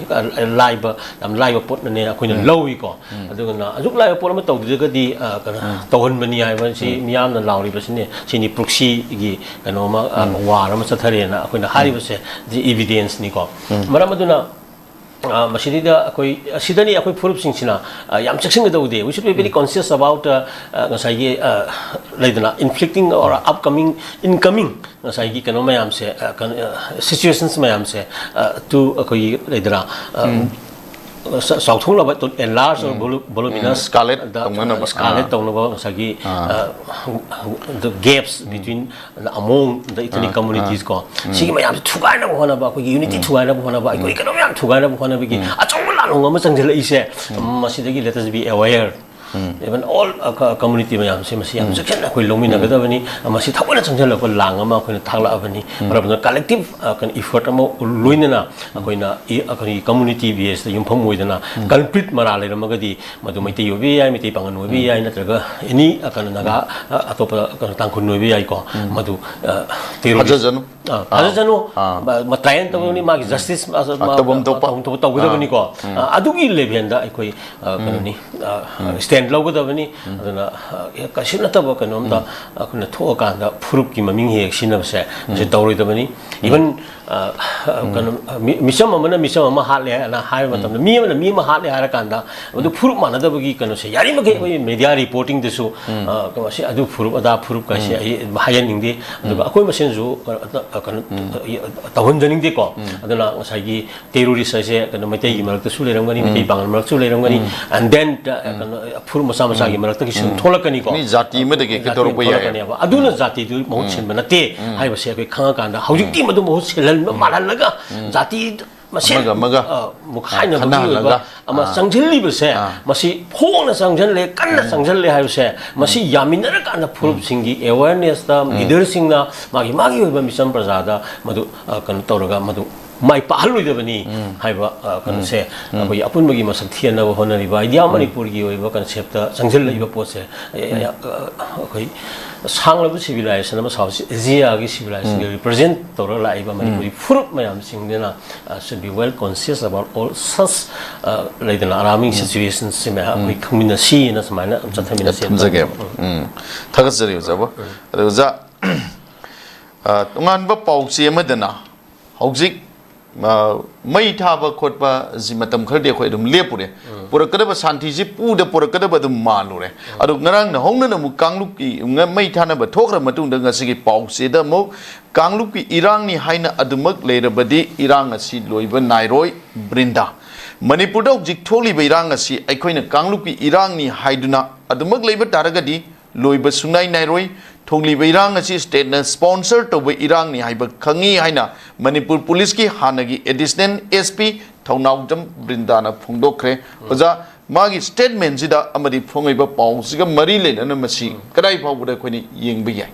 ꯂꯥꯏꯕ, ꯌꯥꯝ ꯂꯥꯏꯕ ꯄꯣꯠꯅꯅꯦ ꯑꯩꯈꯣꯏꯅ ꯂꯧꯏꯀꯣ꯫ ꯑꯗꯨꯅ ꯑꯁꯨꯛ ꯂꯥꯏꯕ ꯄꯣꯠ ꯑꯃ ꯇꯧꯗ꯭ꯔꯒꯗꯤ ꯀꯩꯅꯣ ꯇꯧꯍꯟꯕꯅꯤ ꯍꯥꯏꯕꯁꯤ ꯃꯤꯌꯥꯝꯅ ꯂꯥꯎꯔꯤꯕꯁꯤꯅꯤ꯫ ꯁꯤꯅꯤ ꯄ꯭ꯔꯣꯛꯁꯤꯒꯤ ꯀꯩꯅꯣꯃ, ꯋꯥꯔ ꯑꯃ ꯆꯠꯊꯔꯦꯅ ꯑꯩꯈꯣꯏꯅ ꯍꯥꯏꯔꯤꯕꯁꯦ ꯁꯤ ꯏꯚꯤꯗꯦꯟꯁꯅꯤꯀꯣ꯫ ꯃꯔꯝ ꯑꯗꯨꯅ ꯃꯁꯤꯗꯩꯗ ꯑꯩꯈꯣꯏ, ꯑꯁꯤꯗꯅꯤ ꯑꯩꯈꯣꯏ ꯐꯨꯔꯨꯞꯁꯤꯡꯁꯤꯅ ꯌꯥꯝ ꯆꯦꯛꯁꯤꯟꯒꯗꯧꯕꯗꯤ, we should be very conscious about ꯉꯁꯥꯏꯒꯤ ꯂꯩꯗꯅ inflicting or upcoming, incoming ꯉꯁꯥꯏꯒꯤ ꯀꯩꯅꯣ ꯃꯌꯥꯝꯁꯦ, ꯁꯤꯆꯨꯋꯦꯁꯟꯁ ꯃꯌꯥꯝꯁꯦ ꯇꯨ ꯑꯩꯈꯣꯏꯒꯤ ꯂꯩꯗꯅ ꯆꯥꯎꯊꯣꯛꯅꯕ, enlarge or voluminous, ꯁ꯭ꯀꯥꯂꯦꯠ ꯇꯧꯅꯅꯕ꯫ ꯁ꯭ꯀꯥꯂꯦꯠ ꯇꯧꯅꯕ ꯉꯁꯥꯏꯒꯤ the gaps between among the ethnic communities ꯀꯣ, ꯁꯤꯒꯤ ꯃꯌꯥꯝꯁꯦ ꯊꯨꯒꯥꯏꯅꯕ ꯍꯣꯠꯅꯕ, ꯑꯩꯈꯣꯏꯒꯤ ꯌꯨꯅꯤꯇꯤ ꯊꯨꯒꯥꯏꯅꯕ ꯍꯣꯠꯅꯕ, ꯑꯩꯈꯣꯏ ꯀꯩꯅꯣ ꯃꯌꯥꯝ ꯊꯨꯒꯥꯏꯅꯕ ꯍꯣꯠꯅꯕꯒꯤ ꯑꯆꯧꯕ ꯂꯥꯟꯂꯣꯡ ꯑꯃ ꯆꯪꯁꯤꯜꯂꯛꯏꯁꯦ꯫ ꯃꯁꯤꯗꯒꯤ let us be aware꯫ even all community ꯃꯌꯥꯝꯁꯦ ꯃꯁꯤ ꯌꯥꯝ ꯆꯦꯛꯁꯤꯟꯅ ꯑꯩꯈꯣꯏ ꯂꯧꯃꯤꯟꯅꯒꯗꯕꯅꯤ꯫ ꯃꯁꯤ ꯊꯑꯣꯏꯅ ꯆꯪꯁꯤꯜꯂꯛꯄ ꯂꯥꯡ ꯑꯃ ꯑꯩꯈꯣꯏꯅ ꯊꯥꯛꯂꯛꯑꯕꯅꯤ꯫ ꯃꯔꯝ ꯑꯗꯨꯅ collective ꯀꯩꯅꯣ effort ꯑꯃ ꯂꯣꯏꯅꯅ ꯑꯩꯈꯣꯏꯅ ꯑꯩꯈꯣꯏꯒꯤ community baseꯇ ꯌꯨꯝꯐꯝ ꯑꯣꯏꯗꯅ concrete ꯃꯔꯥ ꯂꯩꯔꯝꯃꯒꯗꯤ ꯃꯗꯨ ꯃꯩꯇꯩ ꯑꯣꯏꯕ ꯌꯥꯏ, ꯃꯩꯇꯩ ꯄꯥꯉꯟ ꯑꯣꯏꯕ ꯌꯥꯏ, ꯅꯠꯇ꯭ꯔꯒ any ꯀꯩꯅꯣ ꯅꯥꯒꯥ, ꯑꯇꯣꯞꯄ ꯀꯩꯅꯣ ꯇꯥꯡꯈꯨꯜ ꯑꯣꯏꯕ ꯌꯥꯏꯀꯣ꯫ ꯃꯗꯨ terrorist ꯊꯥꯖꯖꯅꯨ꯫ ꯑ, ꯊꯥꯖꯖꯅꯨ꯫ ꯑ, ꯃ-, ꯃ-, trial ꯇꯧꯒꯅꯤ, ꯃꯥꯒꯤ justice, ꯑ, ꯃ-, ꯇꯧꯐꯝ ꯊꯣꯛꯄ꯫ ꯇꯧꯐꯝ ꯊꯣꯛꯄ ꯇꯧꯒꯗꯕꯅꯤꯀꯣ꯫ ꯑ, ꯑꯗꯨꯒꯤ levelꯗ ꯑꯩꯈꯣꯏ, ꯑ, ꯀꯩꯅꯣꯅꯤ, ꯑ, stand ꯂꯧꯒꯗꯕꯅꯤ꯫ ꯑꯗꯨꯅ, ꯑ, ꯀꯩꯁꯨ ꯅꯠꯇꯕ ꯀꯩꯅꯣꯝꯗ ꯑꯩꯈꯣꯏꯅ ꯊꯣꯛꯑꯀꯥꯟꯗ ꯐꯨꯔꯨꯞꯀꯤ ꯃꯃꯤꯡ ꯍꯦꯛ ꯁꯤꯖꯤꯟꯅꯕꯁꯦ ꯃꯁꯤ ꯇꯧꯔꯣꯏꯗꯕꯅꯤ꯫ Even, ꯑ, ꯀꯩꯅꯣ, ꯃꯤ-, ꯃꯤꯆꯝ ꯑꯃꯅ ꯃꯤꯆꯝ ꯑꯃ ꯍꯥꯠꯂꯦ ꯍꯥꯏꯅ ꯍꯥꯏꯕ ꯃꯇꯝꯗ, ꯃꯤ ꯑꯃꯅ ꯃꯤ ꯑꯃ ꯍꯥꯠꯂꯦ ꯍꯥꯏꯔꯀꯥꯟꯗ ꯃꯗꯨ ꯐꯨꯔꯨꯞ ꯃꯥꯟꯅꯗꯕꯒꯤ ꯀꯩꯅꯣꯁꯦ ꯌꯥꯔꯤꯃꯈꯩ ꯑꯩꯈꯣꯏ media reportingꯗꯁꯨ, ꯑ, ꯀꯩꯅꯣꯁꯦ, ꯑꯗꯨ ꯐꯨꯔꯨꯞ ꯑꯗꯥ ꯐꯨꯔꯨꯞ ꯀꯥꯏꯁꯦ ꯑꯩ ꯍꯥꯏꯍꯟꯅꯤꯡꯗꯦ꯫ ꯑꯗꯨꯒ ꯑꯩꯈꯣꯏ ꯃꯁꯦꯟꯁꯨ, ꯑ, ꯀꯩꯅꯣ, ꯇꯧꯍꯟꯖꯅꯤꯡꯗꯦꯀꯣ꯫ ꯑꯗꯨꯅ ꯉꯁꯥꯏꯒꯤ terrorist ꯍꯥꯏꯁꯦ ꯀꯩꯅꯣ ꯃꯩꯇꯩꯒꯤ ꯃꯔꯛꯇꯁꯨ ꯂꯩꯔꯝꯒꯅꯤ, ꯃꯩꯇꯩ ꯄꯥꯉꯜ ꯃꯔꯛꯁꯨ ꯂꯩꯔꯝꯒꯅꯤ, and then, ꯑ, ꯀꯩꯅꯣ, ꯐꯨꯔꯨꯞ ꯃꯆꯥ ꯃꯆꯥꯒꯤ ꯃꯔꯛꯇꯒꯤꯁꯨ ꯑꯗꯨꯝ ꯊꯣꯛꯂꯛꯀꯅꯤꯀꯣ꯫ ꯃꯤ ꯖꯥꯇꯤ ꯑꯃꯗꯒꯤ ꯖꯥꯇꯤ ꯑꯃ ꯊꯣꯛꯂꯛꯄ ꯌꯥꯏ꯫ ꯊꯣꯛꯂꯛꯀꯅꯦꯕ꯫ ꯑꯗꯨꯅ ꯖꯥꯇꯤꯗꯨ ꯃꯍꯨꯠ ꯁꯤꯟꯕ ꯅꯠꯇꯦ ꯍꯥꯏꯕꯁꯦ ꯑꯩꯈꯣꯏ ꯈꯪꯉꯀꯥꯟꯗ ꯍꯧꯖꯤꯛꯇꯤ ꯃꯗꯨ ꯃꯍꯨꯠ ꯁꯤꯜꯍꯟꯕ ꯃꯥꯜꯍꯜꯂꯒ ꯖꯥꯇꯤ ꯃꯁꯦꯟ, ꯑꯃꯒ ꯑꯃꯒ, ꯑ, ꯃꯨꯛꯈꯥꯏꯅꯕꯒꯤ ꯈꯟꯅꯍꯜꯂꯒ, ꯑꯣꯏꯕ ꯑꯃ ꯑꯥ꯫ ꯆꯪꯁꯤꯜꯂꯤꯕꯁꯦ, ꯑꯥ꯫ ꯃꯁꯤ ꯐꯣꯡꯅ ꯆꯪꯁꯤꯜꯂꯦ, ꯀꯟꯅ ꯆꯪꯁꯤꯜꯂꯦ ꯍꯥꯏꯕꯁꯦ, ꯃꯁꯤ ꯌꯥꯃꯤꯟꯅꯔꯀꯥꯟꯗ ꯐꯨꯔꯨꯞꯁꯤꯡꯒꯤ awarenessꯇ leaderꯁꯤꯡꯅ ꯃꯥꯒꯤ, ꯃꯥꯒꯤ ꯑꯣꯏꯕ ꯃꯤꯆꯝ ꯄ꯭ꯔꯖꯥꯗ ꯃꯗꯨ, ꯑ, ꯀꯩꯅꯣ ꯇꯧꯔꯒ ꯃꯗꯨ ꯃꯥꯏ ꯄꯥꯛꯍꯜꯂꯣꯏꯗꯕꯅꯤ ꯍꯥꯏꯕ, ꯑ, ꯀꯩꯅꯣꯁꯦ ꯑꯩꯈꯣꯏꯒꯤ ꯑꯄꯨꯟꯕꯒꯤ ꯃꯁꯛ ꯊꯤꯍꯟꯅꯕ ꯍꯣꯠꯅꯔꯤꯕ Idea ꯃꯅꯤꯄꯨꯔꯒꯤ ꯑꯣꯏꯕ conceptꯇ ꯆꯪꯁꯤꯜꯂꯛꯏꯕ ꯄꯣꯠꯁꯦ, ꯑ, ꯑ, ꯑꯩꯈꯣꯏ ꯁꯥꯡꯂꯕ civilization ꯑꯃ, South Asiaꯒꯤ civilizationꯒꯤ represent ꯇꯧꯔꯒ ꯂꯥꯛꯏꯕ ꯃꯅꯤꯄꯨꯔꯤ ꯐꯨꯔꯨꯞ ꯃꯌꯥꯝꯁꯤꯡꯁꯤꯅ, ꯑ, should be well conscious about all such, ꯑ, ꯂꯩꯗꯅ, alarming situations ꯁꯤ ꯃꯌꯥꯝ ꯑꯩꯈꯣꯏ ꯈꯪꯃꯤꯟꯅꯁꯤꯅ ꯁꯨꯃꯥꯏꯅ ꯆꯠꯊꯃꯤꯟꯅꯁꯤ꯫ ꯊꯝꯖꯒꯦꯕ꯫ ꯎꯝ꯫ ꯊꯥꯒꯠꯆꯔꯤ ꯑꯣꯖꯥꯕꯨ꯫ ꯑꯗꯣ ꯑꯣꯖꯥ, ꯑ, ꯇꯣꯉꯥꯟꯕ ꯄꯥꯎꯆꯦ ꯑꯃꯗꯅ ꯍꯧꯖꯤꯛ, ꯑ, ꯃꯩ ꯊꯥꯕ ꯈꯣꯠꯄ ꯑꯁꯤ ꯃꯇꯝ ꯈꯔꯗꯤ ꯑꯩꯈꯣꯏ ꯑꯗꯨꯝ ꯂꯦꯞꯄꯨꯔꯦ꯫ ꯄꯨꯔꯛꯀꯗꯕ ꯁꯥꯟꯇꯤꯁꯤ ꯄꯨꯗ ꯄꯨꯔꯛꯀꯗꯕ ꯑꯗꯨꯝ ꯃꯥꯜꯂꯨꯔꯦ꯫ ꯑꯗꯨ ꯉꯔꯥꯡꯅ ꯍꯧꯅꯅ ꯑꯃꯨꯛ ꯀꯥꯡꯂꯨꯞꯀꯤ ꯉ-, ꯃꯩ ꯊꯥꯅꯕ ꯊꯣꯛꯈ꯭ꯔ ꯃꯇꯨꯡꯗ ꯉꯁꯤꯒꯤ ꯄꯥꯎꯆꯦꯗ ꯑꯃꯨꯛ ꯀꯥꯡꯂꯨꯞꯀꯤ ꯏꯔꯥꯡꯅꯤ ꯍꯥꯏꯅ ꯑꯗꯨꯃꯛ ꯂꯩꯔꯕꯗꯤ ꯏꯔꯥꯡ ꯑꯁꯤ ꯂꯣꯏꯕ ꯅꯥꯏꯔꯣꯏ꯫ ꯕ꯭ꯔꯤꯟꯗꯥ, ꯃꯅꯤꯄꯨꯔꯗ ꯍꯧꯖꯤꯛ ꯊꯣꯛꯂꯤꯕ ꯏꯔꯥꯡ ꯑꯁꯤ ꯑꯩꯈꯣꯏꯅ ꯀꯥꯡꯂꯨꯞꯀꯤ ꯏꯔꯥꯡꯅꯤ ꯍꯥꯏꯗꯨꯅ ꯑꯗꯨꯃꯛ ꯂꯩꯕ ꯇꯥꯔꯒꯗꯤ ꯂꯣꯏꯕ ꯁꯨꯡꯅꯥꯏ ꯅꯥꯏꯔꯣꯏ꯫ ꯊꯣꯛꯂꯤꯕ ꯏꯔꯥꯡ ꯑꯁꯤ stateꯅ sponsor ꯇꯧꯕ ꯏꯔꯥꯡꯅꯤ ꯍꯥꯏꯕ ꯈꯪꯉꯤ ꯍꯥꯏꯅ ꯃꯅꯤꯄꯨꯔ ꯄꯨꯂꯤꯁꯀꯤ ꯍꯥꯟꯅꯒꯤ additional S P ꯊꯧꯅꯥꯎꯖꯝ ꯕ꯭ꯔꯤꯟꯗꯥꯅ ꯐꯣꯡꯗꯣꯛꯈ꯭ꯔꯦ꯫ ꯑꯣꯖꯥ, ꯃꯥꯒꯤ statement ꯁꯤꯗ ꯑꯃꯗꯤ ꯐꯣꯡꯉꯤꯕ ꯄꯥꯎꯁꯤꯒ ꯃꯔꯤ ꯂꯩꯅꯅ ꯃꯁꯤ ꯀꯗꯥꯏ ꯐꯥꯎꯕꯗ ꯑꯩꯈꯣꯏꯅ ꯌꯦꯡꯕ ꯌꯥꯏ?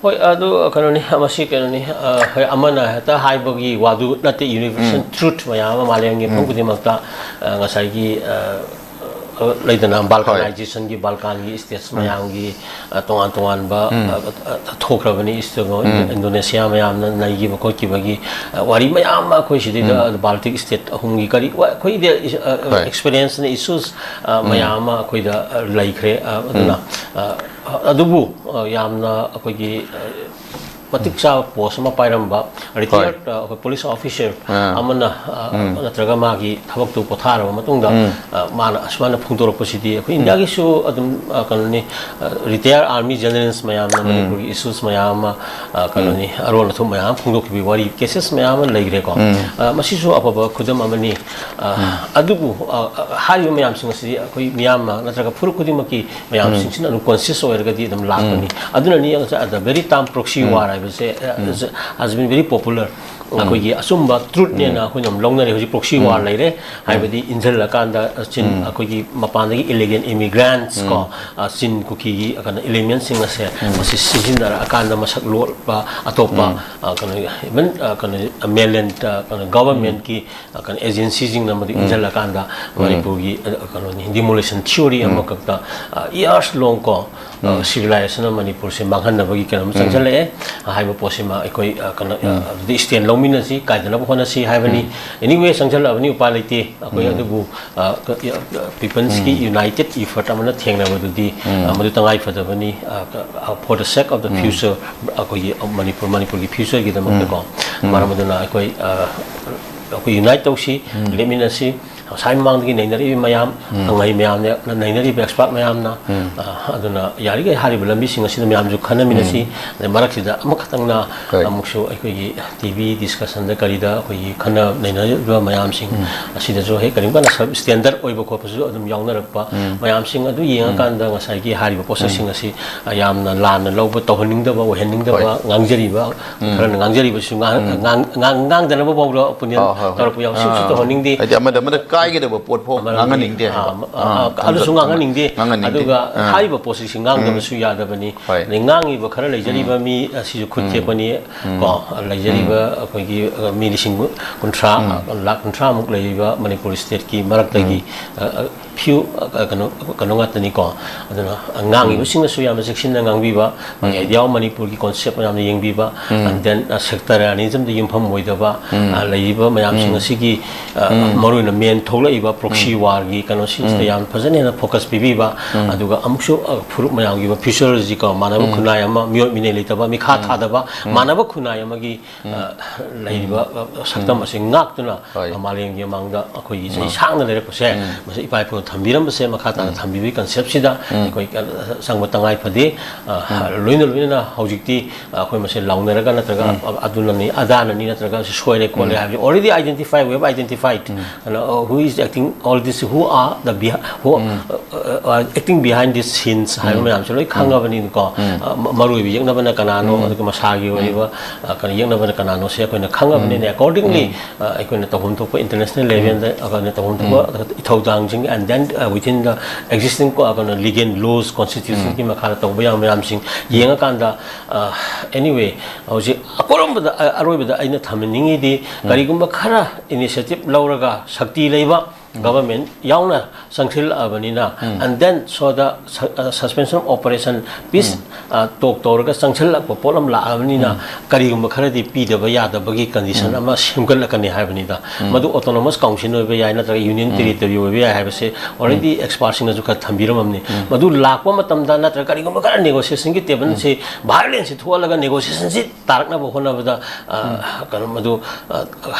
ꯍꯣꯏ, ꯑꯗꯨ ꯀꯩꯅꯣꯅꯤ, ꯃꯁꯤ ꯀꯩꯅꯣꯅꯤ, ꯑ, ꯍꯣꯏ, ꯑꯃꯅ ꯍꯦꯛꯇ ꯍꯥꯏꯕꯒꯤ ꯋꯥꯗꯨ ꯅꯠꯇꯦ, universal truth ꯃꯌꯥꯝ ꯑꯃ ꯃꯥꯂꯦꯝꯒꯤ ꯃꯐꯝ ꯈꯨꯗꯤꯡꯃꯛꯇ, ꯑ, ꯉꯁꯥꯏꯒꯤ, ꯑ, ꯑ, ꯂꯩꯗꯅ, balkanization ꯒꯤ, Balkan ꯒꯤ states ꯃꯌꯥꯝꯒꯤ, ꯑ, ꯇꯣꯉꯥꯟ ꯇꯣꯉꯥꯟꯕ, ꯑ, ꯑ, ꯑ, ꯊꯣꯛꯈ꯭ꯔꯕꯅꯤ꯫ Indonesia ꯃꯌꯥꯝꯅ ꯅꯩꯈꯤꯕ ꯈꯣꯠꯈꯤꯕꯒꯤ, ꯑ, ꯋꯥꯔꯤ ꯃꯌꯥꯝ ꯑꯃ ꯑꯩꯈꯣꯏ ꯁꯤꯗꯩꯗ, ꯑ, Baltic state ꯑꯍꯨꯝꯒꯤ ꯀꯔꯤ, ꯋꯥ-, ꯑꯩꯈꯣꯏꯗꯤ, ꯑ, ꯑ, ꯍꯣꯏ꯫ Experience ꯅ, issues, ꯑ, ꯃꯌꯥꯝ ꯑꯃ ꯑꯩꯈꯣꯏꯗ, ꯑ, ꯂꯩꯈ꯭ꯔꯦ꯫ ꯑ, ꯑꯗꯨꯅ, ꯑ, ꯑꯗꯨꯕꯨ, ꯑ, ꯌꯥꯝꯅ ꯑꯩꯈꯣꯏꯒꯤ, ꯑ, ꯃꯇꯤꯛ ꯆꯥꯕ post ꯑꯃ ꯄꯥꯏꯔꯝꯕ retired, ꯑ, ꯑꯩꯈꯣꯏ police officer ꯑꯥ꯫ ꯑꯃꯅ, ꯑ, ꯅꯠꯇ꯭ꯔꯒ ꯃꯥꯒꯤ ꯊꯕꯛꯇꯨ ꯄꯣꯊꯥꯔꯕ ꯃꯇꯨꯡꯗ, ꯑ, ꯃꯥꯅ ꯑꯁꯨꯃꯥꯏꯅ ꯐꯣꯡꯗꯣꯔꯛꯄꯁꯤꯗꯤ ꯑꯩꯈꯣꯏ India ꯒꯤꯁꯨ ꯑꯗꯨꯝ, ꯑ, ꯀꯩꯅꯣꯅꯤ, ꯑ, retired army generals ꯃꯌꯥꯝꯅ ꯃꯅꯤꯄꯨꯔꯒꯤ issues ꯃꯌꯥꯝ ꯑꯃ, ꯑ, ꯀꯩꯅꯣꯅꯤ, ꯑꯔꯣꯟ ꯑꯊꯨꯞ ꯃꯌꯥꯝ ꯑꯃ ꯐꯣꯡꯗꯣꯛꯈꯤꯕꯒꯤ ꯋꯥꯔꯤ, cases ꯃꯌꯥꯝ ꯑꯃ ꯂꯩꯈ꯭ꯔꯦꯀꯣ꯫ ꯑ, ꯃꯁꯤꯁꯨ ꯑꯐꯕ ꯈꯨꯗꯝ ꯑꯃꯅꯤ꯫ ꯑ, ꯑꯗꯨꯕꯨ, ꯑ, ꯑ, ꯍꯥꯏꯔꯤꯕ ꯃꯌꯥꯝꯁꯤꯡ ꯑꯁꯤꯗꯤ ꯑꯩꯈꯣꯏ ꯃꯤꯌꯥꯝ ꯑꯃ ꯅꯠꯇ꯭ꯔꯒ ꯐꯨꯔꯨꯞ ꯈꯨꯗꯤꯡꯃꯛꯀꯤ ꯃꯌꯥꯝꯁꯤꯡꯁꯤꯅ ꯑꯗꯨꯝ conscious ꯑꯣꯏꯔꯒꯗꯤ ꯑꯗꯨꯝ ꯂꯥꯛꯄꯅꯤ꯫ ꯑꯗꯨꯅꯅꯤ ꯉꯁꯥꯏ the very term proxy war ꯍꯥꯏꯕꯁꯦ, ꯑ, has been very popular꯫ ꯑꯩꯈꯣꯏꯒꯤ ꯑꯆꯨꯝꯕ truth ꯅꯦꯅ ꯑꯩꯈꯣꯏꯅ ꯑꯗꯨꯝ ꯂꯧꯅꯔꯦ꯫ ꯍꯧꯖꯤꯛ proxy war ꯂꯩꯔꯦ ꯍꯥꯏꯕꯗꯤ ꯏꯟꯁꯤꯜꯂꯀꯥꯟꯗ ꯆꯤꯟ, ꯑꯩꯈꯣꯏꯒꯤ ꯃꯄꯥꯟꯗꯒꯤ illegal immigrants ꯀꯣ, ꯑ, ꯆꯤꯟ ꯀꯨꯀꯤꯒꯤ ꯀꯩꯅꯣ element ꯁꯤꯡ ꯑꯁꯦ ꯃꯁꯤ ꯁꯤꯖꯤꯟꯅꯔꯛꯑꯀꯥꯟꯗ ꯃꯁꯛ ꯂꯣꯠꯄ ꯑꯇꯣꯞꯄ, ꯑ, ꯀꯩꯅꯣ, even, ꯑ, ꯀꯩꯅꯣ, mainland, ꯑ, ꯀꯩꯅꯣ, government ꯀꯤ, ꯑ, ꯀꯩꯅꯣ, agency ꯁꯤꯡꯅ ꯃꯗꯨ ꯏꯟꯁꯤꯜꯂꯀꯥꯟꯗ ꯃꯅꯤꯄꯨꯔꯒꯤ, ꯑ, ꯀꯩꯅꯣꯅꯤ, demolition theory ꯑꯃꯈꯛꯇ, ꯑ, years long ꯀꯣ, ꯑ, civilization ꯑꯃ ꯃꯅꯤꯄꯨꯔꯁꯦ ꯃꯥꯡꯍꯟꯅꯕꯒꯤ ꯀꯩꯅꯣꯝ ꯆꯪꯁꯤꯜꯂꯛꯑꯦ꯫ ꯑ, ꯍꯥꯏꯕ ꯄꯣꯠꯁꯤꯃ ꯑꯩꯈꯣꯏ, ꯑ, ꯀꯩꯅꯣ, ꯑ, ꯑꯗꯨꯗꯤ stand ꯂꯧꯃꯤꯟꯅꯁꯤ, ꯀꯥꯏꯗꯅꯕ ꯍꯣꯠꯅꯁꯤ ꯍꯥꯏꯕꯅꯤ꯫ Anyway, ꯆꯪꯁꯤꯜꯂꯛꯑꯕꯅꯤ, ꯎꯄꯥꯏ ꯂꯩꯇꯦ꯫ ꯑꯩꯈꯣꯏ ꯑꯗꯨꯕꯨ, ꯑ, ꯀ-, ꯑ, peoples ꯀꯤ united effort ꯑꯃꯅ ꯊꯦꯡꯅꯕꯗꯨꯗꯤ, ꯑ, ꯃꯗꯨ ꯇꯉꯥꯏ ꯐꯗꯕꯅꯤ꯫ ꯑ, ꯀ-, ꯑ, for the sake of the future, ꯑꯩꯈꯣꯏꯒꯤ ꯃꯅꯤꯄꯨꯔ, ꯃꯅꯤꯄꯨꯔꯒꯤ future ꯒꯤꯗꯃꯛꯇꯀꯣ꯫ ꯃꯔꯝ ꯑꯗꯨꯅ ꯑꯩꯈꯣꯏ, ꯑ, ꯑꯩꯈꯣꯏ unite ꯇꯧꯁꯤ, ꯂꯦꯞꯃꯤꯟꯅꯁꯤ꯫ ꯉꯁꯥꯏ ꯃꯃꯥꯡꯗꯒꯤ ꯅꯩꯅꯔꯛꯏꯕ ꯃꯌꯥꯝ, ꯑꯉꯩ ꯃꯌꯥꯝꯅ ꯅꯩꯅꯔꯤꯕ expert ꯃꯌꯥꯝꯅ, ꯑ, ꯑꯗꯨꯅ ꯌꯥꯔꯤꯈꯩ ꯍꯥꯏꯔꯤꯕ ꯂꯝꯕꯤꯁꯤꯡ ꯑꯁꯤꯗ ꯃꯌꯥꯝꯁꯨ ꯈꯟꯅꯃꯤꯟꯅꯁꯤ꯫ ꯑꯗꯩ ꯃꯔꯛꯁꯤꯗ ꯑꯃꯈꯛꯇꯪꯅ ꯍꯣꯏ꯫ ꯑꯃꯨꯛꯁꯨ ꯑꯩꯈꯣꯏꯒꯤ T V discussion ꯗ ꯀꯔꯤꯗ ꯑꯩꯈꯣꯏꯒꯤ ꯈꯟꯅ ꯅꯩꯅꯔꯤꯕ ꯃꯌꯥꯝꯁꯤꯡ ꯑꯁꯤꯗꯁꯨ ꯍꯦꯛ ꯀꯔꯤꯒꯨꯝꯕ substandard ꯑꯣꯏꯕ ꯈꯣꯠꯄꯁꯨ ꯑꯗꯨꯝ ꯌꯥꯎꯅꯔꯛꯄ ꯃꯌꯥꯝꯁꯤꯡ ꯑꯗꯨ ꯌꯦꯡꯉꯀꯥꯟꯗ ꯉꯁꯥꯏꯒꯤ ꯍꯥꯏꯔꯤꯕ ꯄꯣꯠꯁꯛꯁꯤꯡ ꯑꯁꯤ, ꯑ, ꯌꯥꯝꯅ ꯂꯥꯟꯅ ꯂꯧꯕ, ꯇꯧꯍꯟꯅꯤꯡꯗꯕ, ꯑꯣꯏꯍꯟꯅꯤꯡꯗꯕ, ꯉꯥꯡꯖꯔꯤꯕ, ꯈꯔꯅ ꯉꯥꯡꯖꯔꯤꯕꯁꯨ ꯉꯥꯡ-, ꯉꯥꯡ-, ꯉꯥꯡ-, ꯉꯥꯡꯗꯅꯕ ꯐꯥꯎꯗ opinion ꯍꯣꯏ, ꯍꯣꯏ, ꯍꯣꯏ꯫ ꯇꯧꯔꯛꯄ ꯌꯥꯎꯏ꯫ ꯁꯤꯁꯨ ꯇꯧꯍꯟꯅꯤꯡꯗꯦ꯫ ꯍꯥꯏꯗꯤ ꯑꯃꯗ ꯑꯃꯗ ꯍꯥꯏꯒꯗꯕ ꯄꯣꯠ ꯐꯥꯎ ꯉꯥꯡꯍꯟꯅꯤꯡꯗꯦ ꯍꯥꯏꯕ꯫ ꯑꯥ, ꯑꯥ, ꯑꯥ, ꯑꯗꯨꯁꯨ ꯊꯝꯖ-, ꯉꯥꯡꯍꯟꯅꯤꯡꯗꯦ꯫ ꯉꯥꯡꯍꯟꯅꯤꯡꯗꯦ꯫ ꯑꯗꯨꯒ ꯑꯥ꯫ ꯍꯥꯏꯔꯤꯕ ꯄꯣꯠꯁꯤꯁꯨ ꯉꯥꯡꯗꯕꯁꯨ ꯌꯥꯗꯕꯅꯤ꯫ ꯍꯣꯏ꯫ ꯑꯗꯩ ꯉꯥꯡꯉꯤꯕ ꯈꯔ ꯂꯩꯖꯔꯤꯕ ꯃꯤ ꯑꯁꯤꯁꯨ ꯈꯨꯠ ꯊꯦꯛꯄꯅꯤ꯫ ꯀꯣ, ꯂꯩꯖꯔꯤꯕ ꯑꯩꯈꯣꯏꯒꯤ, ꯑ, ꯃꯤ ꯂꯤꯁꯤꯡ ꯀꯨꯟꯊ꯭ꯔꯥ, ꯂꯥꯈ ꯀꯨꯟꯊ꯭ꯔꯥꯃꯨꯛ ꯂꯩꯔꯤꯕ ꯃꯅꯤꯄꯨꯔ stateꯀꯤ ꯃꯔꯛꯇꯒꯤ, ꯑ, ꯑ, few, ꯑ, ꯀꯩꯅꯣ, ꯀꯩꯅꯣ ꯉꯥꯛꯇꯅꯤꯀꯣ꯫ ꯑꯗꯨꯅ ꯉꯥꯡꯉꯤꯕꯁꯤꯡꯅꯁꯨ ꯌꯥꯝꯅ ꯆꯦꯛꯁꯤꯟꯅ ꯉꯥꯡꯕꯤꯕ, ꯃꯥꯒꯤ idea of ꯃꯅꯤꯄꯨꯔꯒꯤ concept ꯃꯌꯥꯝꯗ ꯌꯦꯡꯕꯤꯕ, and then, ꯑ, sectarianismꯗ ꯌꯨꯝꯐꯝ ꯑꯣꯏꯗꯕ, ꯑ, ꯂꯩꯔꯤꯕ ꯃꯌꯥꯝꯁꯤꯡ ꯑꯁꯤꯒꯤ, ꯑ, ꯃꯔꯨꯑꯣꯏꯅ main ꯊꯣꯛꯂꯛꯏꯕ proxy warꯒꯤ ꯀꯩꯅꯣꯁꯤꯡꯁꯤꯗ ꯌꯥꯝ ꯐꯖꯅ ꯍꯦꯟꯅ focus ꯄꯤꯕꯤꯕ, ꯑꯗꯨꯒ ꯑꯃꯨꯛꯁꯨ, ꯑ, ꯐꯨꯔꯨꯞ ꯃꯌꯥꯝꯒꯤ futureꯁꯤꯀꯣ, ꯃꯥꯟꯅꯕ ꯈꯨꯟꯅꯥꯏ ꯑꯃ, ꯃꯤꯑꯣꯠ ꯃꯤꯅꯩ ꯂꯩꯇꯕ, ꯃꯤꯈꯥ ꯊꯥꯗꯕ, ꯃꯥꯟꯅꯕ ꯈꯨꯟꯅꯥꯏ ꯑꯃꯒꯤ ꯑ, ꯂꯩꯔꯤꯕ, ꯑ, ꯁꯛꯇꯝ ꯑꯁꯤ ꯉꯥꯛꯇꯨꯅ, ꯍꯣꯏ꯫ ꯑ, ꯃꯥꯂꯦꯝꯒꯤ ꯃꯃꯥꯡꯗ ꯑꯩꯈꯣꯏꯒꯤ ꯆꯍꯤ ꯁꯥꯡꯅ ꯂꯩꯔꯛꯄꯁꯦ, ꯃꯁꯤ ꯏꯄꯥ ꯏꯄꯨꯅ ꯊꯝꯕꯤꯔꯝꯕꯁꯦ ꯃꯈꯥ ꯇꯥꯅ ꯊꯝꯕꯤꯕꯒꯤ conceptꯁꯤꯗ ꯑꯩꯈꯣꯏ, ꯑ, ꯆꯪꯕ ꯇꯉꯥꯏ ꯐꯗꯦ꯫ ꯑ, ꯂꯣꯏꯅ ꯂꯣꯏꯅꯅ ꯍꯧꯖꯤꯛꯇꯤ, ꯑ, ꯑꯩꯈꯣꯏ ꯃꯁꯦꯟ ꯂꯥꯎꯅꯔꯒ ꯅꯠꯇ꯭ꯔꯒ, ꯑ, ꯑꯗꯨꯅꯅꯤ, ꯑꯗꯥꯅꯅꯤ ꯅꯠꯇ꯭ꯔꯒ ꯁꯤ ꯁꯣꯏꯔꯦ ꯈꯣꯠꯂꯦ ꯍꯥꯏꯕꯁꯤ already identified, we have identified꯫ ꯑꯗꯨꯅ, uh, who is acting all this, who are the behi-, who, uh, uh, uh, acting behind these scenes ꯍꯥꯏꯕ ꯃꯌꯥꯝꯁꯦ ꯂꯣꯏ ꯈꯪꯉꯕꯅꯤꯅꯀꯣ꯫ ꯑ, ꯃ-, ꯃꯔꯨ ꯑꯣꯏꯕ ꯌꯦꯛꯅꯕꯅ ꯀꯅꯥꯅꯣ, ꯑꯗꯨꯒ ꯃꯁꯥꯒꯤ ꯑꯣꯏꯔꯤꯕ, ꯑ, ꯀꯩꯅꯣ, ꯌꯦꯛꯅꯕꯅ ꯀꯅꯥꯅꯣꯁꯦ ꯑꯩꯈꯣꯏꯅ ꯈꯪꯉꯕꯅꯤꯅ, accordingly, ꯑ, ꯑꯩꯈꯣꯏꯅ ꯇꯧꯐꯝ ꯊꯣꯛꯄ international levelꯗ ꯑꯩꯈꯣꯏꯅ ꯇꯧꯐꯝ ꯊꯣꯛꯄ ꯏꯊꯧꯗꯥꯡꯁꯤꯡ, and then, uh, within the existing ꯀꯣ, ꯀꯩꯅꯣ, legal laws, constitutionꯒꯤ ꯃꯈꯥꯗ ꯇꯧꯕ ꯌꯥꯕ ꯃꯌꯥꯝꯁꯤꯡ ꯌꯦꯡꯉꯀꯥꯟꯗ, ꯑ, anyway, ꯍꯧꯖꯤꯛ ꯑꯀꯣꯏꯔꯣꯝꯕꯗ, ꯑ, ꯑꯔꯣꯏꯕꯗ ꯑꯩꯅ ꯊꯝꯍꯟꯅꯤꯡꯉꯤꯗꯤ, ꯀꯔꯤꯒꯨꯝꯕ ꯈꯔ initiative ꯂꯧꯔꯒ ꯁꯛꯇꯤ ꯂꯩꯕ government ꯌꯥꯎꯅ ꯆꯪꯁꯤꯜꯂꯛꯑꯕꯅꯤꯅ, and then ꯁꯣꯗ ꯁ-, ꯑ, suspension of operation, peace, ꯑ, talk ꯇꯧꯔꯒ ꯆꯪꯁꯤꯜꯂꯛꯄ ꯄꯣꯠ ꯑꯃ ꯂꯥꯛꯑꯕꯅꯤꯅ, ꯀꯔꯤꯒꯨꯝꯕ ꯈꯔꯗꯤ ꯄꯤꯗꯕ ꯌꯥꯗꯕꯒꯤ condition ꯑꯃ ꯁꯦꯝꯒꯠꯂꯛꯀꯅꯤ ꯍꯥꯏꯕꯅꯤꯗ꯫ ꯃꯗꯨ autonomous council ꯑꯣꯏꯕ ꯌꯥꯏ, ꯅꯠꯇ꯭ꯔꯒ union territory ꯑꯣꯏꯕ ꯌꯥꯏ ꯍꯥꯏꯕꯁꯦ already expertꯁꯤꯡꯅꯁꯨ ꯈꯔ ꯊꯝꯕꯤꯔꯝꯃꯕꯅꯤ꯫ ꯃꯗꯨ ꯂꯥꯛꯄ ꯃꯇꯝꯗ ꯅꯠꯇ꯭ꯔꯒ ꯀꯔꯤꯒꯨꯝꯕ ꯈꯔ negotiationꯒꯤ tableꯁꯤ, violenceꯁꯤ ꯊꯣꯛꯍꯜꯂꯒ negotiationꯁꯤ ꯇꯥꯔꯛꯅꯕ ꯍꯣꯠꯅꯕꯗ, ꯑ, ꯀꯩꯅꯣ, ꯃꯗꯨ, ꯑ,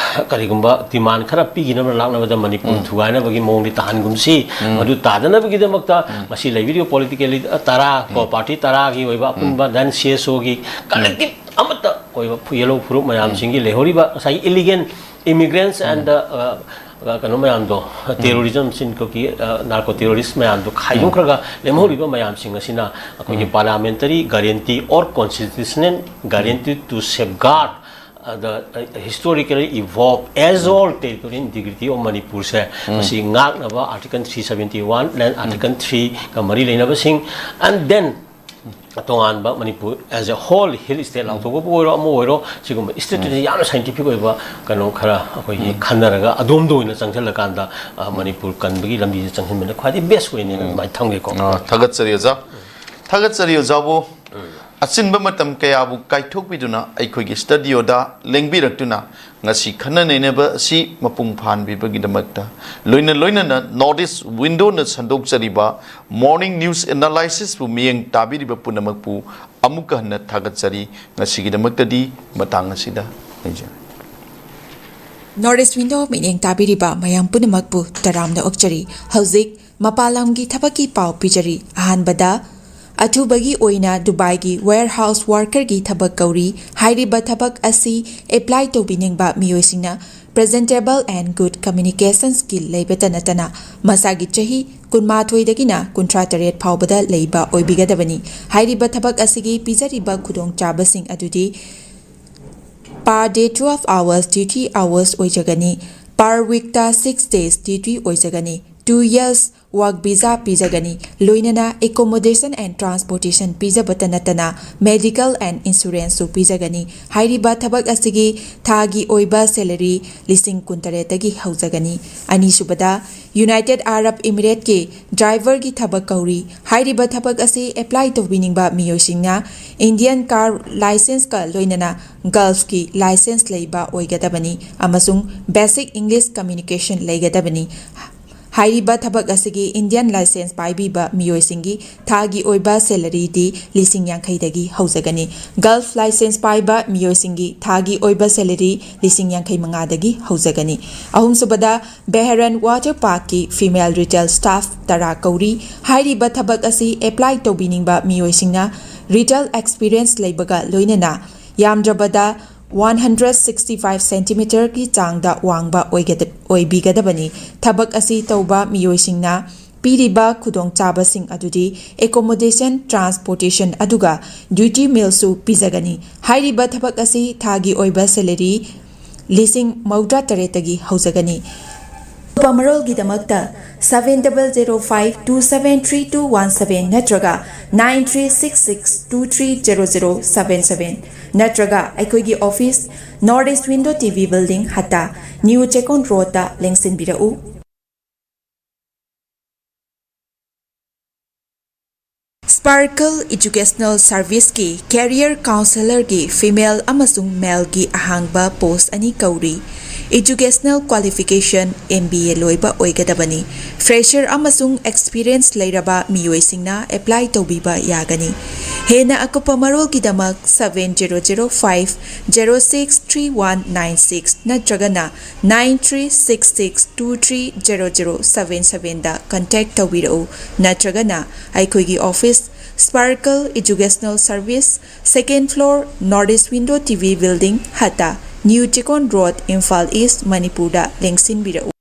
ꯀꯔꯤꯒꯨꯝꯕ demand ꯈꯔ ꯄꯤꯈꯤꯅꯕ ꯂꯥꯛꯅꯕꯗ ꯃꯅꯤꯄꯨꯔ ꯊꯨꯒꯥꯏꯅꯕꯒꯤ ꯃꯑꯣꯡꯗꯤ ꯇꯥꯍꯟꯒꯨꯝꯁꯤ꯫ ꯃꯗꯨ ꯇꯥꯗꯅꯕꯒꯤꯗꯃꯛꯇ ꯉꯁꯤ ꯂꯩꯕꯤꯔꯤꯕ political leader ꯇꯔꯥ ꯀꯣ, party ꯇꯔꯥꯒꯤ ꯑꯣꯏꯕ ꯑꯄꯨꯟꯕ, then CSOꯒꯤ collective ꯑꯃꯠꯇ ꯑꯣꯏꯕ ꯐꯨ-, ꯌꯦꯜꯍꯧ ꯐꯨꯔꯨꯞ ꯃꯌꯥꯝꯁꯤꯡꯒꯤ ꯂꯩꯍꯧꯔꯤꯕ ꯉꯁꯥꯏꯒꯤ illegal immigrants and, ꯑ, ꯑ, ꯀꯩꯅꯣ ꯃꯌꯥꯝꯗꯣ, terrorism, ꯁꯤꯟ ꯀꯣꯀꯤ, ꯑ, narco terrorist ꯃꯌꯥꯝꯗꯣ ꯈꯥꯏꯗꯣꯛꯈ꯭ꯔꯒ ꯂꯦꯝꯍꯧꯔꯤꯕ ꯃꯌꯥꯝꯁꯤꯡ ꯑꯁꯤꯅ ꯑꯩꯈꯣꯏꯒꯤ parliamentary guarantee or constitutional guarantee to safeguard ꯑꯗ historically evolved as all territorial integrity of ꯃꯅꯤꯄꯨꯔꯁꯦ ꯃꯁꯤ ꯉꯥꯛꯅꯕ Article three seventy one, then Article three ꯒ ꯃꯔꯤ ꯂꯩꯅꯕꯁꯤꯡ, and then ꯇꯣꯉꯥꯟꯕ Manipur as a whole hill state ꯂꯥꯎꯊꯣꯛꯄꯕꯨ ꯑꯣꯏꯔꯣ, ꯑꯃ ꯑꯣꯏꯔꯣ, ꯁꯤꯒꯨꯝꯕ stateꯇꯨꯗꯤ ꯌꯥꯝꯅ scientific ꯑꯣꯏꯕ ꯀꯩꯅꯣ ꯈꯔ ꯑꯩꯈꯣꯏꯒꯤ ꯈꯟꯅꯔꯒ ꯑꯗꯣꯝꯗ ꯑꯣꯏꯅ ꯆꯪꯁꯤꯜꯂꯀꯥꯟꯗ ꯃꯅꯤꯄꯨꯔ ꯀꯟꯕꯒꯤ ꯂꯝꯕꯤꯁꯦ ꯆꯪꯁꯤꯟꯕꯅ ꯈ꯭ꯋꯥꯏꯗꯒꯤ best ꯑꯣꯏꯅꯦꯅ ꯑꯗꯨꯃꯥꯏꯅ ꯊꯝꯒꯦꯀꯣ꯫ ꯊꯥꯒꯠꯆꯔꯤ ꯑꯣꯖꯥ꯫ ꯊꯥꯒꯠꯆꯔꯤ ꯑꯣꯖꯥꯕꯨ꯫ ꯑꯆꯤꯟꯕ ꯃꯇꯝ ꯀꯌꯥꯕꯨ ꯀꯥꯏꯊꯣꯛꯄꯤꯗꯨꯅ ꯑꯩꯈꯣꯏꯒꯤ studioꯗ ꯂꯦꯡꯕꯤꯔꯛꯇꯨꯅ ꯉꯁꯤ ꯈꯟꯅ ꯅꯩꯅꯕ ꯑꯁꯤ ꯃꯄꯨꯡ ꯐꯥꯍꯟꯕꯤꯕꯒꯤꯗꯃꯛꯇ, ꯂꯣꯏꯅ ꯂꯣꯏꯅꯅ North East Windowꯅ ꯁꯟꯗꯣꯛꯆꯔꯤꯕ morning news analysisꯄꯨ ꯃꯤꯠꯌꯦꯡ ꯇꯥꯕꯤꯔꯤꯕ ꯄꯨꯝꯅꯃꯛꯄꯨ ꯑꯃꯨꯛꯀ ꯍꯟꯅ ꯊꯥꯒꯠꯆꯔꯤ꯫ ꯉꯁꯤꯒꯤꯗꯃꯛꯇꯗꯤ ꯃꯇꯥꯡ ꯑꯁꯤꯗ ꯂꯩꯖꯔꯦ꯫ North East Window ꯃꯤꯠꯌꯦꯡ ꯇꯥꯕꯤꯔꯤꯕ ꯃꯌꯥꯝ ꯄꯨꯝꯅꯃꯛꯄꯨ ꯇꯔꯥꯝꯅ ꯑꯣꯛꯆꯔꯤ꯫ ꯍꯧꯖꯤꯛ ꯃꯄꯥꯟ ꯂꯝꯒꯤ ꯊꯕꯛꯀꯤ ꯄꯥꯎ ꯄꯤꯖꯔꯤ꯫ ꯑꯍꯥꯟꯕꯗ, ꯑꯊꯨꯕꯒꯤ ꯑꯣꯏꯅ ꯗꯨꯕꯥꯏꯒꯤ warehouse workerꯒꯤ ꯊꯕꯛ ꯀꯧꯔꯤ꯫ ꯍꯥꯏꯔꯤꯕ ꯊꯕꯛ ꯑꯁꯤ apply ꯇꯧꯕꯤꯅꯤꯡꯕ ꯃꯤꯑꯣꯏꯁꯤꯡꯅ presentable and good communication skill ꯂꯩꯕꯇ ꯅꯠꯇꯅ ꯃꯁꯥꯒꯤ ꯆꯍꯤ ꯀꯨꯟꯃꯥꯊꯣꯏꯗꯒꯤꯅ ꯀꯨꯟꯊ꯭ꯔꯥ ꯇꯔꯦꯠ ꯐꯥꯎꯕꯗ ꯂꯩꯕ ꯑꯣꯏꯕꯤꯒꯗꯕꯅꯤ꯫ ꯍꯥꯏꯔꯤꯕ ꯊꯕꯛ ꯑꯁꯤꯒꯤ ꯄꯤꯖꯔꯤꯕ ꯈꯨꯗꯣꯡꯆꯥꯕꯁꯤꯡ ꯑꯗꯨꯗꯤ per day twelve hours duty hours ꯑꯣꯏꯖꯒꯅꯤ꯫ Per weekꯇ six days duty ꯑꯣꯏꯖꯒꯅꯤ꯫ Two years work visa ꯄꯤꯖꯒꯅꯤ꯫ ꯂꯣꯏꯅꯅ accommodation and transportation ꯄꯤꯖꯕꯇ ꯅꯠꯇꯅ medical and insuranceꯁꯨ ꯄꯤꯖꯒꯅꯤ꯫ ꯍꯥꯏꯔꯤꯕ ꯊꯕꯛ ꯑꯁꯤꯒꯤ ꯊꯥꯒꯤ ꯑꯣꯏꯕ salary ꯂꯤꯁꯤꯡ ꯀꯨꯟꯇꯔꯦꯠꯇꯒꯤ ꯍꯧꯖꯒꯅꯤ꯫ ꯑꯅꯤꯁꯨꯕꯗ, United Arab Emirateꯀꯤ driverꯒꯤ ꯊꯕꯛ ꯀꯧꯔꯤ꯫ ꯍꯥꯏꯔꯤꯕ ꯊꯕꯛ ꯑꯁꯤ apply ꯇꯧꯕꯤꯅꯤꯡꯕ ꯃꯤꯑꯣꯏꯁꯤꯡꯅ Indian car licenceꯀ ꯂꯣꯏꯅꯅ Gulfꯀꯤ license ꯂꯩꯕ ꯑꯣꯏꯒꯗꯕꯅꯤ ꯑꯃꯁꯨꯡ basic English communication ꯂꯩꯒꯗꯕꯅꯤ꯫ ꯍꯥꯏꯔꯤꯕ ꯊꯕꯛ ꯑꯁꯤꯒꯤ Indian license ꯄꯥꯏꯕꯤꯕ ꯃꯤꯑꯣꯏꯁꯤꯡꯒꯤ ꯊꯥꯒꯤ ꯑꯣꯏꯕ salaryꯗꯤ ꯂꯤꯁꯤꯡ ꯌꯥꯡꯈꯩꯗꯒꯤ ꯍꯧꯖꯒꯅꯤ꯫ Gulf license ꯄꯥꯏꯕ ꯃꯤꯑꯣꯏꯁꯤꯡꯒꯤ ꯊꯥꯒꯤ ꯑꯣꯏꯕ salary ꯂꯤꯁꯤꯡ ꯌꯥꯡꯈꯩ ꯃꯉꯥꯗꯒꯤ ꯍꯧꯖꯒꯅꯤ꯫ ꯑꯍꯨꯝꯁꯨꯕꯗ, Bahrain Water Parkꯀꯤ female retail staff ꯇꯔꯥ ꯀꯧꯔꯤ꯫ ꯍꯥꯏꯔꯤꯕ ꯊꯕꯛ ꯑꯁꯤ apply ꯇꯧꯕꯤꯅꯤꯡꯕ ꯃꯤꯑꯣꯏꯁꯤꯡꯅ retail experience ꯂꯩꯕꯒ ꯂꯣꯏꯅꯅ ꯌꯥꯝꯗ꯭ꯔꯕꯗ one hundred sixty five centimeterꯒꯤ ꯆꯥꯡꯗ ꯋꯥꯡꯕ ꯑꯣꯏꯒꯗ-, ꯑꯣꯏꯕꯤꯒꯗꯕꯅꯤ꯫ ꯊꯕꯛ ꯑꯁꯤ ꯇꯧꯕ ꯃꯤꯑꯣꯏꯁꯤꯡꯅ ꯄꯤꯔꯤꯕ ꯈꯨꯗꯣꯡꯆꯥꯕꯁꯤꯡ ꯑꯗꯨꯗꯤ accommodation, transportation ꯑꯗꯨꯒ duty mealꯁꯨ ꯄꯤꯖꯒꯅꯤ꯫ ꯍꯥꯏꯔꯤꯕ ꯊꯕꯛ ꯑꯁꯤ ꯊꯥꯒꯤ ꯑꯣꯏꯕ salary ꯂꯤꯁꯤꯡ ꯃꯧꯗ꯭ꯔꯥ ꯇꯔꯦꯠꯇꯒꯤ ꯍꯧꯖꯒꯅꯤ꯫ ꯑꯀꯨꯞꯄ ꯃꯔꯣꯜꯒꯤꯗꯃꯛꯇ seven double zero five two seven three two one seven ꯅꯠꯇ꯭ꯔꯒ nine three six six two three zero zero seven seven ꯅꯠꯇ꯭ꯔꯒ ꯑꯩꯈꯣꯏꯒꯤ office North East Window T V Building, ꯍꯠꯇꯥ, New Chekon Roadꯇ ꯂꯦꯡꯁꯤꯟꯕꯤꯔꯛꯎ꯫ Sparkle Educational Serviceꯀꯤ career counsellorꯒꯤ female ꯑꯃꯁꯨꯡ maleꯒꯤ ꯑꯍꯥꯡꯕ post ꯑꯅꯤ ꯀꯧꯔꯤ꯫ Educational qualification M B A ꯂꯣꯏꯕ ꯑꯣꯏꯒꯗꯕꯅꯤ꯫ Fresher ꯑꯃꯁꯨꯡ experience ꯂꯩꯔꯕ ꯃꯤꯑꯣꯏꯁꯤꯡꯅ apply ꯇꯧꯕꯤꯕ ꯌꯥꯒꯅꯤ꯫ ꯍꯦꯟꯅ ꯑꯀꯨꯞꯄ ꯃꯔꯣꯜꯒꯤꯗꯃꯛ seven zero zero five zero six three one nine six ꯅꯠꯇ꯭ꯔꯒꯅ nine three six six two three zero zero seven sevenꯗ contact ꯇꯧꯕꯤꯔꯛꯎ, ꯅꯠꯇ꯭ꯔꯒꯅ ꯑꯩꯈꯣꯏꯒꯤ office, Sparkle Educational Service, second floor, North East Window T V Building, ꯍꯠꯇꯥ, New Chekon Road, Imphal East, ꯃꯅꯤꯄꯨꯔꯗ ꯂꯦꯡꯁꯤꯟꯕꯤꯔꯛꯎ꯫